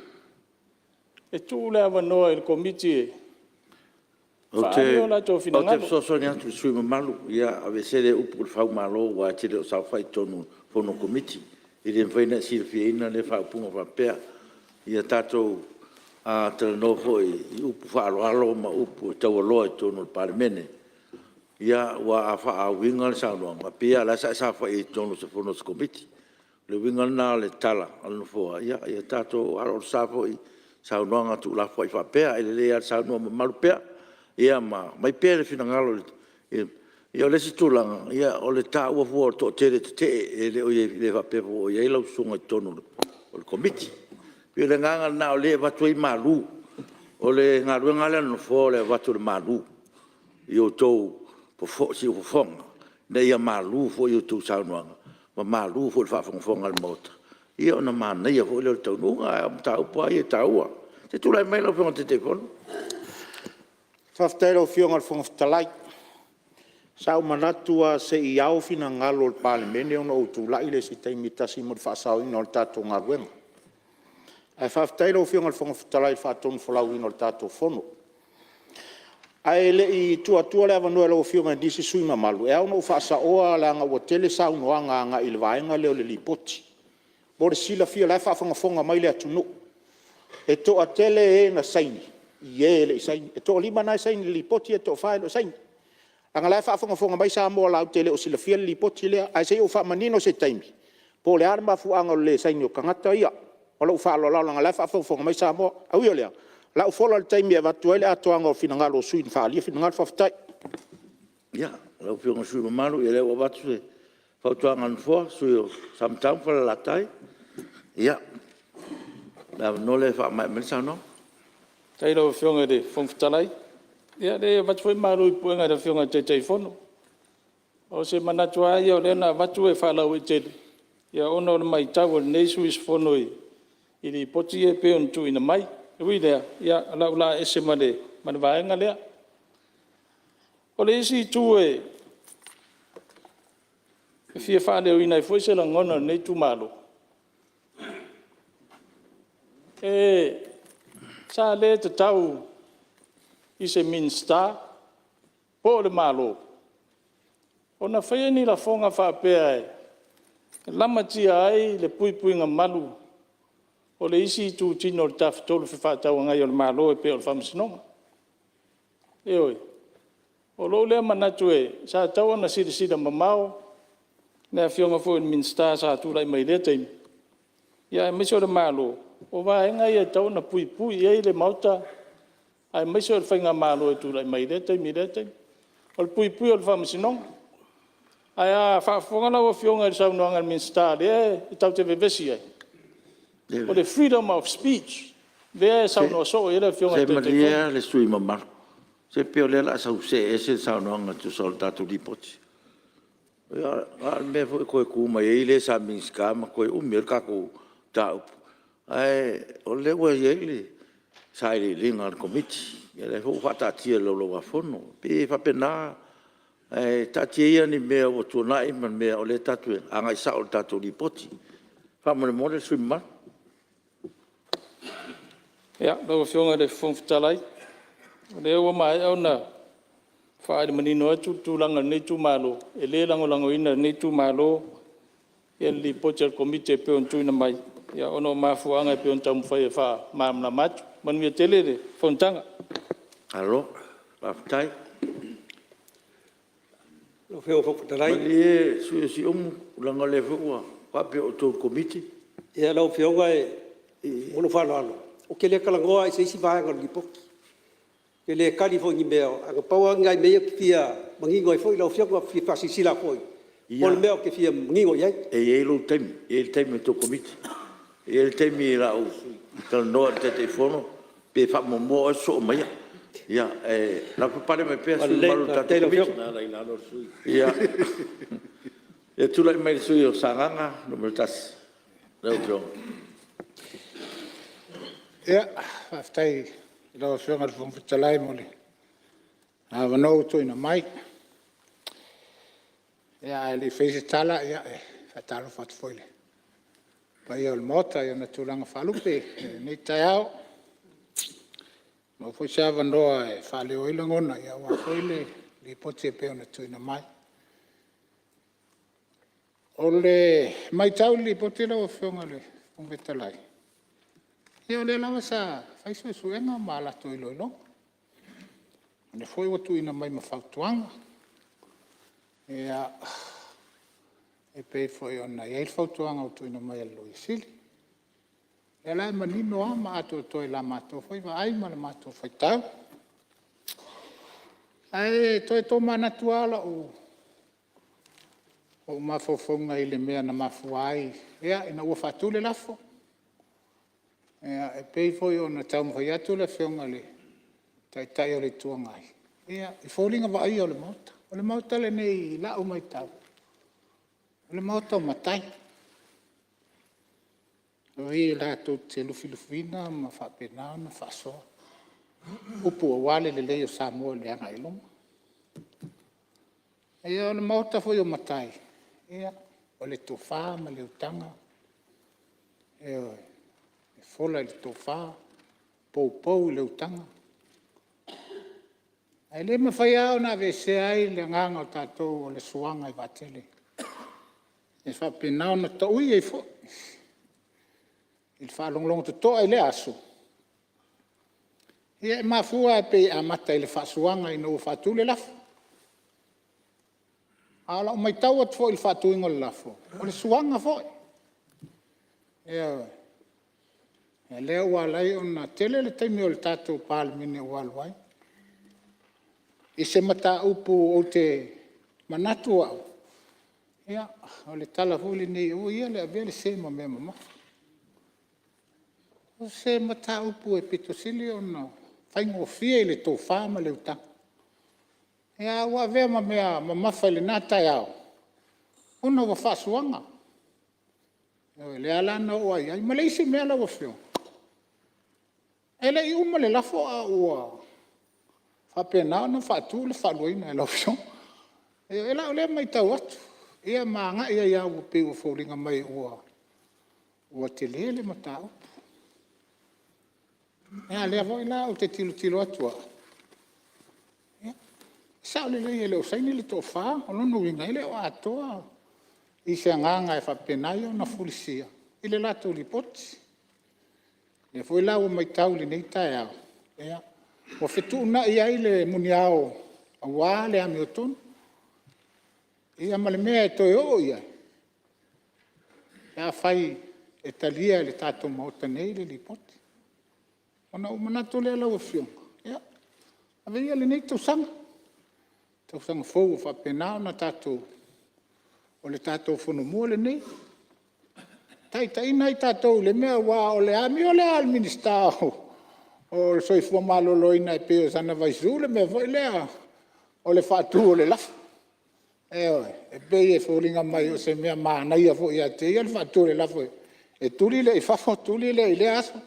Speaker 3: e tuu le avanoa i le Komiti e faaali o latou finagalo. Ou te fesoasoani atu i le sui usufono mamalu, ia aveese lea upu o le faumalo aua e te le o saofai i totonu o fono a Komiti. E le mafai ona e silafia lea faaupuga faapea. Ia tatou talanoa foi i upu faaaloalo ma upu e taualoa i totonu o le Palemene. Aua a faauiga le saunoaga, e pei lava o la sa e saofai ai i totonu o se fono a se Komiti. O le uiga lena o le tala a le Nofoa, ia tatou aloalosa foi i saunoaga tuulafoai faapea. E lelei lava le saunoa mamalu pea ma aumai pea le finagalo. Ia o le isi tulaga, o le taua fua o le toatele e tetee, e le faapea foi o i ai lau susuga i totonu o le Komiti. E pei o le agaga lena o lea e avatu ai malu. O le galuega lea a le Nofoa o le avatu o le malu i outou siufofoga ina ia malu foi a outou saunoaga ma malu foi i le faafogafoga a le Maota, ia ona manaia foi lea o le taunuuga. Ae o mataupu lava ia e taua. Se i tulai mai lau Afioga i le Taitaifono.
Speaker 6: Faafetai i lau Afioga i le Fofoga Fetalai. Sa ou manatu lava se i ao finagalo o le Palemene ona ou tulai lea i se taimi e tasi mo le faasaoina o le tatou galuega. Ae faafetai i lau Afioga i le Fofoga Fetalai i le faatonufolauina o le tatou Fono. Ae le i tuu atua le avanoa i lau Afioga i nisi sui usufono mamalu, e ao ona ou faasaoa leaga ua tele saunoaga agai i le vaega lea o le Lipoti. Mo le silafia o la e faafogafoga mai le atunuu, e toatele e na saini i e e le i saini. E toa-5 na e saini i le Lipoti ae toa-4 e le o saini. Leaga o la e faafogafoga mai Samoa latou te le o silafia le Lipoti lea, ae se i ou faamanino i se taimi po o le a le mafuaaga o le le saini o tagata ia. Ma lou faaaloalo lava leaga o la e faafogafoga mai Samoa. Ae ui o lea, o le a ou fola i le taimi e avatu ai le atoaga o finagalo o sui usufono na faaalia finagalo. Faafetai.
Speaker 3: Ia, lau Afioga i le sui usufono mamalu, o lea ua avatu le fautuaga a le Nofoa, le sui usufono mo Samatau ma Falelatai. Ia, o le avanoa lea e faamaea mai ai le saunoaga. Faafetai i lau Afioga i le Fofoga Fetalai. Ia leai e avatu foi malu i puega i le Afioga i le Taitaifono. O se manatu lava ia o lea na avatu e faalauaitele ona o le maitau a lenei sui usufono i Lipoti ia e pei ona tuuina mai. Ae ui i lea, o le a ou laa ese ma le vaega lea. O le isi itu e fia faaleoina ai foi se lagona o lenei itumalo, sa le tatau i se Minisita po o le Malo ona faia ni lafoga faapea e lamatia ai le puipuiga malu o le isi itutino o le Tafatolu Fefaatauagai o le Malo e pei o le Faamasinoga. Ioe. O lou lea manatu sa tatau ona silasila mamao le Afioga foi i le Minisita sa tulai mai i lea taimi, aemaise o le Malo, o vaega ia e tatau ona puipui i ai le Maota aemaise o le faigamalo e tulai mai i lea taimi i lea taimi, o le puipui o le Faamasinoga. Ae a faafofoga lau Afioga i le saunoaga a le Minisita lea tatou te vevesi ai, o le freedom of speech lea e saunoa soo i ai le Afioga i le Taitaifono. Se malie le sui usufono mamalu, se pei o lea o le a sau see ese le saunoaga e tusa o le tatou Lipoti. A o le mea foi e toe tu mai ai le sa Minisita ma toe umi ai le tatou mataupu. Ae o lea ua i ai le sailiiliga a le Komiti, o lea foi ua faataatia i le Laulau-a-Fono. E pei e faapena, ae taatia ia ni mea ua tuanai ma ni mea o lea tatou te agai sao i le tatou Lipoti. Faamolemole le sui usufono mamalu. Lau Afioga i le Fofoga Fetalai, o lea ua maea ona faaali manino atu le tulaga o lenei itumalo, e le lagolagoina e lenei itumalo le Lipoti a le Komiti e pei ona tuuina mai ona o mafuaaga e pei ona taumafai e faamalamalama atu. Manuia tele le fonotaga. Malo faafetai.
Speaker 11: Lau Afioga i le Fofoga Fetalai…
Speaker 3: Malie le sui usufono mo Siumu, leaga o lea foi ua faapea o outou o le Komiti. Ia lau Afioga ma lou faaaloalo, ou te le talanoa lava i se isi vaega o le Lipoti. Ou te le tali foi i ni mea, ae na pau lava nai mea ia ou te fia manino ai foi lau Afioga, ou te fia faasilasila atu ai o le mea ou te fia manino i ai. Ia, e i ai lou taimi, e i ai le taimi o le tou Komiti. E i ai le taimi o le a ou talanoa i le Taitaifono pe faamuamua oe sosoo maia. Ae lavapapale mai pea le sui usufono mamalu o le tatou Komiti. Ia tulai mai le sui usufono mo Sagaga 1 lau Afioga.
Speaker 13: Faafetai i lau Afioga i le Fofoga Fetalai mo le avanoa ua tuuina mai. Ae le i faia se tala, e faatalofa atu foi i le paia o le Maota i ona tulaga faalupe i lenei taeao. Ua maua foi se avanoa e faaleo ai lagona aua foi le Lipoti e pei ona tuuina mai. O le matau i le Lipoti lau Afioga i le Fofoga Fetalai, ia o lea lava sa fai suesuega ma latou iloiloga, o lea foi ua tuuina mai ma fautuaga e pei foi ona i ai le fautuaga ua tuuina mai e le Loia Sili. O lea la e manino lava ma atoatoa i la matou foi vaai ma le matou faitau. Ae toe tomanatu lava lou mafaufauga i le mea na mafua ai ina ua faatu le lafo, e pei foi ona taumafai atu le Afioga i le Taitai o le Itu Agai, i foliga vaaia o le Maota. O le Maota lenei i lau matau, o le Maota o matai, o i latou te lufilufiina ma faapena ona faasoa upu aua le lelei o Samoa i le agai i luma. O le Maota foi o matai, o le tofa ma le utaga, ioe, e fola i le tofa, poupou i le utaga. Ae le mafai lava ona aveesea ai le agaga o tatou o le suaga i vaatele e faapena ona taui ai foi i le faalogologo totoa i lea aso. Ia e mafua lava pei e amata i le faasuaga ina ua faatu le lafo. A o lau matau atu foi i le faatuina o le lafo, o le suaga foi. Ioe. O lea ua ala ai ona tele le taimi o le tatou Palemene ua alu ai i se mataupu ou te manatu au, ia, o le tala foi lenei, aua ia le avea le se ma mea mamafa. O se mataupu e pito sili ona faigofie i le tofa ma le utaga, ae ua avea ma mea mamafa i lena taeao ona ua faasuaga. Lea la na oo ai i ai. Ma le isi mea lau Afioga, e le i uma le lafo a ua faapena ona faatu le faaluaina e lau Afioga. I lau lea matau atu ma agai ai lava pei ua foliga mai ua tele le mataupu. A o lea foi la ou te tilotilo atu au, e sao lelei e le o saini le toa-fa, o lona uiga e le o atoa i se agaga e faapena ona fulisia i le latou Lipoti. O lea foi la ua matau i lenei taeao, ua fetuunai ai le muniao aua le amiotonu ma le mea e toe oo i ai pe afai e talia e le tatou Maota nei le Lipoti. Ona ou manatu lea lau Afioga, ia, avea ia lenei tausaga, tausaga fou ua faapena ona tatou, o le tatou fonomua lenei, taitaiina ai tatou i le mea aua o le amio lea a le Minisita o le Soifua Maloloina e pei o sana vaisu le mea foi lea o le faatu o le lafo. Ioe. E pei e foliga mai o se mea manaia foi ia te ia le faatu o le lafo e tuli lea i fafo tuli lea i lea aso.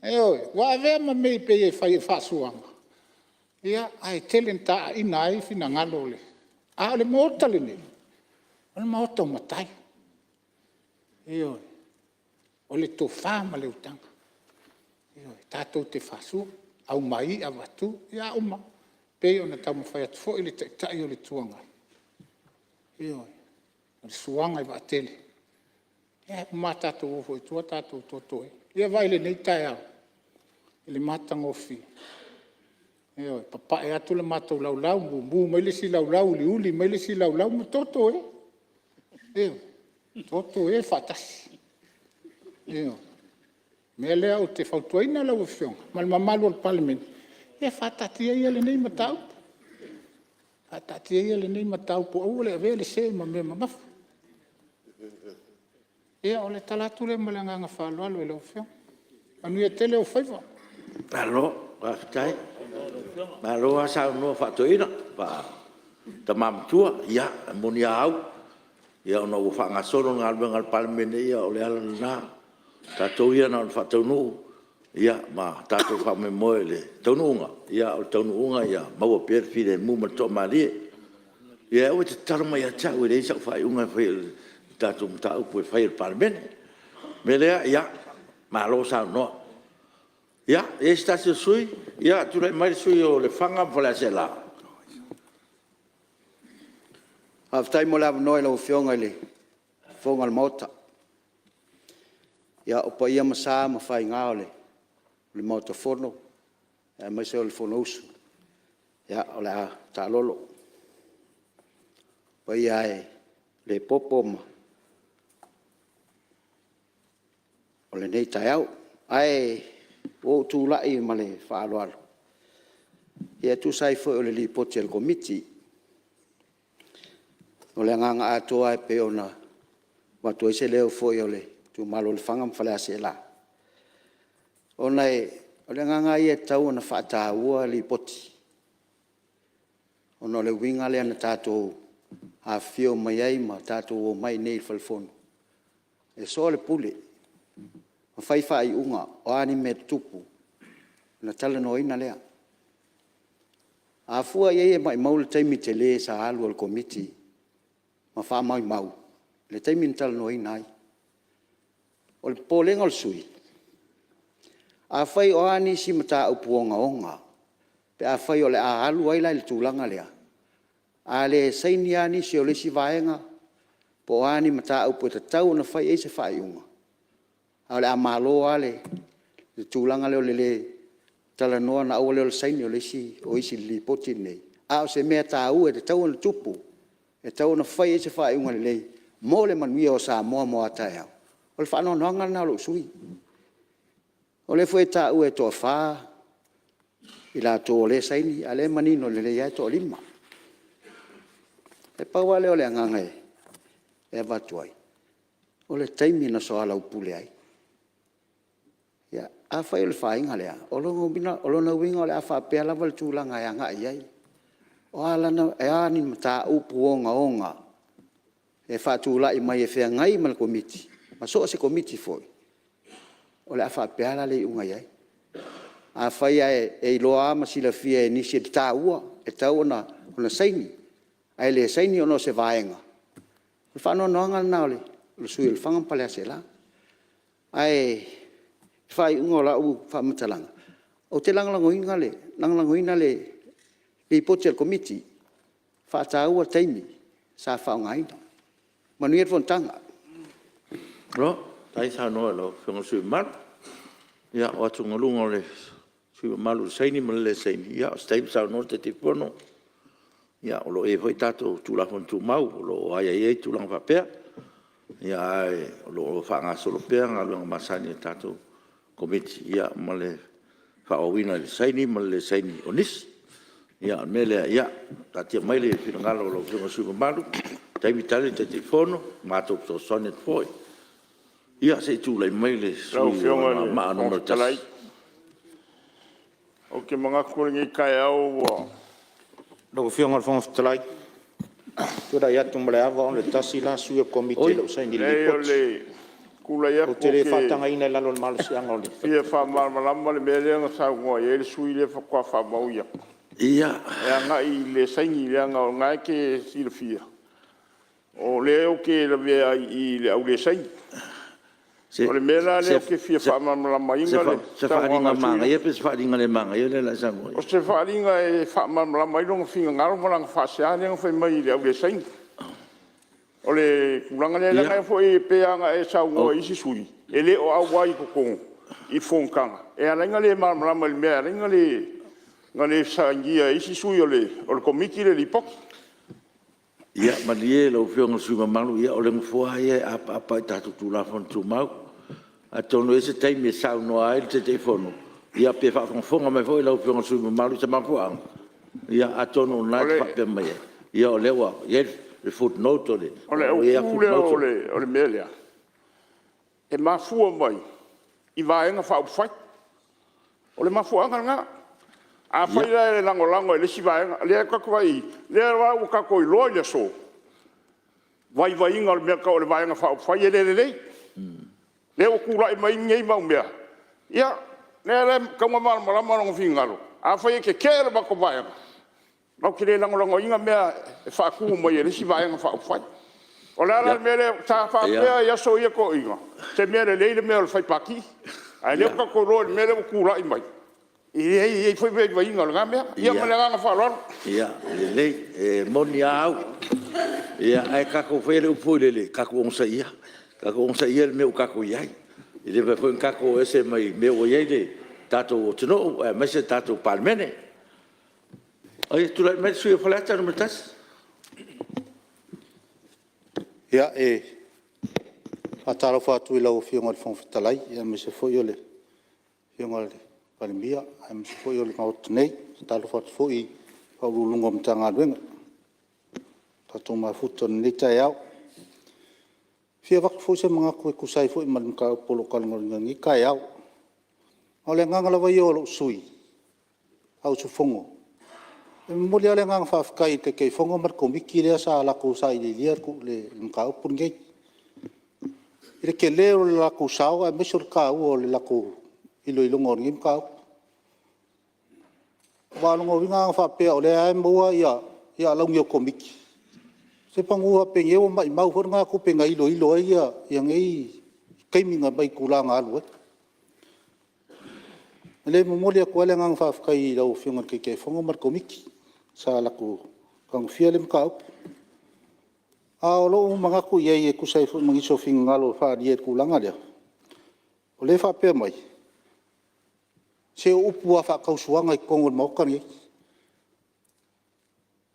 Speaker 13: Ioe. Ua avea ma mea e pei e fai e faasuaga, ae tele ina taaaina ai finagalo o le… A o le Maota lenei, o le Maota o matai, ioe, o le tofa ma le utaga, tatou te faasua, aumai avatu, a uma, e pei ona taumafai atu foi le Taitai o le Itu Agai, ioe, o le suaga i vaatele, uma lava tatou o foi i tua tatou toto ai. Ia vaai i lenei taeao i le matagofie, ioe, papae atu le matou laulau, mumu mai le isi laulau, uliuli mai le isi laulau ma toto ai, ioe, toto e faatasi. O le mea lea ou te fautuaina lau Afioga ma le mamalu o le Palemene, ia faataatia ia lenei mataupu, faataatia ia lenei mataupu aua le avea le se ma mea mamafa. Ia o le tala atu lea ma le agaga faaaloalo i lau Afioga. Manuia tele ou faiva. Malo faafetai, malo lava saunoa faa-toeaina, faa-tama matua. Ia e moni a au, ona ua faagasolo le galuega a le Palemene, ia o le ala lena. O tatou ia na ona faataunuu ma tatou faamoemoe i le taunuuga, a o le taunuuga ia maua pea le filemu ma le toamalie. Ia aua e te tatalo mai ia te au, e leai sau faaiuga e faia i le tatou mataupu e fai e le Palemene. O le mea lea, ia, malo saunoa. Ia, e i ai se tasi o sui usufono? Ia, tulai mai le sui usufono mo Lefaga ma Faleaseela.
Speaker 14: Faafetai mo le avanoa i lau Afioga i le Fofoga o le Maota. Ia, o paia ma sa ma faiga o le Maota Fono aemaise o le Fonousu, ia o le a taalolo. O paia lava e le popo o lenei taeao. Ae ua ou tulai ma le faaaloalo e tusa ai foi o le Lipoti a le Komiti. O le agaga atoa e pei ona avatu ai se leo foi o le itumalo o Lefaga ma Faleaseela, ona o le agaga lava ia e tatau ona faataua Lipoti, ona o le uiga lea na tatou afifio mai ai ma tatou omai i inei i le Falefono e soalepule ma fai faaiuga, o a ni mea e tutupu ona talanoaina lea. A fua i ai e maumau le taimi tele sa alu a le Komiti ma faamaumau le taimi na talanoaina ai. O le popolega o le sui usufono, afai o a nisi mataupu ogaoga pe afai o le a alu ai la i le tulaga lea, a le saini lava nisi o le isi vaega po o a ni mataupu e tatau ona fai i ai se faaiuga, ae o le a malo lava le tulaga lea o le le talanoa ona aua lea le saini o isi i le Lipoti lenei, a o se mea taua e tatau ona tupu, e tatau ona fai i ai se faaiuga lelei mo le manuia o Samoa mo a taeao. O le faanoanoaga lena o lou sui usufono. O lea foi e taua e toafa i latou o lea e saini, a o lea e manino lelei lava e toalima. E pau lava lea o le agaga e avatu ai, o le taimi na soalaupule ai. Ia, afai o le faiga lea, o lona uiga o le a faapea lava le tulaga e agai i ai. O a ni mataupu ogaoga e faatulai mai e feagai ma le Komiti, ma so o se Komiti foi, o le a faapea la le iuga e i ai. Afai lava e iloa lava ma silafia e nisi le taua e tatau ona saini, ae le saini ona o se vaega, o le faanoanoaga lena o le sui usufono o Lefaga ma Faleaseela. Ae i le faaiuga o lau faamatalaga, ou te lagolagoina le Lipoti a le Komiti, e faataua taimi sa faaaogaina. Manuia le fonotaga.
Speaker 3: Malo faafetai saunoa i lau Afioga i le sui usufono mamalu. Ia, o atugaluga o le sui usufono mamalu i le saini ma le le saini, ia o se taimi saunoa le Taitaifono. O lo o i ai foi tatou Tulafono Tumau o lo o aiaia ai tulaga faapea. Ae o lo o faagasolo pea galuega masani a le tatou Komiti ma le faaauauina i le saini ma le le saini o nisi. Ia, o le mea lea, ia taatia mai le finagalo o lau Afioga i le sui usufono mamalu, se taimi tali le Taitaifono, matou fesoasoani atu foi. Ia se i tulai mai le sui usufono mo
Speaker 15: Lau Afioga i le
Speaker 3: Anoamaa
Speaker 15: Fofoga
Speaker 3: 1.
Speaker 15: Fetalai, ou te manatu o lenei taeao ua…
Speaker 6: Lau Afioga i le Fofoga Fetalai, ou te tulai atu ma le ava, ona e tasi la sui o le Komiti e le o saini i le
Speaker 15: Leai o
Speaker 6: Lipoti.
Speaker 15: le tulai
Speaker 6: Ou
Speaker 15: atu
Speaker 6: te
Speaker 15: ou
Speaker 6: le
Speaker 15: te
Speaker 6: faatagaina i lalo o le malosiaga o le…
Speaker 15: fia faamalamalama le mea lea na saunoa i ai le sui usufono lea faatoa faamaui atu e agai i le saini, leaga o lena e te silafia, o lea ou te lavea ai i i i le au le saini. O le mea la lea ou te fia faamalamalamaina le
Speaker 3: Se
Speaker 15: saunoaga
Speaker 3: faaaliga
Speaker 15: a le sui usufono lea.
Speaker 3: manaia pe se faaaliga le manaia lea o le a e saunoa i ai?
Speaker 15: O se faaaliga e faamalamalama ai lona finagalo ma lana faasea lea na fai mai i le au le saini. O le tulaga lea, leaga foi e pei lava ona e saunoa i isi sui usufono e le o auai i totonu i fonotaga e ala ai ona le malamalama i le mea e ala ai ona le sainia e isi sui o le Komiti le Lipoti.
Speaker 3: Ia malie lau Afioga i le sui usufono mamalu, o le Nofoa lava ia e apaapa lava i tatou Tulafono Tumau. Atonu e i ai se taimi e saunoa ai le Taitaifono, ia pe faafogafoga mai foi lau Afioga i le sui usufono mamalu i se mafuaaga, ia atonu o lena e te faapea mai ai, ia o lea ua i ai le footnote…
Speaker 15: O le
Speaker 3: O lo o i ai lava
Speaker 15: autu lea
Speaker 3: footnote.
Speaker 15: o le mea lea, e mafua mai i Vaega Faaupufai. O le mafuaaga lena. Afai la e lagolago e le isi Vaega, lea tatou te vaai i i, lea la ua tatou iloa i le aso, vaivaiga o le mea e tau o le Vaega Faaupufai e le lelei. Lea ua tulai mai ai nei mau mea, ia, lea la e tatau ona malamalama lona finagalo, afai e tetee le matou Vaega, matou te le lagolagoina mea e faatu mai e le isi Vaega Faaupufai. O le a la le mea lea… Sa faapea i aso ia toeaiina, o se mea lelei le mea o le fai pati, a o lea ua tatou iloa i le mea lea ua tulai mai, e leai e i ai foi vaivaiga o lena mea. Ia ma le agaga faaaloalo.
Speaker 3: Ia lelei, e moni lava au, ae tatou faia le upu foi lele, tatou onosai ia, tatou onosai ia i le mea ua tatou i ai. E le mafai foi ona tatou o ese mai le mea ua i ai le tatou atunuu aemaise le tatou Palemene. Tulai mai le sui usufono mo Faleata 1.
Speaker 10: Ia, e faatalofa atu i lau Afioga i le Fofoga Fetalai aemaise foi o le Afioga i le Palemia aemaise foi o le Maota nei. E faatalofa atu foi i Ofisa Sili o Pulega o Matagaluega ua tatou mafuta i lenei taeao. E fia avatu foi se manatu e tusa ai foi ma le mataupu o lo o talanoaina i lenei taeao. A o le agaga lava ia o lou sui usufono, e momoli lava le agaga faafetai i le Taitaifono ma le Komiti lea sa latou sailiilia le mataupu lenei, i le tele o le latou sao aemaise o le taua o le latou iloiloga o lenei mataupu. Aua o lona uiga ana faapea o lea lava e maua alauni o Komiti, se panu faapenei ua maumau foi lena tupe na iloilo ai nei taimi mai itula na alu ai. O lea e momoli atu ai le agaga faafetai i lau Afioga i le Taitaifono ma le Komiti sa latou tagofia lea mataupu. A o lou manatu i ai e tusa ai foi ma nisi o finagalo faaalia i le tulaga lea, o lea e faapea mai, Se o upu lava faatausuaga i totonu o le Maota lenei.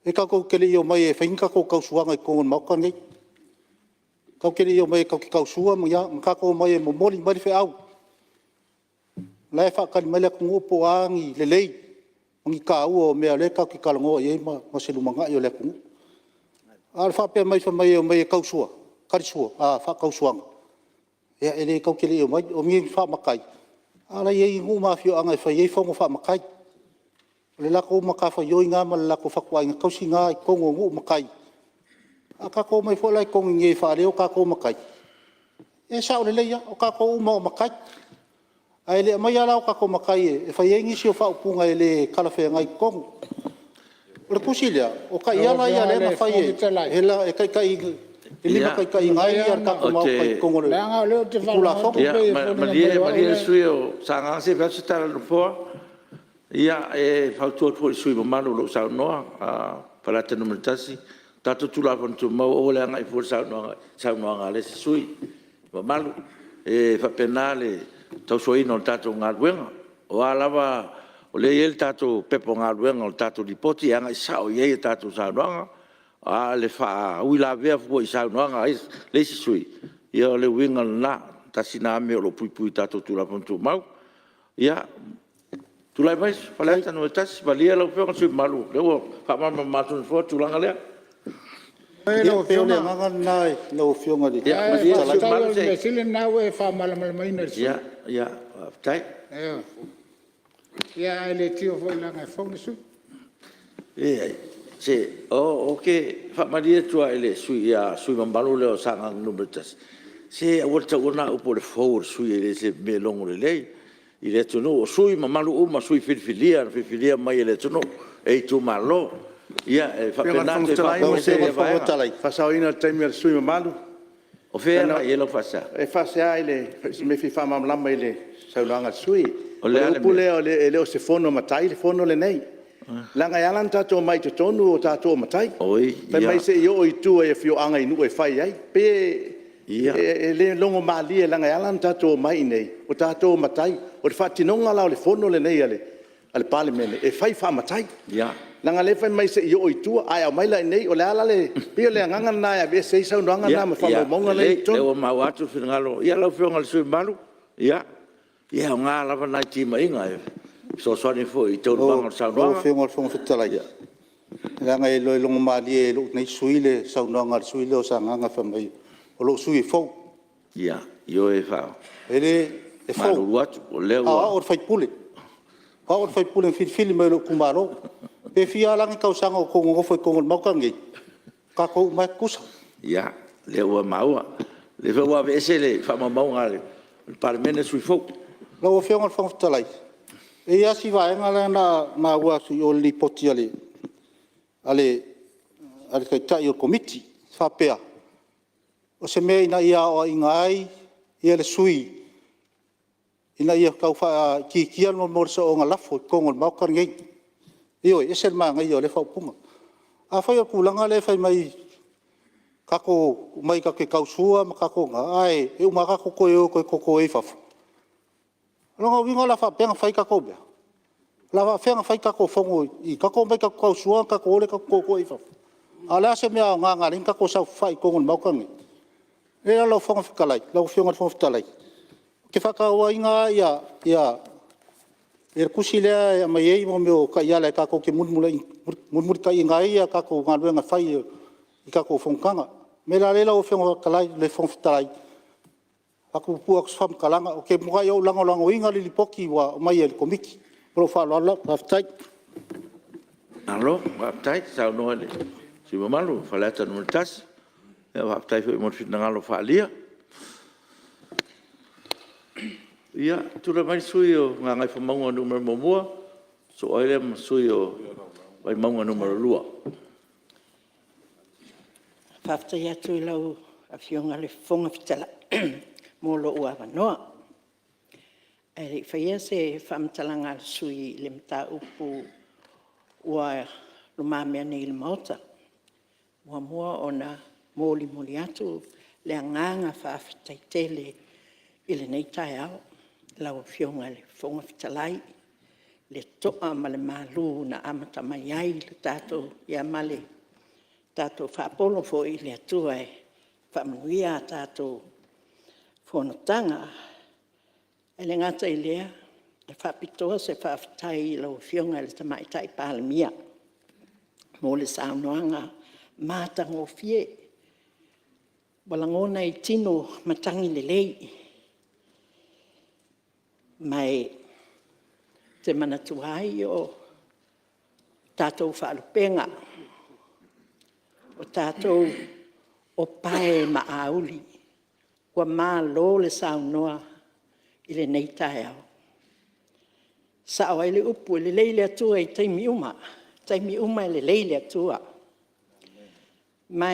Speaker 10: E tatou te le i omai e fai ni tatou tausuaga i totonu o le Maota lenei. Tatou te le i omai tatou te tausua ma ni a, na tatou omai e momoli mai le feau, o la e faatali mai le atunuu po o a ni lelei ma ni taua o mea o lea tatou te talanoa i ai mo se lumanai o le atunuu. A o le faapea mai e omai e talisua, faatausuaga, ia e tatou te le i omai. O ni faamatai, a la e i ai nuu ma afioaga e fai ai fono faamatai. O le latou matafaioi lena ma le latou fatuaiga tausi lena i totonu o nuu ma tai. A tatou omai foi la i totonu i inei e faaleo o tatou o matai, ia e sao lelei lava, o tatou uma lava o matai. Ae le aumaia la o tatou matai e fai ai nisi o faaupuga e le talafeagai i totonu. O le tusi lea, o taiala ia lea na fai e limataitaiina ai le tatou Maota i totonu o Tulafono.
Speaker 3: Malie le sui usufono mo Sagaga se i fai atu se tala a le Nofoa. Ia, e fautua atu foi i le sui usufono mamalu o lo o saunoa Faleata 1, tatou Tulafono Tumau aua le agai fua le saunoaga i saunoaga a le isi sui usufono mamalu. E faapena le tausoaina o le tatou galuega. O a lava… o lea e i ai le tatou Pepa o Galuega o le tatou Lipoti e agai sao i ai a tatou saunoaga. A o le faauilavea fua i saunoaga a le isi sui usufono, ia o le uiga lena. Tasi lena mea o lo o puipui i le tatou Tulafono Tumau. Ia, tulai mai Faleata 1, malie lau Afioga i le sui usufono mamalu o lea ua faamalamalama atu e le Nofoa le tulaga lea.
Speaker 10: Ia pei o le agaga lena i lau Afioga i le Fofoga Fetalai.
Speaker 13: Mea sili lena ua e faamalamalamaina i le sui usufono. Ioe. Ae leitio foi leaga e fou le sui usufono.
Speaker 3: Leai, se ou te faamalie atu lava i le sui usufono mamalu lea o Sagaga 1, se aua le taua lena upu o le fou o le sui usufono e le o se mea e logo lelei i le atunuu. O sui usufono mamalu uma o sui usufono filifilia na filifilia mai e le atunuu e itumalo. Ia e faapena
Speaker 2: Lau Afioga i le Fofoga Fetalai… Faasaoina o le taimi o le sui usufono mamalu.
Speaker 3: O fea e agai i ai lau faasea?
Speaker 2: E faasea i se mea e fia faamalamalama i le saunoaga a le sui usufono. O le upu lea e le o se fono a matai le fono lenei. Leaga e ala ona tatou omai i totonu o tatou o matai. Fai mai se i oo i tua i afioaga i nuu e fai ai. E pei e le logomalie leaga e ala ona tatou omai i inei o tatou o matai. O le faatinoga la o le fono lenei a le Palemene e fai faamatai. Leaga o lea e fai mai se i oo i tua, ae aumai la i inei. O le a la le… E pei o le agaga lena e aveese ai saunoaga na ma faamaumauga la e i totonu.
Speaker 3: Ia lelei o lea ua maua atu le finagalo. Ia lau Afioga i le sui usufono mamalu, ia, e aoga lava nai timaiga e fesoasoani ai foi i taualumaga o le saunoaga.
Speaker 10: Lau Afioga i le Fofoga Fetalai, leaga e le logomalie i lou nei sui usufono le saunoaga a le sui usufono lea o Sagaga fai mai o lou sui usufono e fou.
Speaker 3: Ia, ioe,
Speaker 10: E fou,
Speaker 3: faamalulu atu o lea
Speaker 10: a o au o le sui usufono. O au o le sui usufono na filifili mai e lou itumalo. Pe fia la ni tausaga o outou nonofo ai i totonu o le Maota lenei, o tatou uma lava e tutusa.
Speaker 3: Ia, o lea ua maua. O lea foi ua aveese i faamaumauga a le Palemene le sui usufono fou.
Speaker 10: Lau Afioga i le Fofoga Fetalai, e i ai lava si vaega lea na maua atu i o i le Lipoti a le Taitai o le Komiti e faapea, o se mea ina ia aoaina ai le sui usufono ina ia tau faaitiitia le soona lafo i totonu o le Maota lenei. Ioe, e ese le manaia o lea faaupuga. Afai o le tulaga lea e fai mai tatou te omai tatou te tausua ma tatou ae uma lava tatou toe o e toto i fafo. O lona uiga o le a faapea ona fai tatou mea? O le a faapefea ona fai tatou fono tatou te omai tatou te tausua ona tatou o lea tatou toto i fafo? A o le a se mea aoga na ala ai ona tatou saofafai i totonu o le Maota lenei? Ia lau Afioga i le Fofoga Fetalai, ou te faatauaina le tusi lea e aumai ai mea o taiala tatou te mulimulitaiina ai a tatou galuega fai i tatou fonotaga. O le mea la lea lau Afioga i le Fofoga Fetalai, e avatu puupuu atu se faamatalaga, ou te matua lagolagoina le Lipoti ua aumai e le Komiti. Ma lou faaaloalo lava. Faafetai.
Speaker 3: Malo faafetai saunoa i le sui usufono mamalu mo Faleata 1. Faafetai foi mo le finagalo faaalia. Ia, tulai mai le sui usufono mo Gagaifomauga 1, sosoo ai lea ma le sui usufono mo Vaimauga 2.
Speaker 16: Faafetai atu i lau Afioga i le Fofoga Fetalai mo lou avanoa. Ae le i faia se faamatalaga a le sui usufono i le mataupu ua lumamea nei i le Maota, e muamua ona molimoli atu le agaga faafetai tele i lenei taeao i lau Afioga i le Fofoga Fetalai. le toa ma le malu na amata mai ai le tatou, ia ma le tatou faapolo foi i le Atua e faamanuia a tatou fonotaga. E le gata i lea, e faapitoa se faafetai i lau Afioga i le Tamaitai Palemia mo le saunoaga matagofie, ua lagona i tino matagi lelei. Ma ou te manatua ai o tatou faalupega, o tatou o pae ma auli, ua malo le saunoa i lenei taeao. E sao ai le upu, e lelei le Atua i taimi uma, o taimi uma e lelei le Atua. Ma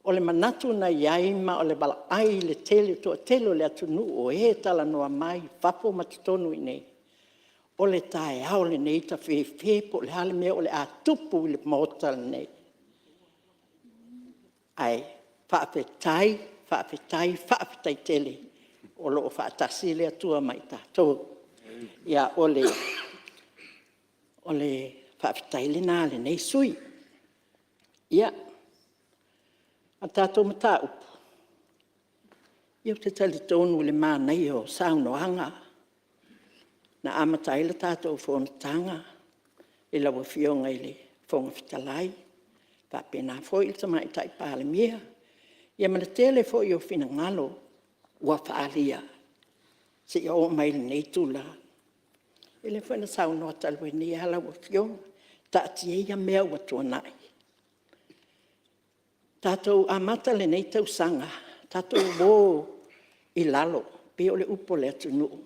Speaker 16: o le manatu na i ai ma o le vaavaai i le toatele o le atunuu o e talanoa mai i fafo ma totonu i inei, o le taeao lenei, tafefe po o le a le mea o le a tupu i le Maota lenei. Ae faafetai, faafetai, faafetai tele o lo o faatasi le Atua ma i tatou. Ia, o le faafetai lena a lenei sui usufono. Ia, o le tatou mataupu, ou te talitonu i le manaia o saunoaga na amata ai le tatou fonotaga i lau Afioga i le Fofoga Fetalai, faapena foi le Tamaitai Palemia, ia ma le tele foi o finagalo ua faaalia seia oo mai i lenei itula. Ia lea foi na saunoa talu ai nei lava lau Afioga, taatia ia mea ua tuanai, tatou amata lenei tausaga, tatou o i lalo, pei o le upu a le atunuu,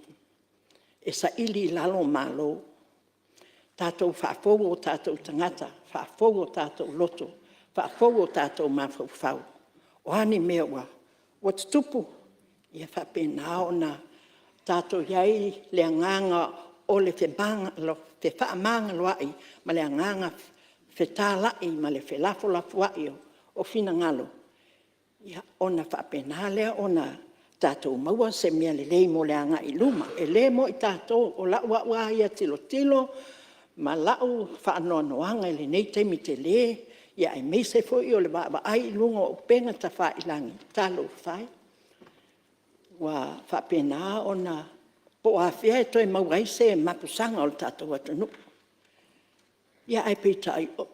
Speaker 16: e saili i lalo malo, tatou faafou o tatou tagata, faafou o tatou loto, faafou o tatou mafaufau. O a ni mea ua tutupu, ia faapena ona tatou i ai le agaga o le fefaamagaloai ma le agaga fetalai ma le felafolafoai o finagalo, ona faapena lea ona tatou maua se mea lelei mo le agai i luma. E le mo i tatou, o lau lava ia tilotilo ma lau faanoanoaga i lenei taimi tele, aemaise foi o le vaavaai i luga o upega tafailagi, talofa e, ua faapena ona… Po o afea e toe maua ai se mapusaga o le tatou atunuu. Ae peitai, ua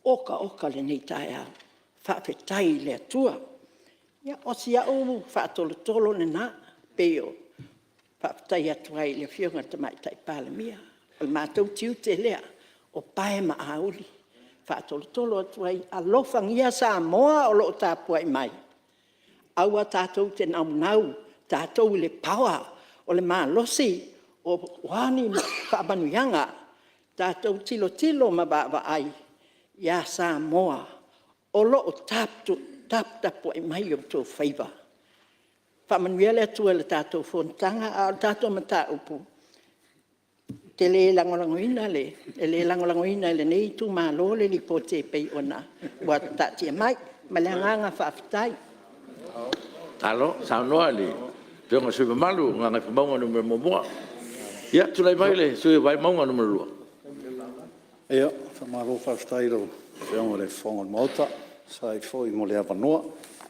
Speaker 16: otaota lenei taeao. Faafetai i le Atua. Ia, o si au faatolotolo lena, e faafetai atu ai i le Afioga i le Tamaitai Palemia. O le matou tiute lea o pae ma auli e faatolotolo atu ai, alofagia Samoa o lo o tapuai mai, aua tatou te naunau tatou i le power, o le malosi, o a ni faamanuiaga, tatou tilotilo ma vaavaai ia Samoa o lo o taputapuai mai o outou faiva. Faamanuia le Atua i le tatou fonotaga, a o le tatou mataupu, ou te le lagolagoina, e le lagolagoina e lenei itumalo le Lipoti e pei ona taatia mai. Ma le agaga faafetai.
Speaker 3: Malo saunoa i le Afioga i le sui usufono mamalu mo Gagaifomauga 1. Ia, tulai mai le sui usufono mo Vaimauga 2.
Speaker 17: Ia, faamalo faafetai i lau Afioga i le Fofoga o le Maota e tusa ai foi mo le avanoa.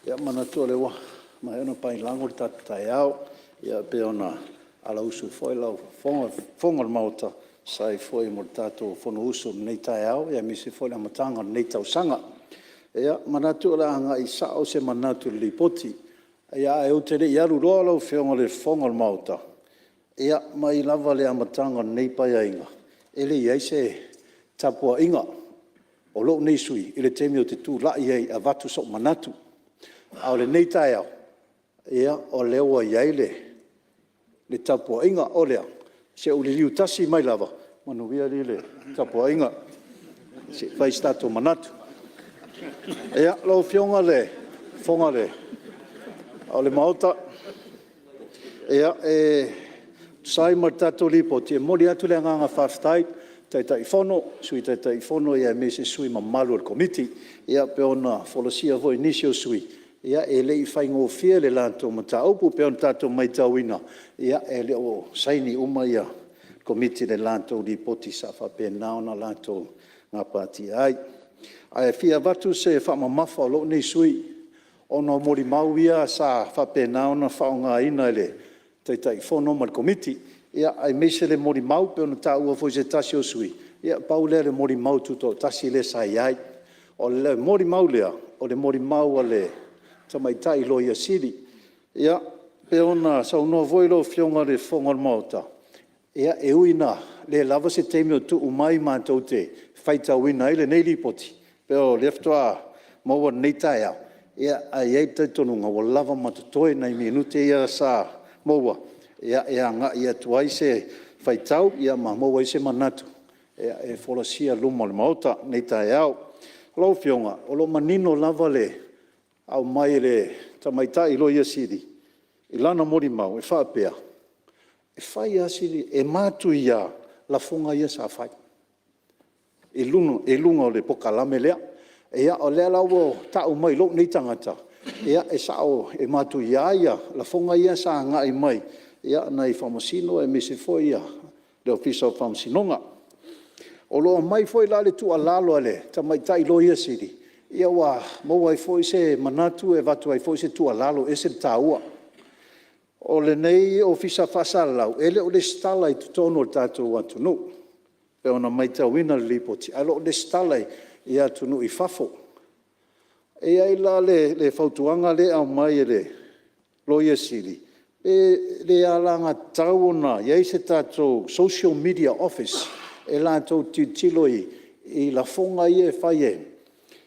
Speaker 17: Ia, e manatu o lea ua maea ona paelago le tatou taeao e pei ona alausu foi lau fofoga i le Fofoga o le Maota e tusa ai foi mo le tatou Fonousu i lenei taeao aemaise foi o le amataga o lenei tausaga. Ia, e manatu o le a agai sao se manatu i le Lipoti. Ae ou te le i aluloa lau Afioga i le Fofoga o le Maota, ia mai lava i le amataga o lenei Paeaiga, e le i i ai se tapuaiga a lou nei sui usufono i le taimi ou te tulai ai e avatu sou manatu. A o lenei taeao, o lea ua i ai le tapuaiga. O lea, se i ou liliu tasi mai lava, manuia alii le tapuaiga se i fai so tatou manatu. Ia, lau Afioga i le Fofoga o le Maota, e tusa ai ma le tatou Lipoti, e momoli atu le agaga faafetai i le Taitaifono, Sui Taitaifono aemaise sui usufono mamalu o le Komiti. Ia pei ona folasia foi e nisi o sui usufono, E le i faigofie le latou mataupu. E pei ona tatou matauina, e le o saini uma le Komiti i le latou Lipoti sa faapena ona latou gapatia ai. Ae fia avatu se faamamafa a lou nei sui usufono ona o molimau ia sa faapena ona faaaogaina e le Taitaifono ma le Komiti, aemaise le molimau pei ona taua foi e se tasi o sui usufono, ia pau lea o le molimau tutoatasi lea sa i ai. O le molimau lea, o le molimau a le tamaitai Loia Sili. E pei ona saunoa foi lau Afioga i le Fofoga o le Maota, e ui ina le lava se taimi o tuu mai matou te faitauina ai lenei Lipoti, o lea faatoa maua i lenei taeao, ae i ai le talitonuga ua lava ma totoe nai minute ia sa maua e agai atu ai se faitau ma maua ai se manatu e folasia i luma o le Maota i lenei taeao. Lau Afioga, o lo o manino lava le aumai e le tamaitai Loia Sili i lana molimau e faapea, e fai lava si… e matuia lafoga ia sa fai i luga o le polokalame lea. O lea la ua tau mai i lou nei tagata, e sao e matuia lafoga ia sa agai mai nai Faamasino aemaise foi le Ofisa o Faamasinoga. O lo o aumai foi la le tuualalo a le tamaitai Loia Sili, ua maua ai foi se manatu e avatu ai foi se tuualalo e ese le taua. O lenei Ofisa Faasalalau, e le o resitala i totonu o le tatou atunuu pei ona matauina i le Lipoti, ae o lo o resitala i atunuu i fafo. E i ai la le fautuaga lea e aumai e le Loia Sili, pe le alagatatau ona i ai se tatou Social Media Office e latou te tilotilo i lafoga ia e fai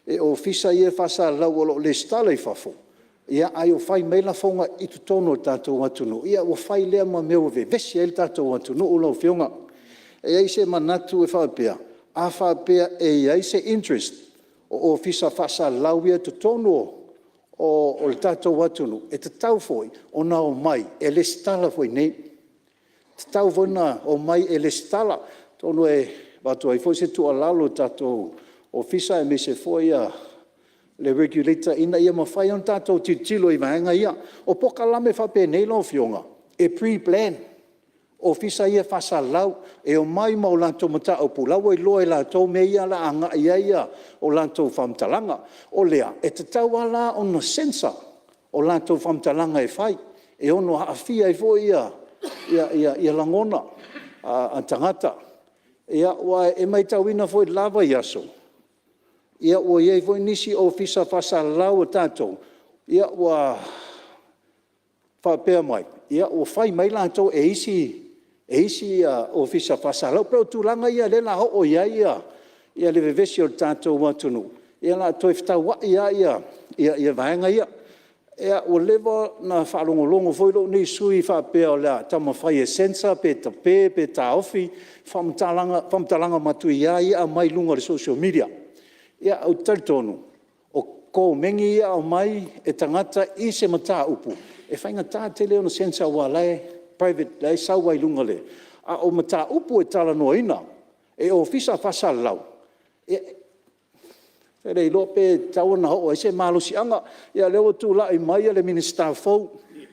Speaker 17: e Ofisa ia e faasalalau o lo o resitala i fafo, ae ua fai mai lafoga i totonu o le tatou atunuu, ia ua fai lea ma mea ua vevesi ai le tatou atunuu lau Afioga. E i ai se manatu e faapea, a faapea e i ai se interest o Ofisa Faasalalau ia i totonu o le tatou atunuu, e tatau foi ona omai e resitala foi i inei. E tatau foi ona omai e resitala. Atonu e avatu ai foi se tuualalo i le tatou Ofisa aemaise foi le Regulator ina ia mafai ona tatou tilotilo i vaega ia. O polokalame faapenei lau Afioga, e pre-plan. Ofisa ia faasalalau, e omai ma latou mataupu o la ua iloa e latou mea ia o le a agai i ai a latou faamatalaga. O lea, e tatau lava la ona censor o latou faamatalaga e fai, e ono aafia ai foi lagona o tagata. Aua e matauina foi i le la vaiaso, ua i ai foi nisi Ofisa Faasalalau a tatou ua faapea mai, ua fai mai latou e isi Ofisa Faasalalau. E pei o tulaga ia o lea o le a oo i ai le vevesi o le tatou atunuu, ia o le a toe fetauai lava vaega ia. Ua leva ona faalogologo foi lou nei sui usufono faapea o le a taumafai e censor pe tape pe taofi faamatalaga matuia ia e aumai luga o le social media. Ia, ou te talitonu o komeni ia e aumai e tagata i se mataupu, e faigata tele ona censor aua o la e private, o la e sau lava i luga o le… A o mataupu e talanoaina e Ofisa Faasalalau, ou te le iloa pe tatau ona oo i ai se malosiaga. Ia o lea ua tulai mai le Minisita fou, le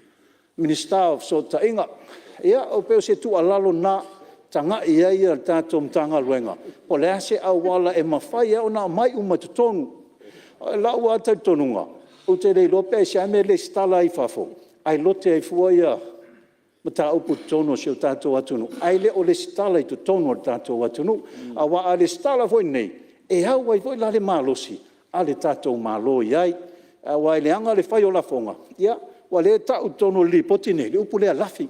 Speaker 17: Minisita o Fesootaiga. Ia pei o se tuualalo lena, tagai i ai le tatou Matagaluega po o le a se auala e mafai ai ona aumai uma i totonu. O lau lava talitonuga, ou te le iloa pe aisea le mea e resitala ai i fafo ae lote ai fua mataupu i totonu o si o tatou atunuu, ae le o resitala i totonu o le tatou atunuu. Aua a resitala foi i inei, e au ai foi la le malosi a le tatou Malo i ai. Aua e leaga le fai o lafoga, aua o lea e tau i totonu o le Lipoti lenei le upu lea lafi.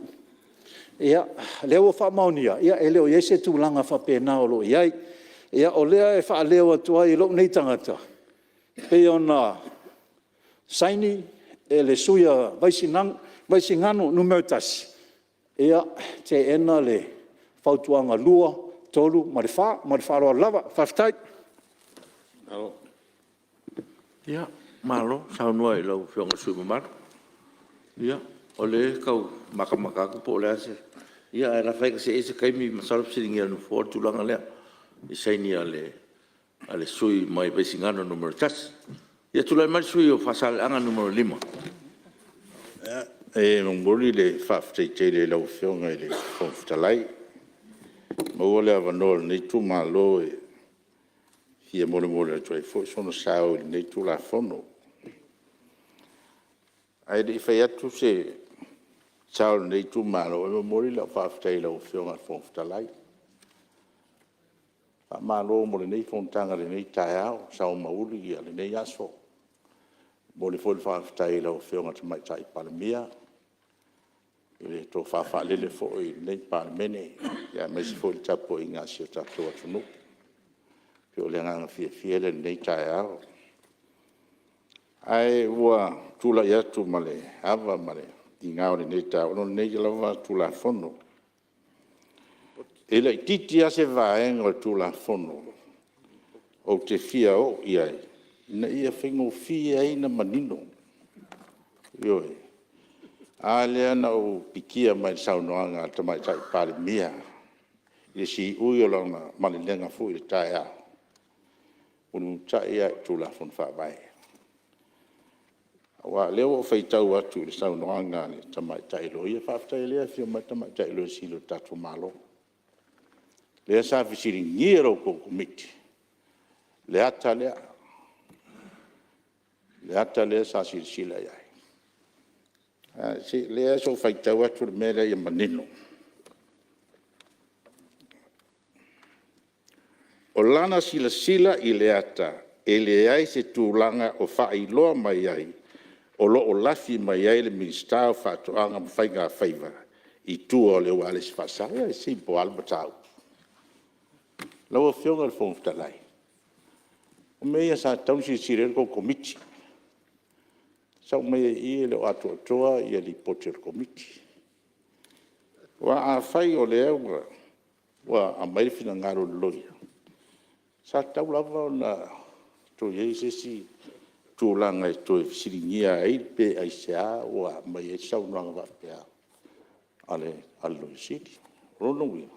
Speaker 17: Ia, o lea ua faamaonia e le o i ai se tulaga faapena o lo o i ai. Ia, o lea e faaleo atu ai e lou nei tagata e pei ona saini e le sui usufono o Vaisigano 1, e teena le Fautuaga 2, 3 ma le 4. Ma le faaaloalo lava. Faafetai.
Speaker 3: Ia, malo saunoa i lau Afioga i le sui usufono mamalu. Ia, o lea e tau matamata atu po o le a se… Ia ae lafo atu se i ai se taimi masalo e fesiligia e le Nofoa le tulaga lea i saini a le sui usufono mai Vaisigano 1. Ia tulai mai le sui usufono mo Faasaleleaga 5.
Speaker 7: E momoli le faafetai tele i lau Afioga i le Fofoga Fetalai, ua maua le avanoa o lenei itumalo e fia molimoli atu ai foi sona sao i lenei Tulafono. Ae le i fai atu se sao o lenei itumalo, e momoli lau faafetai i lau Afioga i le Fofoga Fetalai. Faamalo mo lenei fonotaga i lenei taeao, ua sao ma uli lenei aso. E momoli foi le faafetai i lau Afioga i le Tamaitai Palemia i le tofa faalele foi i lenei Palemene, aemaise foi o le tapuaiga a si o tatou atunuu. E pei o le agaga fiafia lea i lenei taeao. Ae ua tulai atu ma le ava ma le tiga i lenei taeao, ona o lenei lava Tulafono. E laitiiti lava se vaega o le Tulafono ou te fia oo i ai, ina ia faigofie ai ona manino. Ioe. A lea na ou pikia mai i le saunoaga a le Tamaitai Palemia i le siui o lana malelega foi i le taeao, mulimulitai lava i le Tulafono Faavae. Aua o lea ua ou faitau atu i le saunoaga a le Tamaitai Loia, faafetai o lea e afio mai le Tamaitai Loia Sili o le tatou Malo, lea sa fesiligia e la outou Komiti le ata lea, le ata lea sa silasila i ai. Ae o lea se i ou faitau atu le mea lea ia manino. O lana silasila i le ata, e leai se tulaga o faailoa mai ai o lo o lafi mai ai le Minisita o Faatoaga ma Faigafaiva i tua o le ualesi faasao. Ia e simple lava le mataupu. Lau Afioga i le Fofoga Fetalai, o mea ia sa tatau ona silasila i ai la outou Komiti. Sau mai lava i i e le o atoatoa le lipoti a le Komiti. Aua afai o lea ua aumai le finagalo o le loia, sa tatau lava ona toe i ai se isi tulaga e toe fesiligia ai pe aisea ua aumai ai le saunoaga faapea a le Loia Sili. O lona uiga, o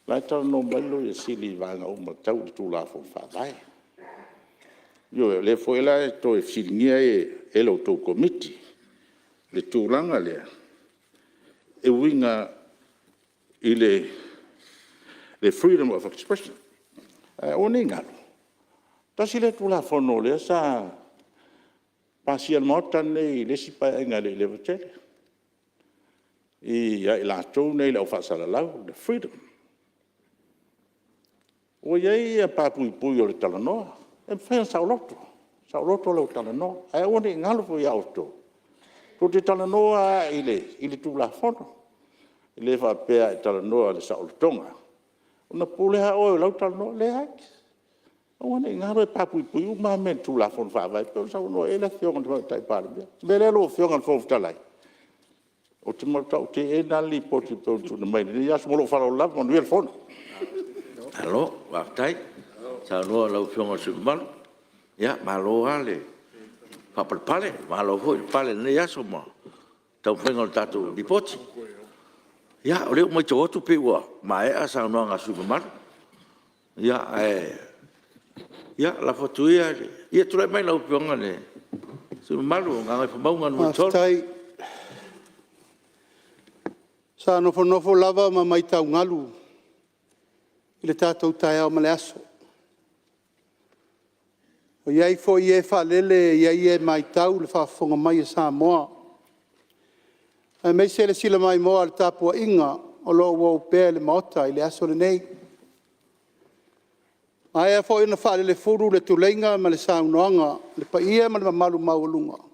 Speaker 7: la e talanoa mai le Loia Sili i vaega uma tau le Tulafono Faavae. Ioe, o lea foi la e toe fesiligia ai e la outou Komiti le tulaga lea e uiga i le freedom of expression. Ae aua ne i galo, tasi lea Tulafono o lea sa pasia e le Maota lenei i le isi Paeaiga e le i leva tele ia i latou nei le au faasalalau, le freedom. Ua i ai pa puipui o le talanoa, e mafai ona saoloto, saoloto lou talanoa. Ae aua ne i galo foi ia outou, tou te talanoa lava i le Tulafono. E le faapea a e talanoa i le saolotoga, ona pule lava oe i lau talanoa. Leai. Aua ne i galo e pa puipui uma lava mea i le Tulafono Faavae e pei ona saunoa i ai le Afioga i le Tamaitai Palemia. O le mea lea lau Afioga i le Fofoga Fetalai, ou te matua teena lava le Lipoti e pei ona tuuina mai i lenei aso. Ma lou faaaloalo lava. Manuia le Fono. Malo faafetai saunoa i lau Afioga i le sui usufono mamalu. Ia malo lava le faapalepale, malo foi le pale i lenei aso ma le taumafaiga o le tatou Lipoti. Ia o lea ua matau atu pei ua maea saunoaga a sui usufono mamalu. Ia ae lafo atu ia i le… Ia tulai mai lau Afioga i le sui usufono mamalu mo Gagaifomauga 3.
Speaker 10: Faafetai. Sa nofonofo lava ma matau galu i le tatou taeao ma le aso. E i ai foi e faalele e i ai e matau i le faafofoga mai a Samoa, aemaise le silamaimoa a le tapuaiga o lo o ua opea i le Maota i le aso lenei. Ua maea foi ona faalelefulu le tuleiga ma le saunoaga i le paia ma le mamalu maualuga o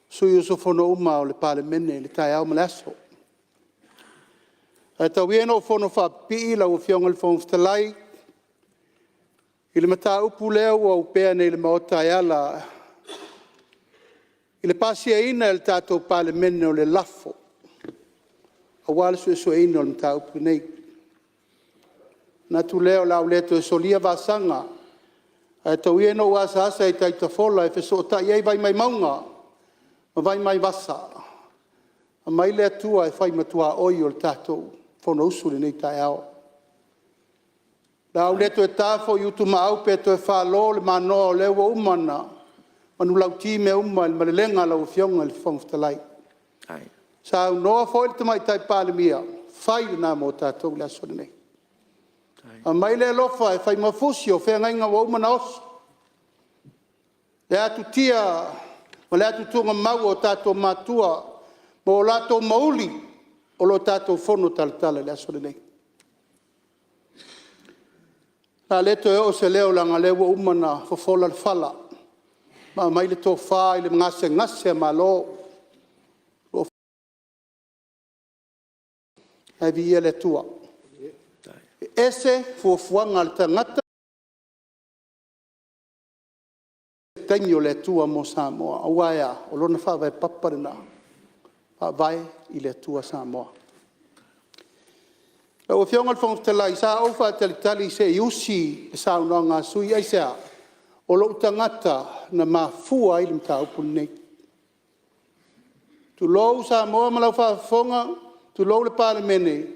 Speaker 10: sui usufono uma o le Palemene i le taeao ma le aso. Ae tau ia ina ou fonofaapipii lau Afioga i le Fofoga Fetalai i le mataupu lea ua opea nei i le Maota e ala i le pasiaina e le tatou Palemene o le lafo aua le suesueina o le mataupu lenei. Ona manatu lea o le a ou le toe solia vasaga, ae tau ia ina ou asaasa i tai tafola e fesootai ai vai mai mauga ma vai mai vasa, aumai le Atua e fai ma tuaoi o le tatou Fonousu i lenei taeao. O le a ou le toe ta foi i utumaau pe toe falo le manoa o lea ua uma ona manulauti mea uma i le malelega a lau Afioga i le Fofoga Fetalai. Saunoa foi le Tamaitai Palemia, fai lena mo tatou i le aso lenei. Aumai le alofa e fai ma fusi o feagaiga ua uma ona oso, le atutia ma le atutugamau a o tatou matua ma o latou mauili o lo o tatou fonotalatala i le aso lenei. O le a le toe oo se leo leaga o lea ua uma ona fofola le fala ma aumai le tofa i le gasegase a Malo. Ae viia le Atua. E ese fuafuaga a le tagata ese le taimi o le Atua mo Samoa. Aua e a? O lona faavae papa lena, Faavae i le Atua Samoa. Lau Afioga i le Fofoga Fetalai, sa ou faatalitali se i usi le saunoaga a le sui usufono. Aisea? O lou tagata na mafua ai le mataupu lenei. Tulou Samoa ma lau faafofoga, tulou le Palemene,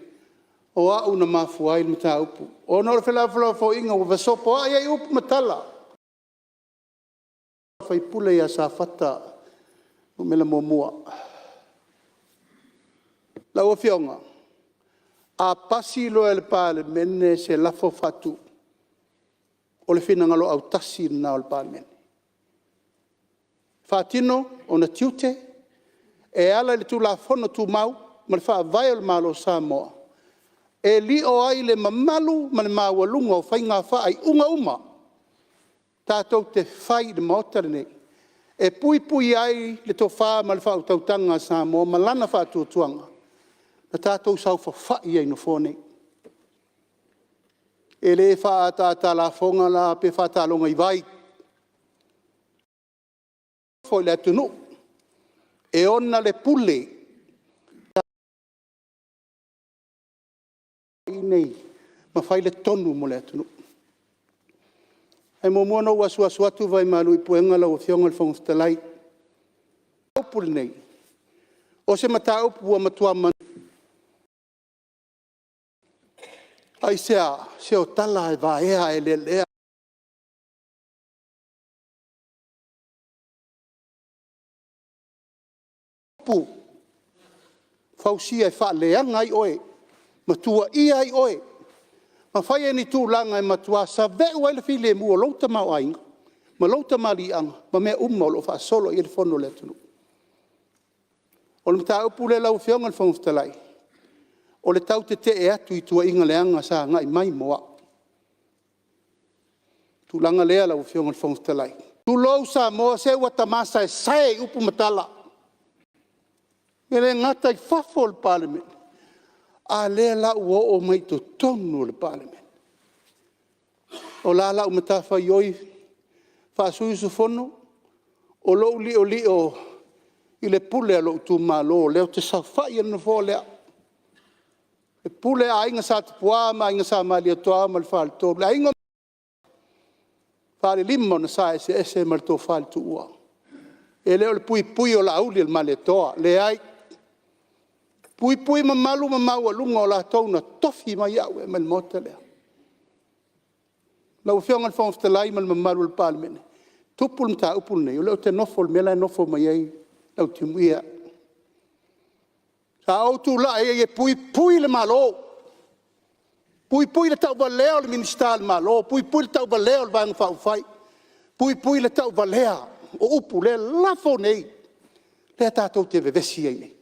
Speaker 10: o au na mafua ai le mataupu, ona o le felafolafoaiga ua fesopoai ai upu ma tala a le sui usufono ia Safata 1. Lau Afioga, a pasi loa e le Palemene se lafo faatu, o le finagalo autasi lena o le Palemene, faatino ona tiute e ala i le Tulafono Tumau ma le Faavae o le Malo o Samoa, e lio ai le mamalu ma le maualuga o faiga faaiuga uma tatou te fai i le Maota lenei, e puipui ai le tofa ma le faautautaga a Samoa ma lana faatuatuaga na tatou saofafai ai i Nofoa nei. E le faaataata a lafoga la pe faatalogaivai, o le atunuu e ona le pule ma fai le tonu mo le atunuu. Ae muamua ona ou asuasu atu vai malu i puega lau Afioga i le Fofoga Fetalai. O le mataupu lenei, o se mataupu ua matua Aisea? Se o tala lava e vaea ae eleelea. Upu fausia e faaleaga ai oe ma tuuaia ai oe ma fai ai ni tulaga e matua saveu ai le filemu o lou tamaoaiga ma lou tamaliiaga ma mea uma o lo o faasolo i ai le Fono a le atunuu. O le mataupu lea lau Afioga i le Fofoga Fetalai, o le tau tetee atu i tuuaiga leaga sa agai mai mo au. O le tulaga lea lau Afioga i le Fofoga Fetalai, tulou Samoa, se ua ta saesae i upu ma tala, e le gata i fafo o le Palemene, a o lea la ua oo mai i totonu o le Palemene. O le a lau matafaioi faa-sui usufono? O lou liolio i le pule a lou itumalo o lea ou te saofai ai i le nofoa lea, e pule Aiga Sa Tupua ma Aiga Sa Malietoa ma le Faletolu, le Aiga o Falelima o Sa Eseese ma le Tofa i le Tuua. E le o le puipui o Laauli o le Malietoa, leai, e puipui mamalu ma maualuga o latou na tofi mai au e aumai i le Maota lea. Lau Afioga i le Fofoga Fetalai ma le mamalu o le Palemene, e tupu le mataupu lenei, o lea ou te nofo i le mea la e nofo mai ai Lautimuia. Sa ou tulai ai e puipui le Malo, puipui le tauvalea o le Minisita o le Malo, puipui le tauvalea o le Vaega Faaupufai, puipui le tauvalea o upu lea e lafo nei, lea tatou te vevesi ai nei. O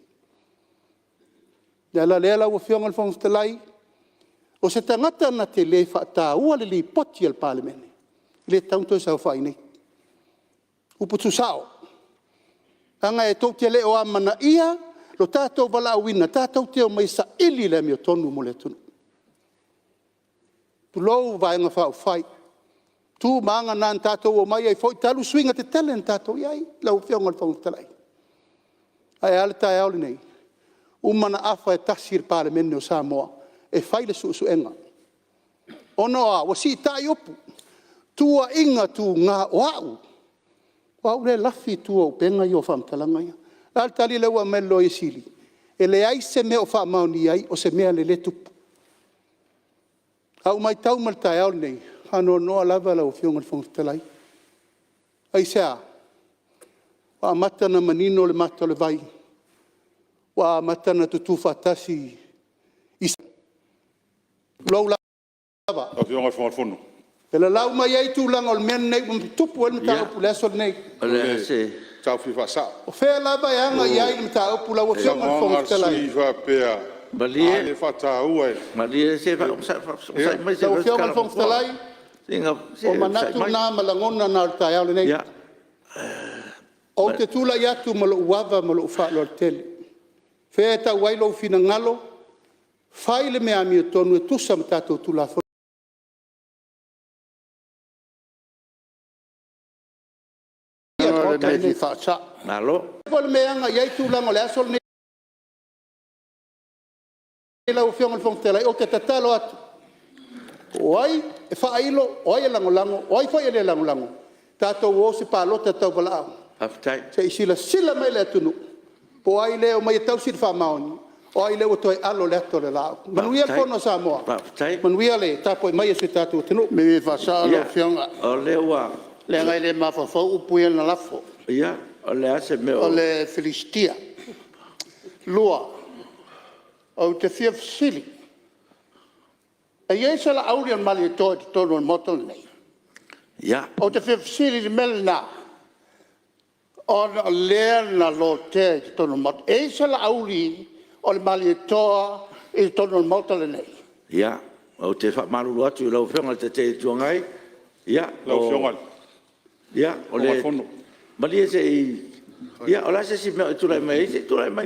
Speaker 10: le ala lea lau Afioga i le Fofoga Fetalai, o se tagata na te le faataua le Lipoti a le Palemene, e le tatau ona toe saofai i inei. Upu tuusao, leaga tou te le o amanaia lo tatou valaauina tatou te omai e saili le amiotonu mo le atunuu. Tulou Vaega Faaupufai, tu ma aga na tatou omai ai foi talu suiga tetele na tatou i ai lau Afioga i le Fofoga Fetalai. Ae a le taeao lenei? Ua uma ona afa e tasi le Palemene o Samoa e fai le suesuega, ona o a? Ua siitai upu, tuuaiga tuga o au, o au lea e lafi i tua o upega ia o faamatalaga ia. O le a le tali lea ua aumai e le Loia Sili? E leai se mea o faamaonia ai o se mea e tupu. A ou matau mai i le taeao lenei, e faanoanoa lava lau Afioga i le Fofoga Fetalai. Aisea? Ua amata ona manino le mata o le vai, ua amata ona tutu faatasi i tulou lava, e lalau mai ai tulaga o le mea lenei ua tupu ai le mataupu i le aso lenei. O fea lava e aga i ai le mataupu lau Afioga i le Fofoga Fetalai?
Speaker 3: Malie se i onosai mai se i
Speaker 10: Lau
Speaker 3: fai se
Speaker 10: Afioga i
Speaker 3: tala a
Speaker 10: le
Speaker 3: le
Speaker 10: Fofoga
Speaker 3: Nofoa.
Speaker 10: Fetalai, o manatu na ma lagona na o le taeao lenei. Ou te tulai atu ma lou ava ma lou faaaloalo tele, o fea e tau ai lou finagalo, fai le mea amiotonu e tusa ma tatou Tulafono O le mea e aga i ai tulaga o le aso lenei lau Afioga i le Fofoga Fetalai, ou te tatalo atu, po o ai e faailo, o ai e lagolago, o ai foi e le lagolago, tatou o i se palota tauvalaau, se i silasila mai le atunuu po o ai lea e omai e tausi le faamaoni, o ai lea ua toe alo i le ata o le laau. Manuia le Fono a Samoa, manuia le tapuai mai a si o tatou atunuu.
Speaker 4: O le mea e faasao lau Afioga, leaga e le mafaufau upu ia na lafo. O le Filistia. Lua, ou te fia fesili, e i ai se Laauli o le Malietoa i totonu o le Maota lenei? Ou te fia fesili i le mea lena, ona o lea na lotea i totonu o le Maota. E i ai se Laauli o le Malietoa i totonu o le Maota lenei?
Speaker 3: Ia, ou te faamalulu atu i lau Afioga i le Taitai o le Itu Agai, malie se i… Ia o le a se isi mea o e tulai mai ai? Se i tulai mai.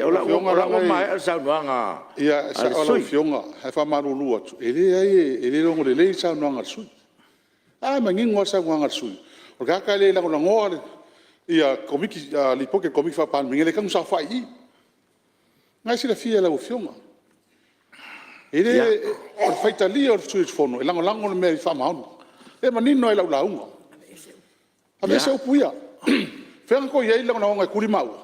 Speaker 3: O la ua maea le saunoaga a le sui usufono. Ia, e sao lau Afioga, ae faamalulu atu, e leai e le logo lelei le saunoaga a le sui usufono. O la e manino lava le saunoaga a le sui usufono, o le tagata e le lagolagoina Lipoti a le Komiti Faa-Palemene, e le tatau ona saofai i i. O lena e silafia e lau Afioga. E le o le faitalia o le sui usufono e lagolago le mea e faamaoni. O lea e manino lava i lau lauga. Aveese upu ia. O fea na tou i ai na lagolago ai e tuli maua?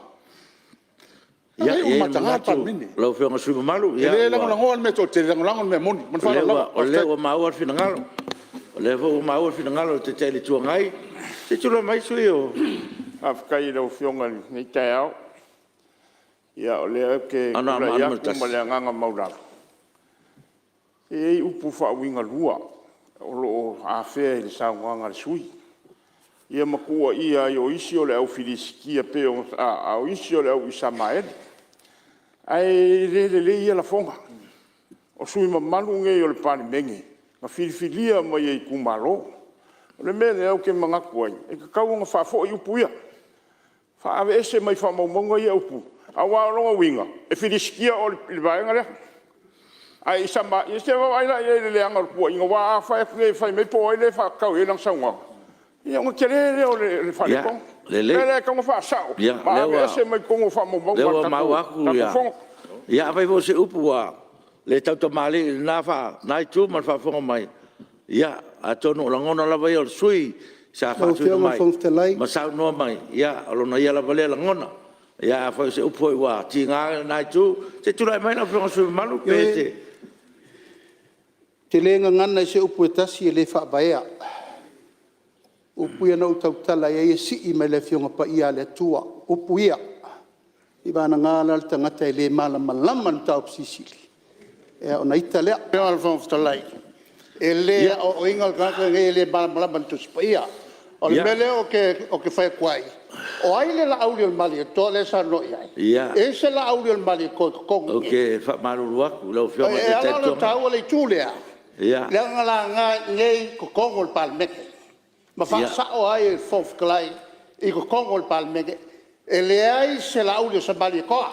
Speaker 3: Ia,
Speaker 8: E
Speaker 3: e i ai le manatu lau Afioga i le sui usufono mamalu,
Speaker 8: E le lagolagoa le mea e toatele, e lagolago le mea moni. Ma le faaaloalo lava.
Speaker 3: O lea ua maua le finagalo. O lea foi ua maua le finagalo o le Taitai o le Itu Agai. Se i tulai mai le sui usufono mo
Speaker 15: Faafetai i lau Afioga i lenei taeao. Ia o lea ou te tulai
Speaker 3: Anoamaa
Speaker 15: atu
Speaker 3: 1.
Speaker 15: ma le agaga maualalo, e i ai upu faauigalua o lo o afea i le saunoaga a le sui usufono ia ma tuuaia ai o isi o le au Filisitia pei ona… a o isi o le au Isamaeli. Ae le lelei ia lafoga. O sui usufono mamalu nei o le Palemene na filifilia mai e itumalo. O le mea lea ou te manatu ai, e tatau ona faafoi upu ia, aveese mai faamaumauga ia upu, aua o lona uiga e Filisitia oe i le vaega lea. Ae Isamaeli… ia se i vaai la i ai i le leaga o le tuuaiga aua a fai atu nei fai mai po o ai lea e faatatau i ai lana saunoaga, ia ona tele lea o le faaletonu. O le mea lea e tatau ona faasao ma aveese mai totonu o
Speaker 3: Ia lelei,
Speaker 15: faamaumauga
Speaker 3: o
Speaker 15: a
Speaker 3: lea
Speaker 15: le
Speaker 3: ua maua atu
Speaker 15: tatou Fono.
Speaker 3: Ia afai foi o se upu ua le tautamalii i lena itu ma le faafofoga mai, ia atonu o lagona lava ia o le sui usufono sa
Speaker 10: Lau
Speaker 3: faatuina
Speaker 10: Afioga i le
Speaker 3: mai
Speaker 10: Fofoga Fetalai…
Speaker 3: ma saunoa mai, ia o lona ia lava lea lagona. Ia afai o se upu foi ua tiga lena itu, se i tulai mai lau Afioga i le sui usufono mamalu pe e te…
Speaker 10: Ioe, ou te le gagana i se upu e tasi e le faavaea. O upu ia na ou tautala i ai e sii mai le Afioga Paia a le Atua, upu ia. Seiavagana la le tagata e le malamalama i le mataupu silisili, ia ona ita lea.
Speaker 4: Lau Afioga i le Fofoga Fetalai, e le aoaoina le tagata lenei e le malamalama i le Tusi Paia. O le mea lea ou te fai atu ai, o ai le Laauli o le Malietoa lea e saunoa i ai? E i ai se Laauli o le Malietoa i totonu i
Speaker 3: Ou
Speaker 4: inei?
Speaker 3: te faamalulu atu i lau Afioga i le
Speaker 4: E
Speaker 3: Taitai
Speaker 4: ala
Speaker 3: o le
Speaker 4: ona
Speaker 3: Itu Agai.
Speaker 4: taua le itu lea, leaga na laga i inei i totonu o le Palemene ma faasao ai e le Fofoga Fetalai i totonu o le Palemene, e leai se Laauli o se Malietoa.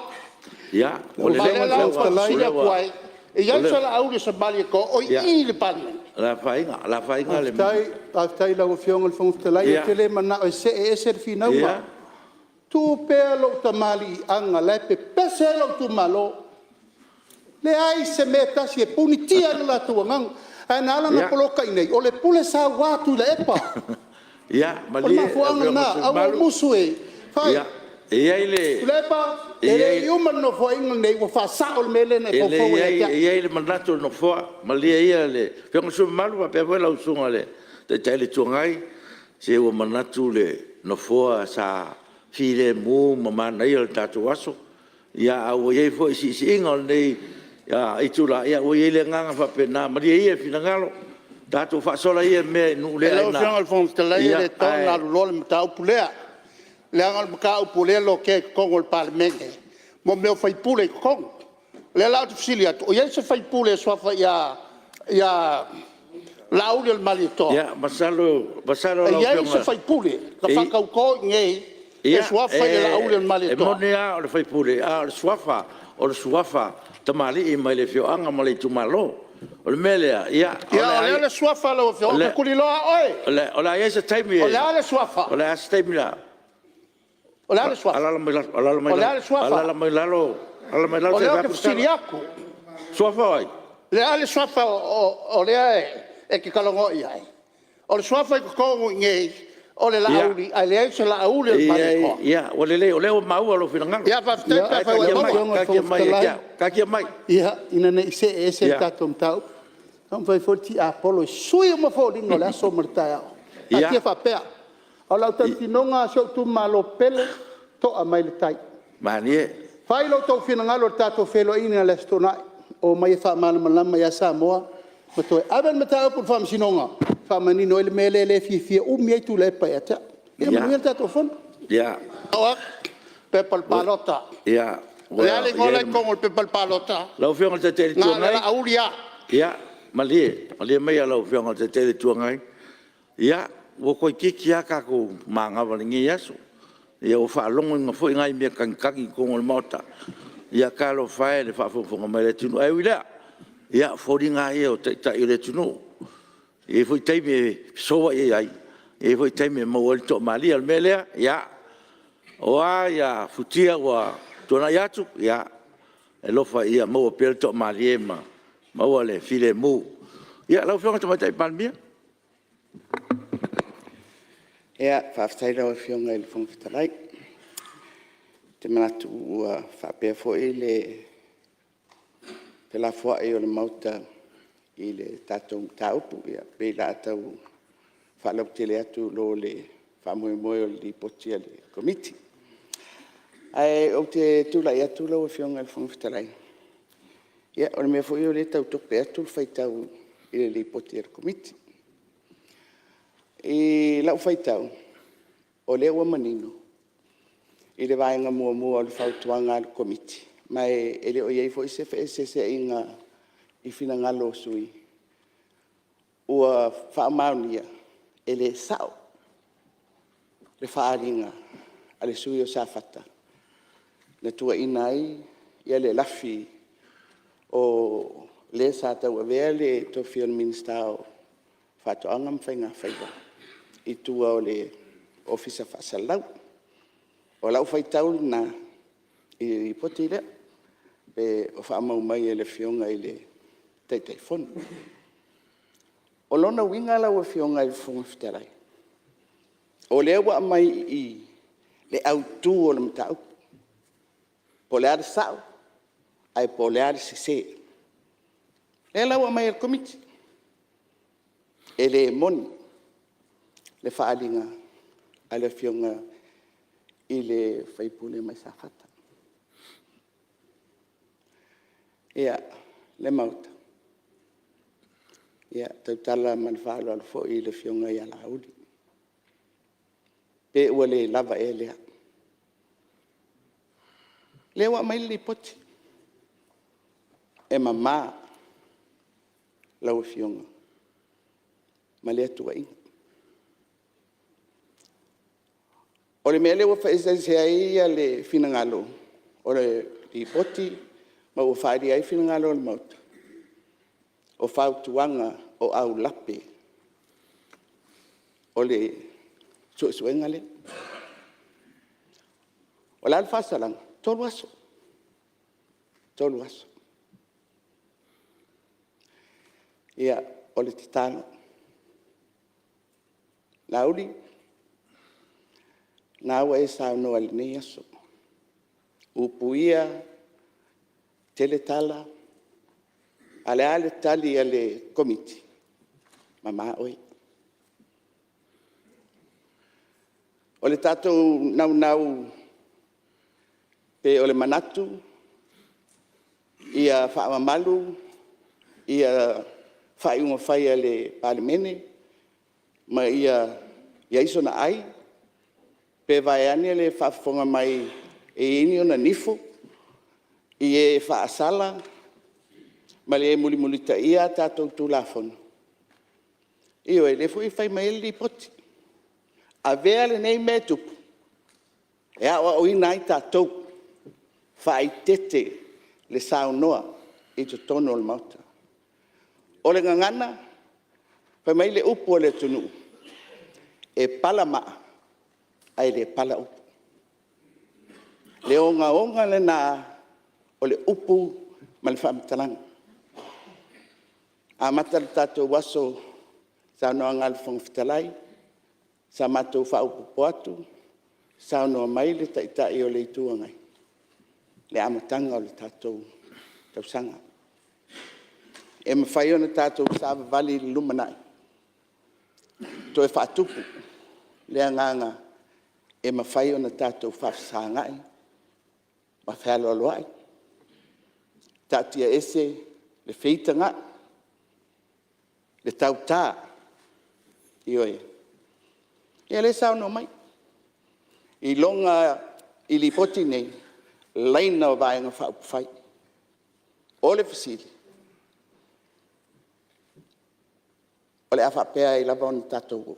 Speaker 10: Lau
Speaker 4: Ma o
Speaker 10: Afioga
Speaker 4: lea
Speaker 10: i le
Speaker 4: la
Speaker 10: Fofoga
Speaker 4: ou te
Speaker 10: Fetalai…
Speaker 4: faafesili atu ai, e i ai se Laauli o se Malietoa o i i i le Palemene?
Speaker 3: O le a afaina le…
Speaker 10: Faafetai i lau Afioga i le Fofoga Fetalai, ou te le manao e see ese le finauga. Tuu pea lou tamaliiaga la e pepese ai lou itumalo. E leai se mea e tasi e punitia ai lo latou agaga. Ae na ala ona poloka i inei, o le pule saua a Tuilaepa. O le
Speaker 3: Malie lau
Speaker 10: mafuaaga
Speaker 3: Afioga i
Speaker 10: lena,
Speaker 3: le sui usufono
Speaker 10: ae ua ou
Speaker 3: mamalu,
Speaker 10: musu e fai. Tuilaepa, e le i uma le Nofoaiga lenei ua faasao le mea lea na e faufauina ia te au.
Speaker 3: E i ai le manatu o le Nofoa, malie ia le Afioga i le sui usufono mamalu faapea foi lau Susuga i le Taitai o le Itu Agai, se ua manatu le Nofoa sa filemu ma manaia le tatou aso. Ae ua i ai foi siisiiga o lenei itula, ua i ai le agaga faapena, malie ia finagalo, tatou faasola ia mea i nuu le
Speaker 4: Lau
Speaker 3: aina.
Speaker 4: Afioga i le Fofoga Fetalai, e le tatau ona aluloa le mataupu lea, leaga o le mataupu o lea e lotea i totonu o le Palemene mo mea o faipule i totonu. O lea la ou te fesili atu, o i ai se faipule e suafa ia Laaulialemalietoa?
Speaker 3: Ia, masalo
Speaker 4: E
Speaker 3: lau
Speaker 4: i ai
Speaker 3: Afioga…
Speaker 4: se faipule na faatauto i inei e suafa Laaulialemalietoa?
Speaker 3: E moni lava o le faipule, a o le suafa o le suafa o tamalii mai le afioaga ma le itumalo. O le mea lea, ia…
Speaker 4: Ia o le a le suafa o lau afioga? Ou te tuliloa oe.
Speaker 3: O le a i ai se taimi…
Speaker 4: O le a le suafa?
Speaker 3: O le a se taimi o le a…
Speaker 4: O le a le suafa?
Speaker 3: Alaala mai
Speaker 4: O
Speaker 3: lalo. Alaala mai lalo
Speaker 4: O lea ou te fesili atu.
Speaker 3: Suafa o ai?
Speaker 4: O le a le suafa o lea e te talanoa i ai? O le suafa i totonu i inei o le Laauli ae leai se Laaulialemalietoa.
Speaker 3: Ia, ua lelei o lea ua maua lou finagalo.
Speaker 4: Ia faafetai pe afai ua e maua.
Speaker 14: Lau Afioga i le Fofoga Fetalai…
Speaker 3: Taatia mai.
Speaker 10: Ia, ina ne i see ese le tatou mataupu, taumafai foi le tiapolo e sui uma foliga o le aso ma le taeao. Taatia faapea. O lau tautinoga si ou itumalo pele, to'a mai le tai.
Speaker 3: Malie.
Speaker 10: Fai lo outou finagalo i le tatou feiloaiga i le Aso Toonai, omai e faamalamalama ia Samoa ma toe ave le mataupu i le Faamasinoga e faamanino ai le mea lea e fiafia umi ai Tuilaepa ia te au. Ia manuia le tatou Fono.
Speaker 4: O au, pepa o le palota. O le a le igoa la e i totonu o le pepa o le palota?
Speaker 3: Lau Afioga i le Taitai o le Itu
Speaker 4: Na o le
Speaker 3: Agai,
Speaker 4: Laauli lava.
Speaker 3: ia malie maia lau Afioga i le Taitai o le Itu Agai. Ia, ua toeitiiti lava tatou manava i lenei aso. Ia ua faalogoina foi nai mea tagitagi i totonu o le Maota. Ia talofa e i le faafogafoga mai a le atunuu. Ae ui i lea, ia o foliga lava ia o Taitai o le atunuu, e i ai foi taimi e fesouai ai, e i ai foi taimi e maua ai le toamalie. O le mea lea, ia, o a futia ua tuanai atu, ia alofa ia maua pea le toamalie ma maua le filemu. Ia, lau Afioga i le Tamaitai Palemia.
Speaker 5: Faafetai i lau Afioga i le Fofoga Fetalai. Ou te manatu ua faapea foi le felafoai o le Maota i le tatou mataupu, e pei o le a tau faalautele atu i lo le faamoemoe o le Lipoti a le Komiti. Ae ou te tulai atu lau Afioga i le Fofoga Fetalai, ia o le mea foi o lea e tau tope atu le faitau i le Lipoti a le Komiti. I lau faitau, o lea ua manino i le vaega muamua o le fautuaga a le Komiti, ma e le o i ai foi se feeseeseaiga i finagalo o sui usufono, ua faamaonia e le sao le faaaliga a le sui usufono mo Safata na tuuaiina ai le lafi o le sa tauavea le tofi o le Minisita o Faatoaga ma Faigafaiva i tua o le Ofisa Faasalalau. O lau faitau lena i le Lipoti lea o faamau mai e le Afioga i le Taitaifono. O lona uiga lau Afioga i le Fofoga Fetalai, o lea ua aumai i i le autu o le mataupu, po o le a le sao ae po o le a le sese. O lea la ua aumai e le Komiti, e le moni le faaaliga a le Afioga i le sui usufono mai Safata. Ia, le Maota, e tautala ma le faaaloalo foi i le Afioga ia Laauli, pe ua le lava ea lea? O lea ua aumai le Lipoti, e mama lau Afioga ma lea tuuaiga. O le mea lea ua faaeseese ai finagalo o le Lipoti ma ua faaalia ai finagalo o le Maota, o fautuaga o aulape o le suesuega lea. O le a le faasalaga? E 3 aso, 3 aso. Ia, o le tatalo, Laauli, o lena ua e saunoa i lenei aso, upu ia tele tala, a o le a le tali a le Komiti? Mama oe. O le tatou naunau pe o le manatu ia faamamalu faaiuga fai a le Palemene ma ia i ai sona ai, pe vaeane le faafofoga mai e i ai ni ona nifo i e faasala ma le mulimulitaia a tatou Tulafono? Ioe, o lea foi e fai mai ai le Lipoti, avea lenei mea e tupu e aoaoina ai tatou, faaeteete le saunoa i totonu o le Maota. O le gagana fai mai le upu a le atunuu, e pala maa ae le pala upu. O le ogaoga lena o le upu ma le faamatalaga. E amata le tatou aso i le saunoaga a le Fofoga Fetalai, sa matou faaopoopo atu, saunoa mai le Taitai o le Itu Agai, le amataga o le tatou tausaga. E mafai ona tatou savavali i le lumanai, toe faatupu le agaga e mafai ona tatou faafesagai ma fealoaloai, taatia ese le feitagai, le tauta, ioe. Ia o lea e saunoa mai i Lipoti nei laina o Vaega Faaupufai. O le fesili; o le a faapea ai lava ona tatou o?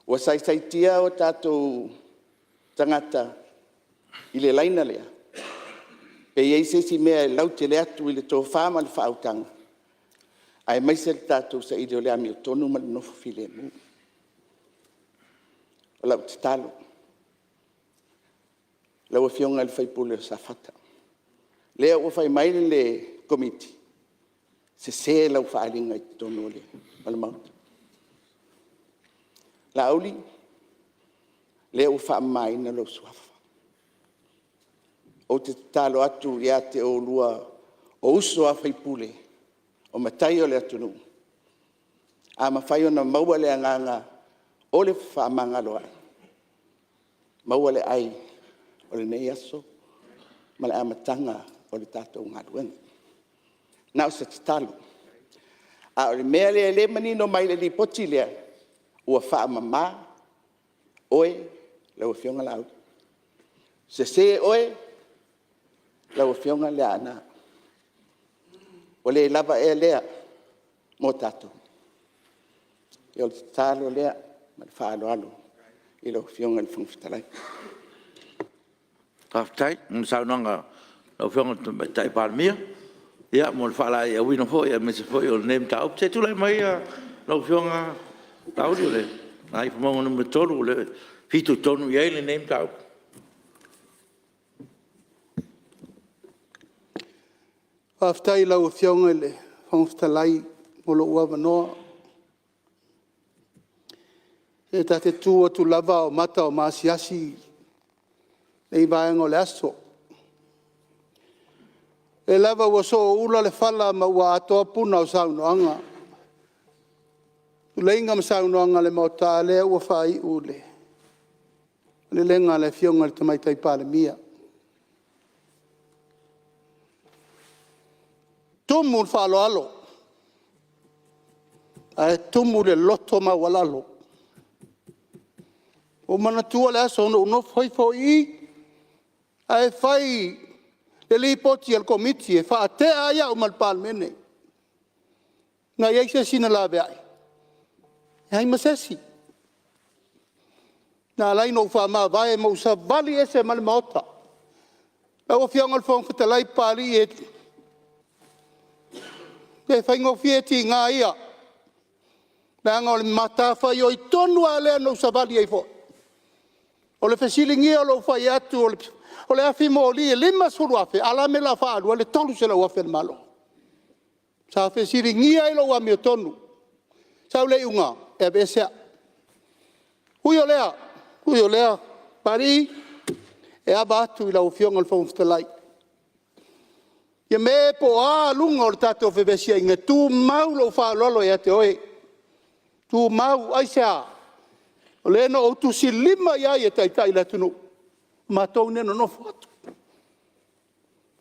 Speaker 5: Ua saisaitia o tatou tagata i le laina lea? Pe i ai se isi mea e lautele atu i le tofa ma le faautaga aemaise le tatou saili o le amiotonu ma le nofo filemu. O lau tatalo, lau Afioga i le sui usufono mo Safata, lea ua fai mai le Komiti, sese lau faaaliga i totonu o le Maota. Laauli, lea ua faamamaina lou suafa. Ou te tatalo atu ia te oulua o uso a sui usufono, o matai o le atunuu, a mafai ona maua le agaga o le fefaamagaloai, maua le ai o lenei aso ma le amataga o le tatou galuega. Na o se tatalo. A o le mea lea o lea e manino mai le Lipoti lea, ua faamama oe lau Afioga Laauli, sese oe lau Afioga Leaana. Ua le lava ea lea mo tatou? Ia o le tatalo lea ma le faaaloalo i lau Afioga i le Fofoga Fetalai.
Speaker 3: Faafetai mo le saunoaga a lau Afioga i le Tamaitai Palemia mo le faalaeiauina foi aemaise foi o lenei mataupu. Se i tulai mai lau Afioga Laauli o le Gagaifomauga 3 o lo o fitoitonu i ai lenei mataupu.
Speaker 10: Faafetai i lau Afioga i le Fofoga Fetalai mo lou avanoa. Ia ta te tu atu lava a o mata o maasiasi lenei vaega o le aso. O lea lava ua sooula le fala ma ua atoa puna o saunoaga, tuleiga ma saunoaga a le Maota, a o lea ua faaiu i le malelega a le Afioga i le Tamaitai Palemia. E tumu i le faaaloalo ae tumu i le loto maualalo. Ua ou manatua le aso na ou nofo ifo i i ae fai le Lipoti a le Komiti e faatea ai au ma le Palemene. Na i ai se isi na laveai? Leai ma se isi. Na ala ai ona ou faamavae ma ou savali ese ma le Maota. Lau Afioga i le Fofoga Fetalai Papalii, e le faigofie tiga ia, leaga o le matafaioi tonu lava lea na ou savali ai foi. O le fesiligia o lou fai atu o le afi moli e $50,000, a o le a le mea o le a faaalu ai le $300,000 a le Malo? Sa fesiligia ai lou amiotonu, sau le iuga, e aveese au. Ui o lea, ui o lea, Papalii, e ava atu i lau Afioga i le Fofoga Fetalai, Fiame po o a luga o le tatou fevesiaiga, e tumau lou faaaloalo ia te oe, tumau. Aisea? O le na ou tusilima i ai e taitai le atunuu, o matou nei na nonofo atu.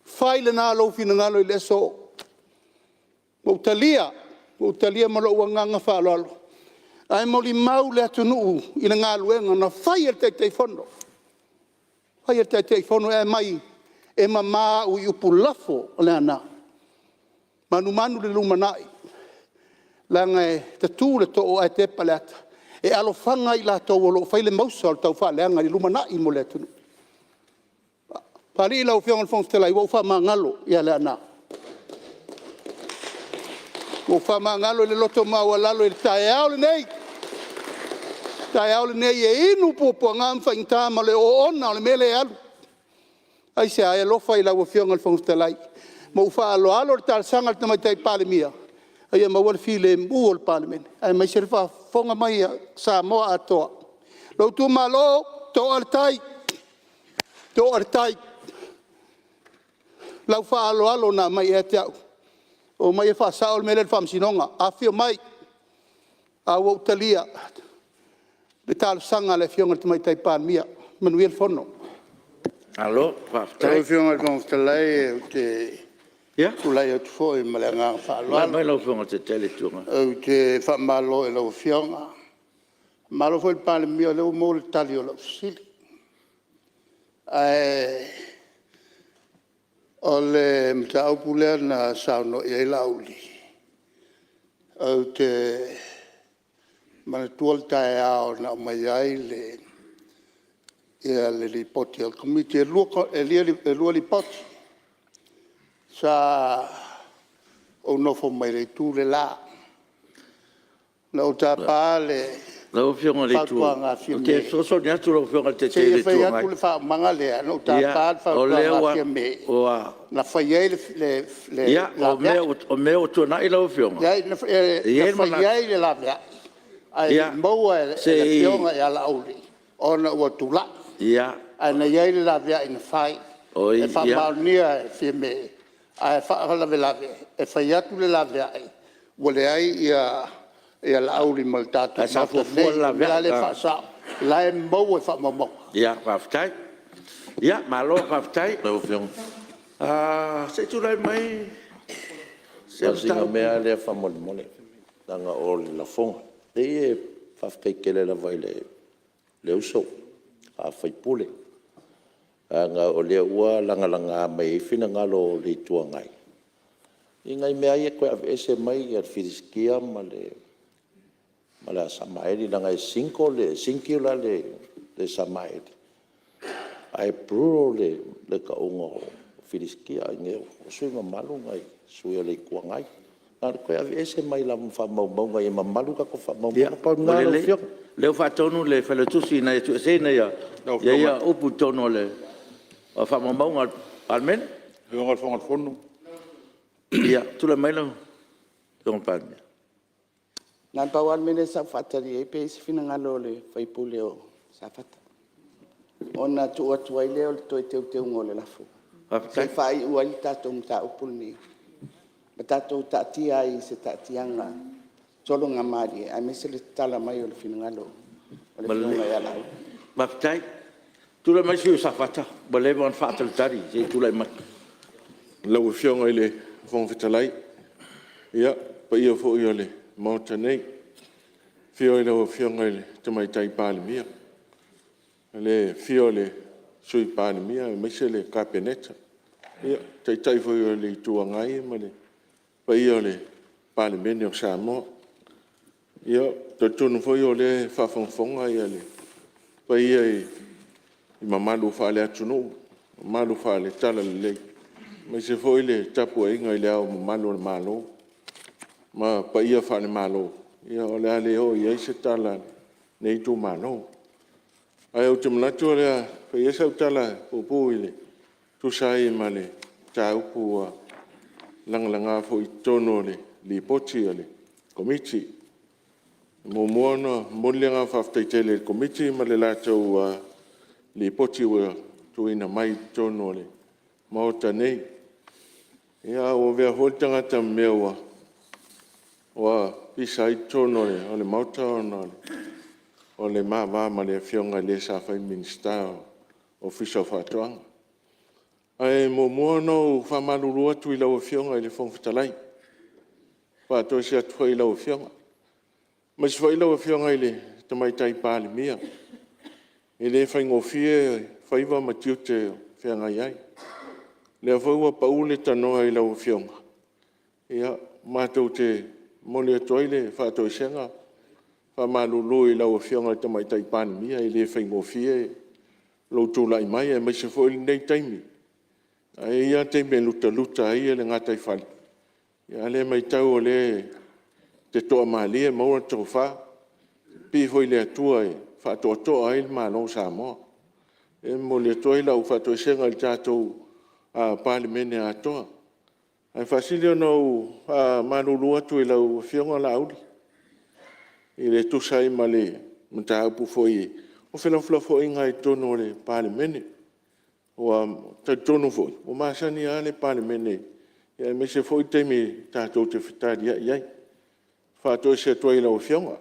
Speaker 10: Fai lena lou finagalo i le aso. Ua ou talia, ua ou talia ma lou agaga faaaloalo, ae molimau le atunuu i le galuega na fai e le Taitaifono, fai e le Taitaifono e aumai e mama au i upu lafo o Leaana, manumanu i le lumanai, leaga e tatu le too ae tepa le ata, e alofaga i latou o lo o fai le mausa o le taufaaleaga i le lumanai mo le atunuu. Papalii lau Afioga i le Fofoga Fetalai, ua ou faamagalo ia Leaana. Ua ou faamagalo i le loto maualalo i le taeao lenei, le taeao lenei e inu puapuaga ma faigata ma le oona o le mea lea e alu. Aisea? E alofa i lau Afioga i le Fofoga Fetalai ma ou faaaloalo i le talosaga a le Tamaitai Palemia, a ia maua le filemu o le Palemene, aemaise le faafofoga mai a Samoa atoa. Lou itumalo, toa le tai, toa le tai, i lau faaaloalo na aumai ia te au, omai e faasao le mea lea i le Faamasinoga. Afifio mai, a ua ou talia le talosaga a le Afioga i le Tamaitai Palemia. Manuia le Fono.
Speaker 3: Malo faafetai.
Speaker 4: Lau Afioga i le Fofoga Fetalai ou te tulai atu foi ma le agaga
Speaker 3: Tulai mai
Speaker 4: faaaloalo.
Speaker 3: lau Afioga i le Taitai o le Itu Agai.
Speaker 4: Ou te faamalo i lau Afioga, faamalo foi i le Palemia o lea ua maua le tali o lau fesili. Ae o le mataupu lea na saunoa i ai Laauli, ou te manatua le taeao na aumai ai le Lipoti a le Komiti. E 2 Lipoti, sa ou nofo mai le itu le la. Na ou tapa le
Speaker 3: Lau Afioga i le
Speaker 4: fautuaga a
Speaker 3: ou te
Speaker 4: Fiame
Speaker 3: fesoasoani atu lau Afioga i le
Speaker 4: se
Speaker 3: Taitai o
Speaker 4: i
Speaker 3: le
Speaker 4: fai
Speaker 3: Itu Agai.
Speaker 4: atu le faaumaga lea. Na ou tapa le
Speaker 3: O lea
Speaker 4: fautuaga a Fiame
Speaker 3: ua…
Speaker 4: na fai ai le
Speaker 3: Ia, o
Speaker 4: laveai.
Speaker 3: mea ua tuanai lau Afioga,
Speaker 4: Leai,
Speaker 3: e i ai
Speaker 4: na
Speaker 3: le
Speaker 4: fai
Speaker 3: manatu…
Speaker 4: ai le laveai ae le i maua e le
Speaker 3: Se i…
Speaker 4: Afioga ia Laauli ona ua tulai. Ae na i ai le laveai na fai
Speaker 3: Oi,
Speaker 4: e
Speaker 3: ia…
Speaker 4: faamaonia e Fiame, ae faalavelave e fai atu le laveai ua leai Laauli ma le tatou
Speaker 3: Ae sa
Speaker 4: Maota
Speaker 3: fuafua
Speaker 4: nei.
Speaker 3: le
Speaker 4: O le mea la
Speaker 3: laveai.
Speaker 4: lea e faasao, o la e maua i faamaumauga.
Speaker 3: Ia, faafetai. Ia, malo faafetai.
Speaker 7: Lau Afioga…
Speaker 3: Se i tulai mai se
Speaker 7: Na o sina
Speaker 3: mataupu.
Speaker 7: mea lava lea faamolemole, leaga o le lafoga. Leai e faafetai tele lava i le uso a sui usufono, leaga o lea ua lagalaga mai ai finagalo o le Itu Agai i nai mea lava ia e toe aveese mai le filistia ma le Samaeli leaga e singular le Samaeli ae plural le tauga o Filistia. O sui usufono mamalu o le Itu Agai, na ona toe aveese mai lava ma faamaumauga ia mamalu tatou faamaumauga. Na pau lena lau
Speaker 3: Ua lelei,
Speaker 7: Afioga.
Speaker 3: o lea ua faatonu le Failautusi ina ia tuueseina ia upu i totonu o faamaumauga a le Palemene.
Speaker 8: Lau Afioga i le Fofoga o le Fono…
Speaker 3: Ia, tulai mai lau Afioga i le Palemia.
Speaker 5: Na o le pau lava le mea lea sa ou faatali i ai pe i ai se finagalo o le sui usufono o Safata ona tuu atu ai lea o le toe teuteuga o le lafo, se i faaiu ai le tatou mataupu lenei ma tatou taatia ai i se taatiaga sologamalie aemaise le tatala mai o le finagalo o le Afioga ia Laauli.
Speaker 3: Faafetai. Tulai mai le sui usufono mo Safata ua leva ona faatalitali se i tulai mai.
Speaker 18: Lau Afioga i le Fofoga Fetalai, ia, le paia foi o le Maota nei, i le afio o lau Afioga i le Tamaitai Palemia, le afio o le Sui Palemia aemaise le Kapeneta, le Taitai foi o le Itu Agai ma le paia o le Palemene o Samoa. Ia, e talitonu foi o lea e faafogafoga le paia i mamalu faale-atunuu, mamalu faale-Talalelei, aemaise foi le tapuaiga i Le Ao Mamalu o le Malo ma paia faale-Malo, ia o le a le oo i ai se tala a lenei itumalo. Ae ou te manatu o le a fai ia sau tala puupuu e tusa ai ma le mataupu ua lagalaga foi i totonu o le Lipoti a le Komiti. E muamua ona momoli le agaga faafetai tele i le Komiti ma le latou Lipoti ua tuuina mai i totonu o le Maota nei. Ia, ae ua avea foi le tagata ma mea ua pisa ai totonu o le Maota ona o le ma va ma le Afioga i le sa fai ma Minisita o le Ofisa o Faatoaga. Ae muamua ona ou faamalulu atu i lau Afioga i le Fofoga Fetalai, faatoese atu foi i lau Afioga, aemaise foi lau Afioga i le Tamaitai Palemia, e le faigofie faiva ma tiute o feagai ai. O lea foi ua pau le tanoa i lau Afioga, ia, matou te momoli atu ai le faatoesega, faamalulu i lau Afioga i le Tamaitai Palemia, e le faigofie lou tulai mai aemaise foi lenei taimi. Ae i ai lava taimi e lutaluta ai le gataifale, a o lea e matau o lea e te toamalie maua le tofa, pipii foi i le Atua e faatoatoa ai le Malo o Samoa. E momoli atu ai lau faatoesega i le tatou Palemene atoa. Ae faasili ona ou faamalulu atu i lau Afioga Laauli e tusa ai ma le mataupu foi o felafolafoaiga lava i totonu o le Palemene. Ua talitonu foi, ua masani lava le Palemene aemaise foi taimi tatou te fetaliai ai. E faatoese atu ai i lau Afioga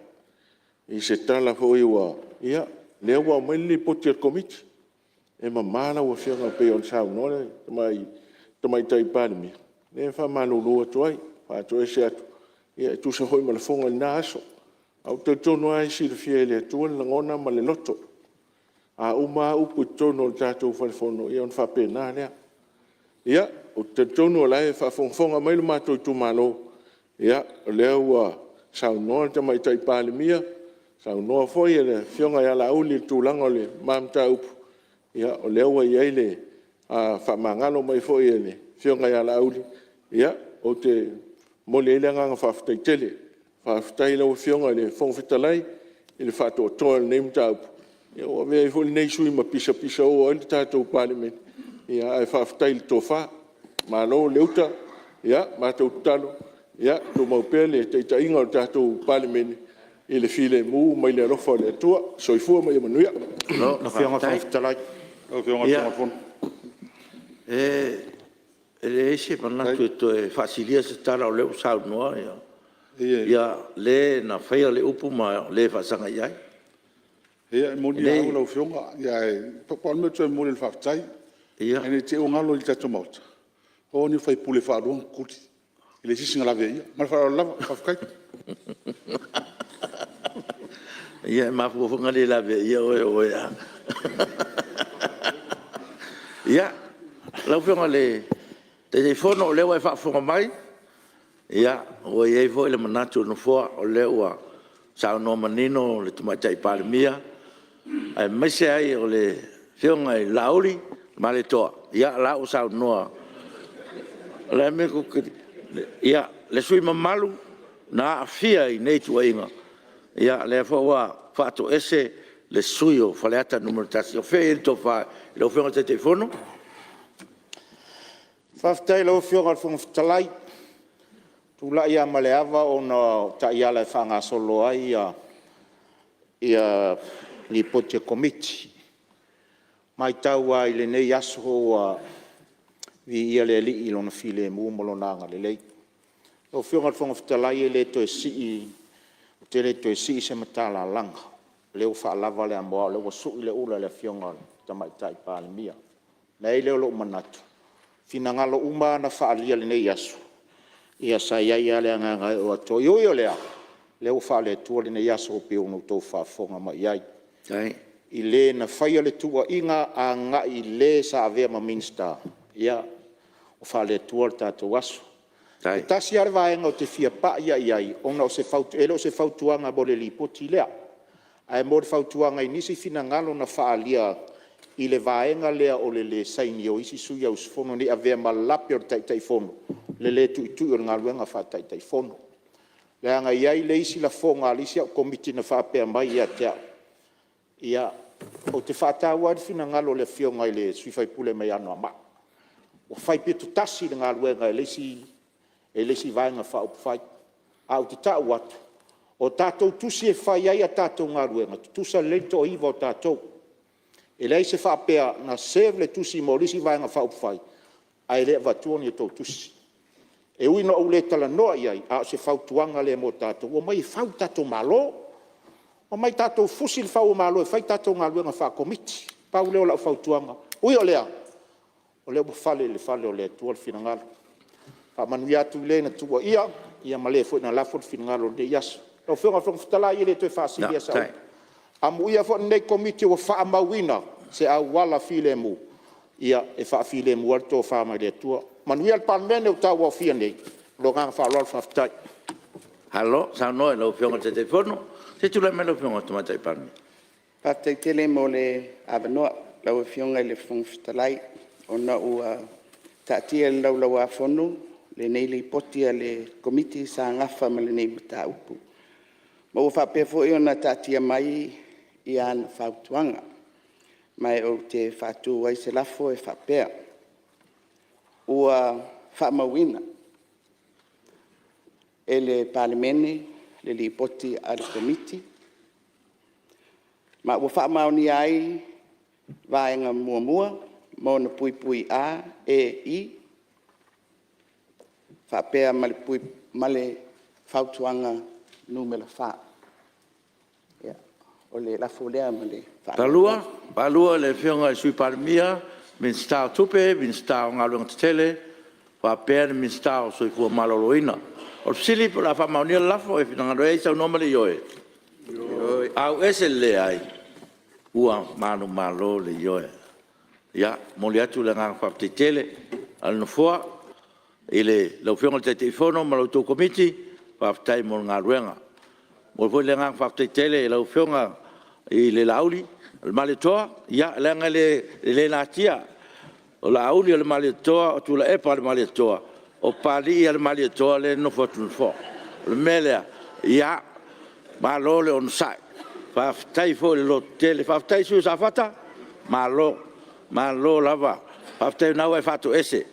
Speaker 18: i se tala foi ua… Ia, o lea ua aumai le Lipoti a le Komiti, e mama lau Afioga e pei ona saunoa le Tamaitai Palemia, ia e faamalulu atu ai, faatoese atu e tusa foi ma lafoga i lena aso. Ae ou te talitonu lava e silafia e le Atua le lagona ma le loto. A uma lava upu i totonu o le tatou fale Fono, ia ona faapena lea. Ia, ou te talitonu o la e faafogafoga mai lo matou itumalo, ia o lea ua saunoa le Tamaitai Palemia, saunoa foi le Afioga ia Laauli i le tulaga o le ma mataupu, ia o lea ua i ai le faamagalo mai foi a le Afioga ia Laauli, ia ou te momoli ai le agaga faafetai tele. Faafetai i lau Afioga i le Fofoga Fetalai i le faatoatoa o lenei mataupu, ua avea ai foi lenei sui usufono ma pisapisao ai le tatou Palemene, ae faafetai i le tofa. Malo le uta, matou tatalo ia tumau pea le taitaiga o le tatou Palemene i le filemu ma le alofa o le Atua. Soifua ma ia manuia.
Speaker 3: E leai se manatu e toe faasilia se tala o lea ua saunoa le na faia le upu ma le e faasaga i ai.
Speaker 8: Ia e moni lava au lau Afioga, ae pau lava le mea ou te fia momoli o le faafetai. Ae ne i te i ua galo i le tatou Maota, o au nei o le sui usufono e faalua ona tutuli, e leai se isi na laveaiina. Ma le faaaloalo lava. Faafetai.
Speaker 3: Ia e mafua foi ona le laveaia oe o oe lava. Ia, lau Afioga i le Taitaifono o lea ua e faafofoga mai, ua i ai foi le manatu o le Nofoa, o lea ua saunoa manino le Tamaitai Palemia aemaise ai o le Afioga ia Laauli Malietoa, ia o la ua saunoa. O le a le mea tou te… Ia, le sui usufono mamalu na aafia i nei tuuaiga, o lea foi ua faatoese le sui usufono mo Faleata 1. O fea o i ai le tofa i lau Afioga i le Taitaifono?
Speaker 6: Faafetai i lau Afioga i le Fofoga Fetalai. Ou te tulai lava ma le ava ona o taiala e faagasolo ai Lipoti a Komiti. E matau lava i lenei aso ua viia le Alii i Lona filemu ma Lona agalelei. Lau Afioga i le Fofoga Fetalai ou te le toe sii se matalalaga o lea ua faalava le amoa o lea ua sui le ula i le Afioga i le Tamaitai Palemia. Ona i ai lea o lou manatu, o finagalo uma lava na faaalia i lenei aso, ia sa i ai lava le agaga e oo atu. E ui o lea, o lea ua faale-Atua lenei aso pei ona outou faafofoga mai ai, i le na faia le tuuaiga agai i le sa avea ma Minisita, ia, ua faale-Atua le tatou aso. E tasi lava le vaega ou te fia pai lava i ai, ona e le o se fautuaga mo le Lipoti lea, ae mo le fautuaga i nisi finagalo na faaalia i le vaega lea o le le saini o isi sui usufono ina ne i avea ma lape o le Taitaifono le le tuitui o le galuega faa-Taitaifono. Leaga e i ai le isi lafoga a le isi au Komiti na faapea mai ia te au, ia, ou te faataua ai le finagalo o le Afioga i le sui usufono mai Anoamaa, ua faipito tasi le galuega e le isi Vaega Faaupufai. Ae ou te tau atu, o tatou tusi e fai ai a tatou galuega, e tutusa lelei le toaiva o tatou. E leai se faapea na serve le tusi mo le isi Vaega Faaupufai ae le avatua ni a outou tusi. E ui ina ou le talanoa i ai, a o se fautuaga lea mo tatou, ua omai e fau le tatou Malo. Omai tatou fusi le fau o malo e fai tatou galuega faa-Komiti. Pau lea o lau fautuaga. Ui o lea, o lea ua fale i le fale o le Atua le finagalo. Faamanuia atu i le na tuuaia ma le foi na lafo le finagalo i lenei aso. Lau Afioga i le Fofoga Fetalai, e le toe faasilia sau upu, amuia foi lenei Komiti ua faamauina se auala filemu e faafilemu ai le tofa mai le Atua. Manuia le Palemene ua tauaofia nei. Ma lou agaga faaaloalo faafetai.
Speaker 3: Malo saunoa i lau Afioga i le Taitaifono. Se i tulai mai lau Afioga i le Tamaitai Palemia. Faafetai tele mo le avanoa lau Afioga i le Fofoga Fetalai, ona ua taatia i le Laulau-a-Fono lenei Lipoti a le Komiti sa nafa ma lenei mataupu, ma ua faapea foi ona taatia mai ana fautuaga. Ma ou te faatu ai se lafo e faapea, Ua faamauina e le Palemene le Lipoti a le Komiti ma ua faamaonia ai Vaega 1 ma ona puipui A, E, I faapea ma le fautuaga Nu.4. O le lafo lea ma le faaaloalo. 2 le Afioga i le Sui Palemia, Minisita o Tupe, Minisita o Galuega Tetele faapea le Minisita o le Soifua Maloloina. O le fesili po o le a faamaonia le lafo? E finagalo ai saunoa ma le ioe. Ioe. Ua manumalo le Ioe. E momoli atu le agaga faafetai tele a le Nofoa i lau Afioga i le Taitaifono ma la outou Komiti, faafetai mo le galuega. E momoli foi le agaga faafetai tele i lau Afioga i le Laauli o le Malietoa, leaga e le natia, o Laauli o le Malietoa, o Tuilaepa o le Malietoa, o Papalii o le Malietoa lea e nofo atu i le nofoa. O le mea lea, ia, malo le onosai, faafetai foi le lototele. Faafetai le sui usufono mo Safata, malo, malo lava. Faafetai o lena ua e faatoese,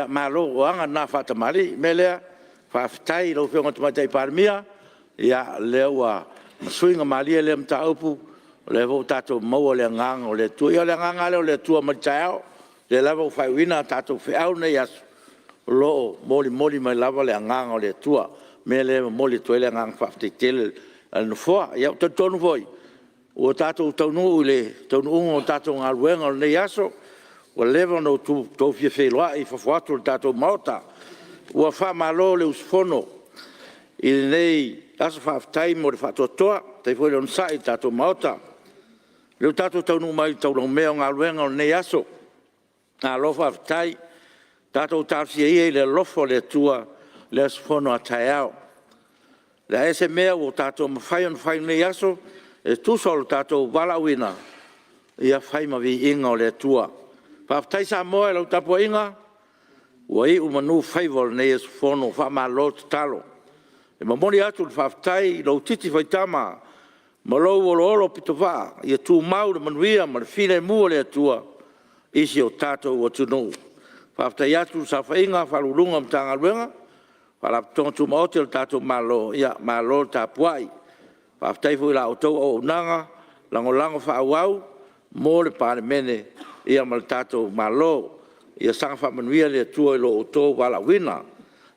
Speaker 3: malo o aga na faatamalii. O le mea lea, faafetai i lau Afioga i le Tamaitai Palemia, o lea ua suiga malie lea mataupu, o lea foi ua tatou maua le agaga o le Atua. Ia o le agaga lava lea o le Atua mai le taeao, o lea lava ua faaiuina a tatou feau i lenei aso, o lo o molimoli mai lava le agaga o le Atua. O le mea lea e momoli atu ai le agaga faafetai tele a le Nofoa. Ia, ou te talitonu foi ua tatou taunuu i le taunuuga o tatou galuega o lenei aso, ua leva ona outou fia feiloai i fafo atu o le tatou Maota. Ua faamalo le usufono i lenei aso. Faafetai mo le faatoatoa, faafetai foi le onosai i le tatou Maota. O lea ua tatou taunuu mai i le taulaumea o galuega o lenei aso, malo faafetai. Tatou talosia ia i le alofa o le Atua le aso Fono a taeao. O le a se mea ua tatou mafai ona fai i lenei aso e tusa o lo tatou valaauina, ia fai ma viiga o le Atua. Faafetai Samoa i lau tapuaiga, ua iu manu faiva o lenei aso Fono, faamalo tatalo. E momoli atu le faafetai i lou titi faitama ma lou oloolopitovaa, ia tumau le manuia ma le filemu o le Atua i si o tatou atunuu. Faafetai atu i le saofaiga a Ofisa Sili o Pulega o Matagaluega ma Faalapotopotoga Tumaoti a le tatou Malo, malo le tapuai. Faafetai foi i la outou auaunaga lagolago faaauau mo le Palemene ma le tatou Malo. Ia saga faamanuia le Atua i lo outou valaauina.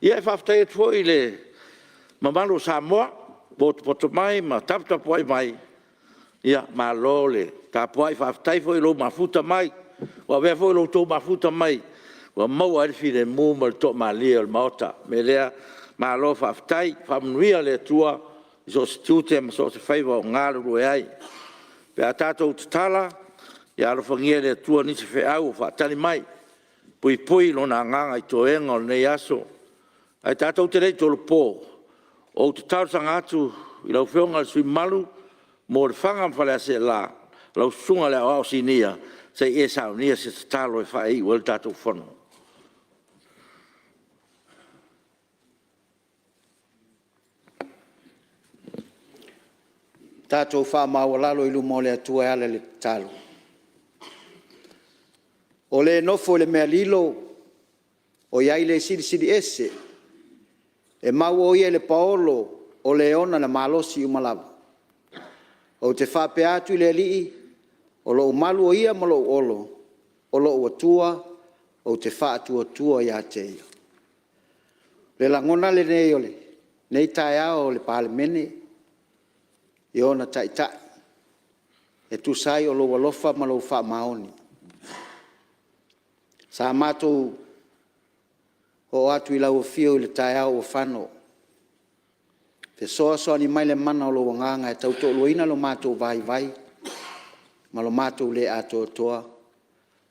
Speaker 3: Ia e faafetai atu foi i le mamalu o Samoa ua potopoto mai ma taputapuai mai, malo le tapuai, faafetai foi i lou mafuta mai. Ua avea foi lo outou mafuta mai ua maua ai le filemu ma le toamalie o le Maota. O le mea lea, malo faafetai, faamanuia le Atua i so o se tiute ma so o se faiva o galulue ai. Pe a tatou tatala, ia alofagia e le Atua nisi feau o faatali mai, puipui Lona Agaga i toega o lenei aso. Ae tatou te le i tolopo, ou te talosaga atu i lau Afioga i le sui usufono mamalu mo Lefaga ma Faleaseela, lau Susuga i le Aoao Sinia se i e saunia se tatalo e faaiu ai le tatou Fono.
Speaker 14: Tatou faamaualalo i luma o le Atua e ala i le tatalo. O le nofo i le mea lilo, o i ai le Silisili Ese, e mau o Ia i le paolo o le ona le malosi uma lava. Ou te faapea atu i le Alii, o lou malu o ia ma lou olo, o lou Atua ou te faatuatua ia te Ia. O le lagona lenei o lenei taeao o le Palemene, i ona Taitai e tusa ai o lou alofa ma lou faamaoni. Sa matou oo atu i lau afio i le taeao ua fano, fesoasoani mai le mana o lou agaga e tautoaluaina lo matou vaivai ma lo matou le atoatoa,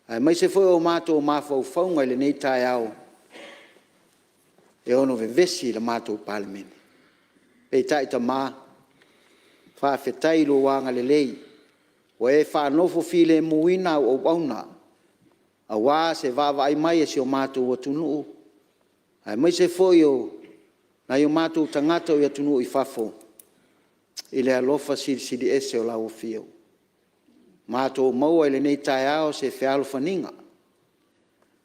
Speaker 14: aemaise foi o matou mafaufauga i lenei taeao e ono vevesi i le matou Palemene. Peitai Tama, faafetai i lou agalelei ua e faanofofilemuina au auauna aua se vaavaai mai a si o matou atunuu aemaise foi o nai o matou tagata i atunuu i fafo i le alofa silisili ese o lau afio. Ua matou maua i lenei taeao se fealofaniga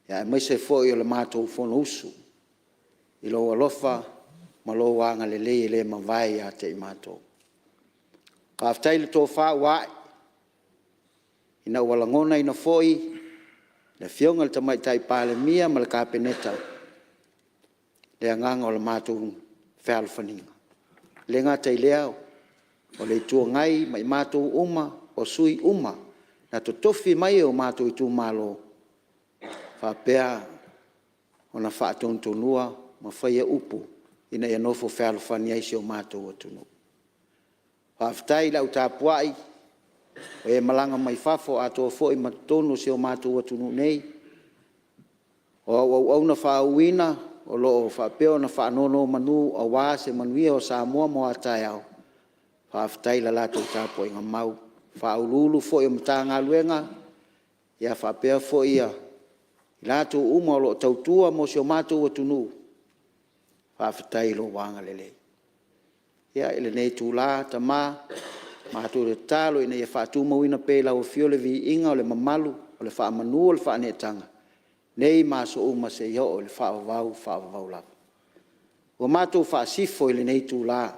Speaker 14: aemaise foi o le matou Fonousu i lou alofa ma lou agalelei e le mavae ia te i matou. Faafetai i le tofa ua ae ina ua lagonaina foi e le Afioga i le Tamaitai Palemia ma le Kapeneta le agaga o le matou fealofaniga. E le gata i lea o le Itu Agai ma i matou uma o sui usufono uma na totofi mai e o matou itumalo e faapea ona faatonutonua ma faia upu ina ia nofo fealofani ai si o matou atunuu. Faafetai i le au tapuai o e malaga mai fafo atoa foi ma totonu o si o matou atunuu nei, o au auauna faauuina o lo o faapea ona faanonomanu aua se manuia o Samoa mo a taeao, faafetai i le latou tapuaiga mau. O Ofisa Sili o Pulega foi o Matagaluega faapea foi i latou uma o lo o tautua mo si o matou atunuu, faafetai i lou agalelei. Ia, i lenei itula Tama, matou te tatalo ina ia faatumauina pea i lau Afio le viiga o le mamalu, o le faamanu o le faaneetaga, nei ma aso uma seia oo i le faavavau faavavau lava. Ua matou faasifo i lenei itula,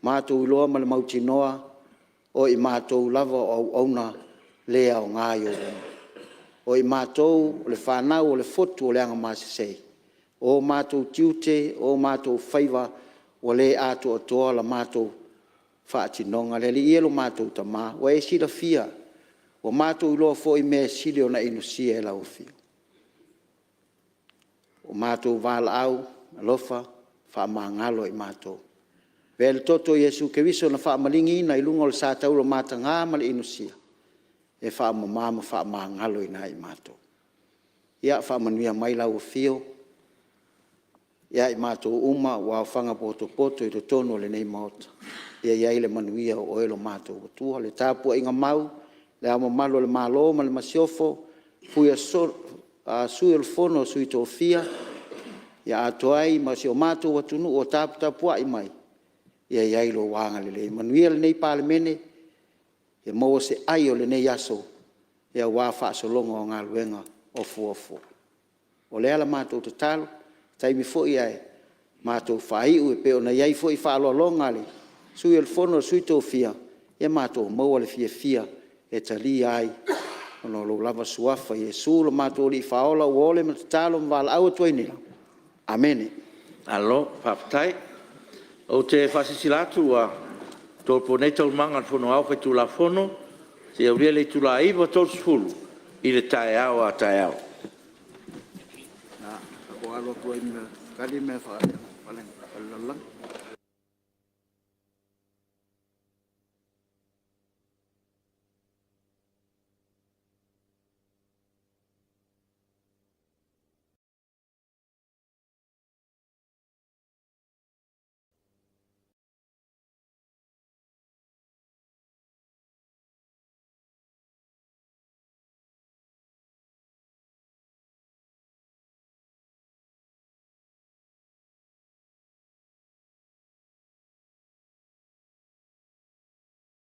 Speaker 14: matou iloa ma le mautinoa o i matou lava o auauna le aoga i ou luma. O i matou o le fanau a le fotu o le Agamasese, o matou tiute, o matou faiva ua le atoatoa la matou faatinoga. Le Alii e, lo matou Tama, ua e silafia, ua matou iloa foi mea e sili ona inosia e lau Afio. Ua matou valaau, alofa faamagalo i matou. Avea le toto o Iesu Keriso na faamaligiina i luga o le sa taula mataga ma le inosia e faamama ma faamagaloina ai i matou. Ia faamanuia mai lau Afio ia i matou uma ua aofaga potopoto i totonu o lenei Maota, ia i ai le manuia o Oe lo matou Atua. Le tapuaiga mau a Le Ao Mamalu o le Malo ma le Masiofo, Sui o le Fono a Sui Tofia, atoa ai ma si o matou atunuu o taputapuai mai, ia i ai lou agalelei. Manuia lenei Palemene, ia maua se ai o lenei aso aua faasologa o galuega o fuafua. O le a la matou tatalo, se taimi foi ae matou faaiu e pei ona i ai foi faaaloaloga a le Sui o le Fono a Sui Tofia, ia matou maua le fiafia e talia ai ona o lou lava Suafa Iesu lo matou Alii Faaola ua ole ma tatalo ma valaau atu ai nei, Amene. Malo faafetai. Ou te faasilasila atu ua tolopo nei Taualumaga a le Fono Aoao Faitulafono seia aulia le itula e 9:30 i le taeao a taeao.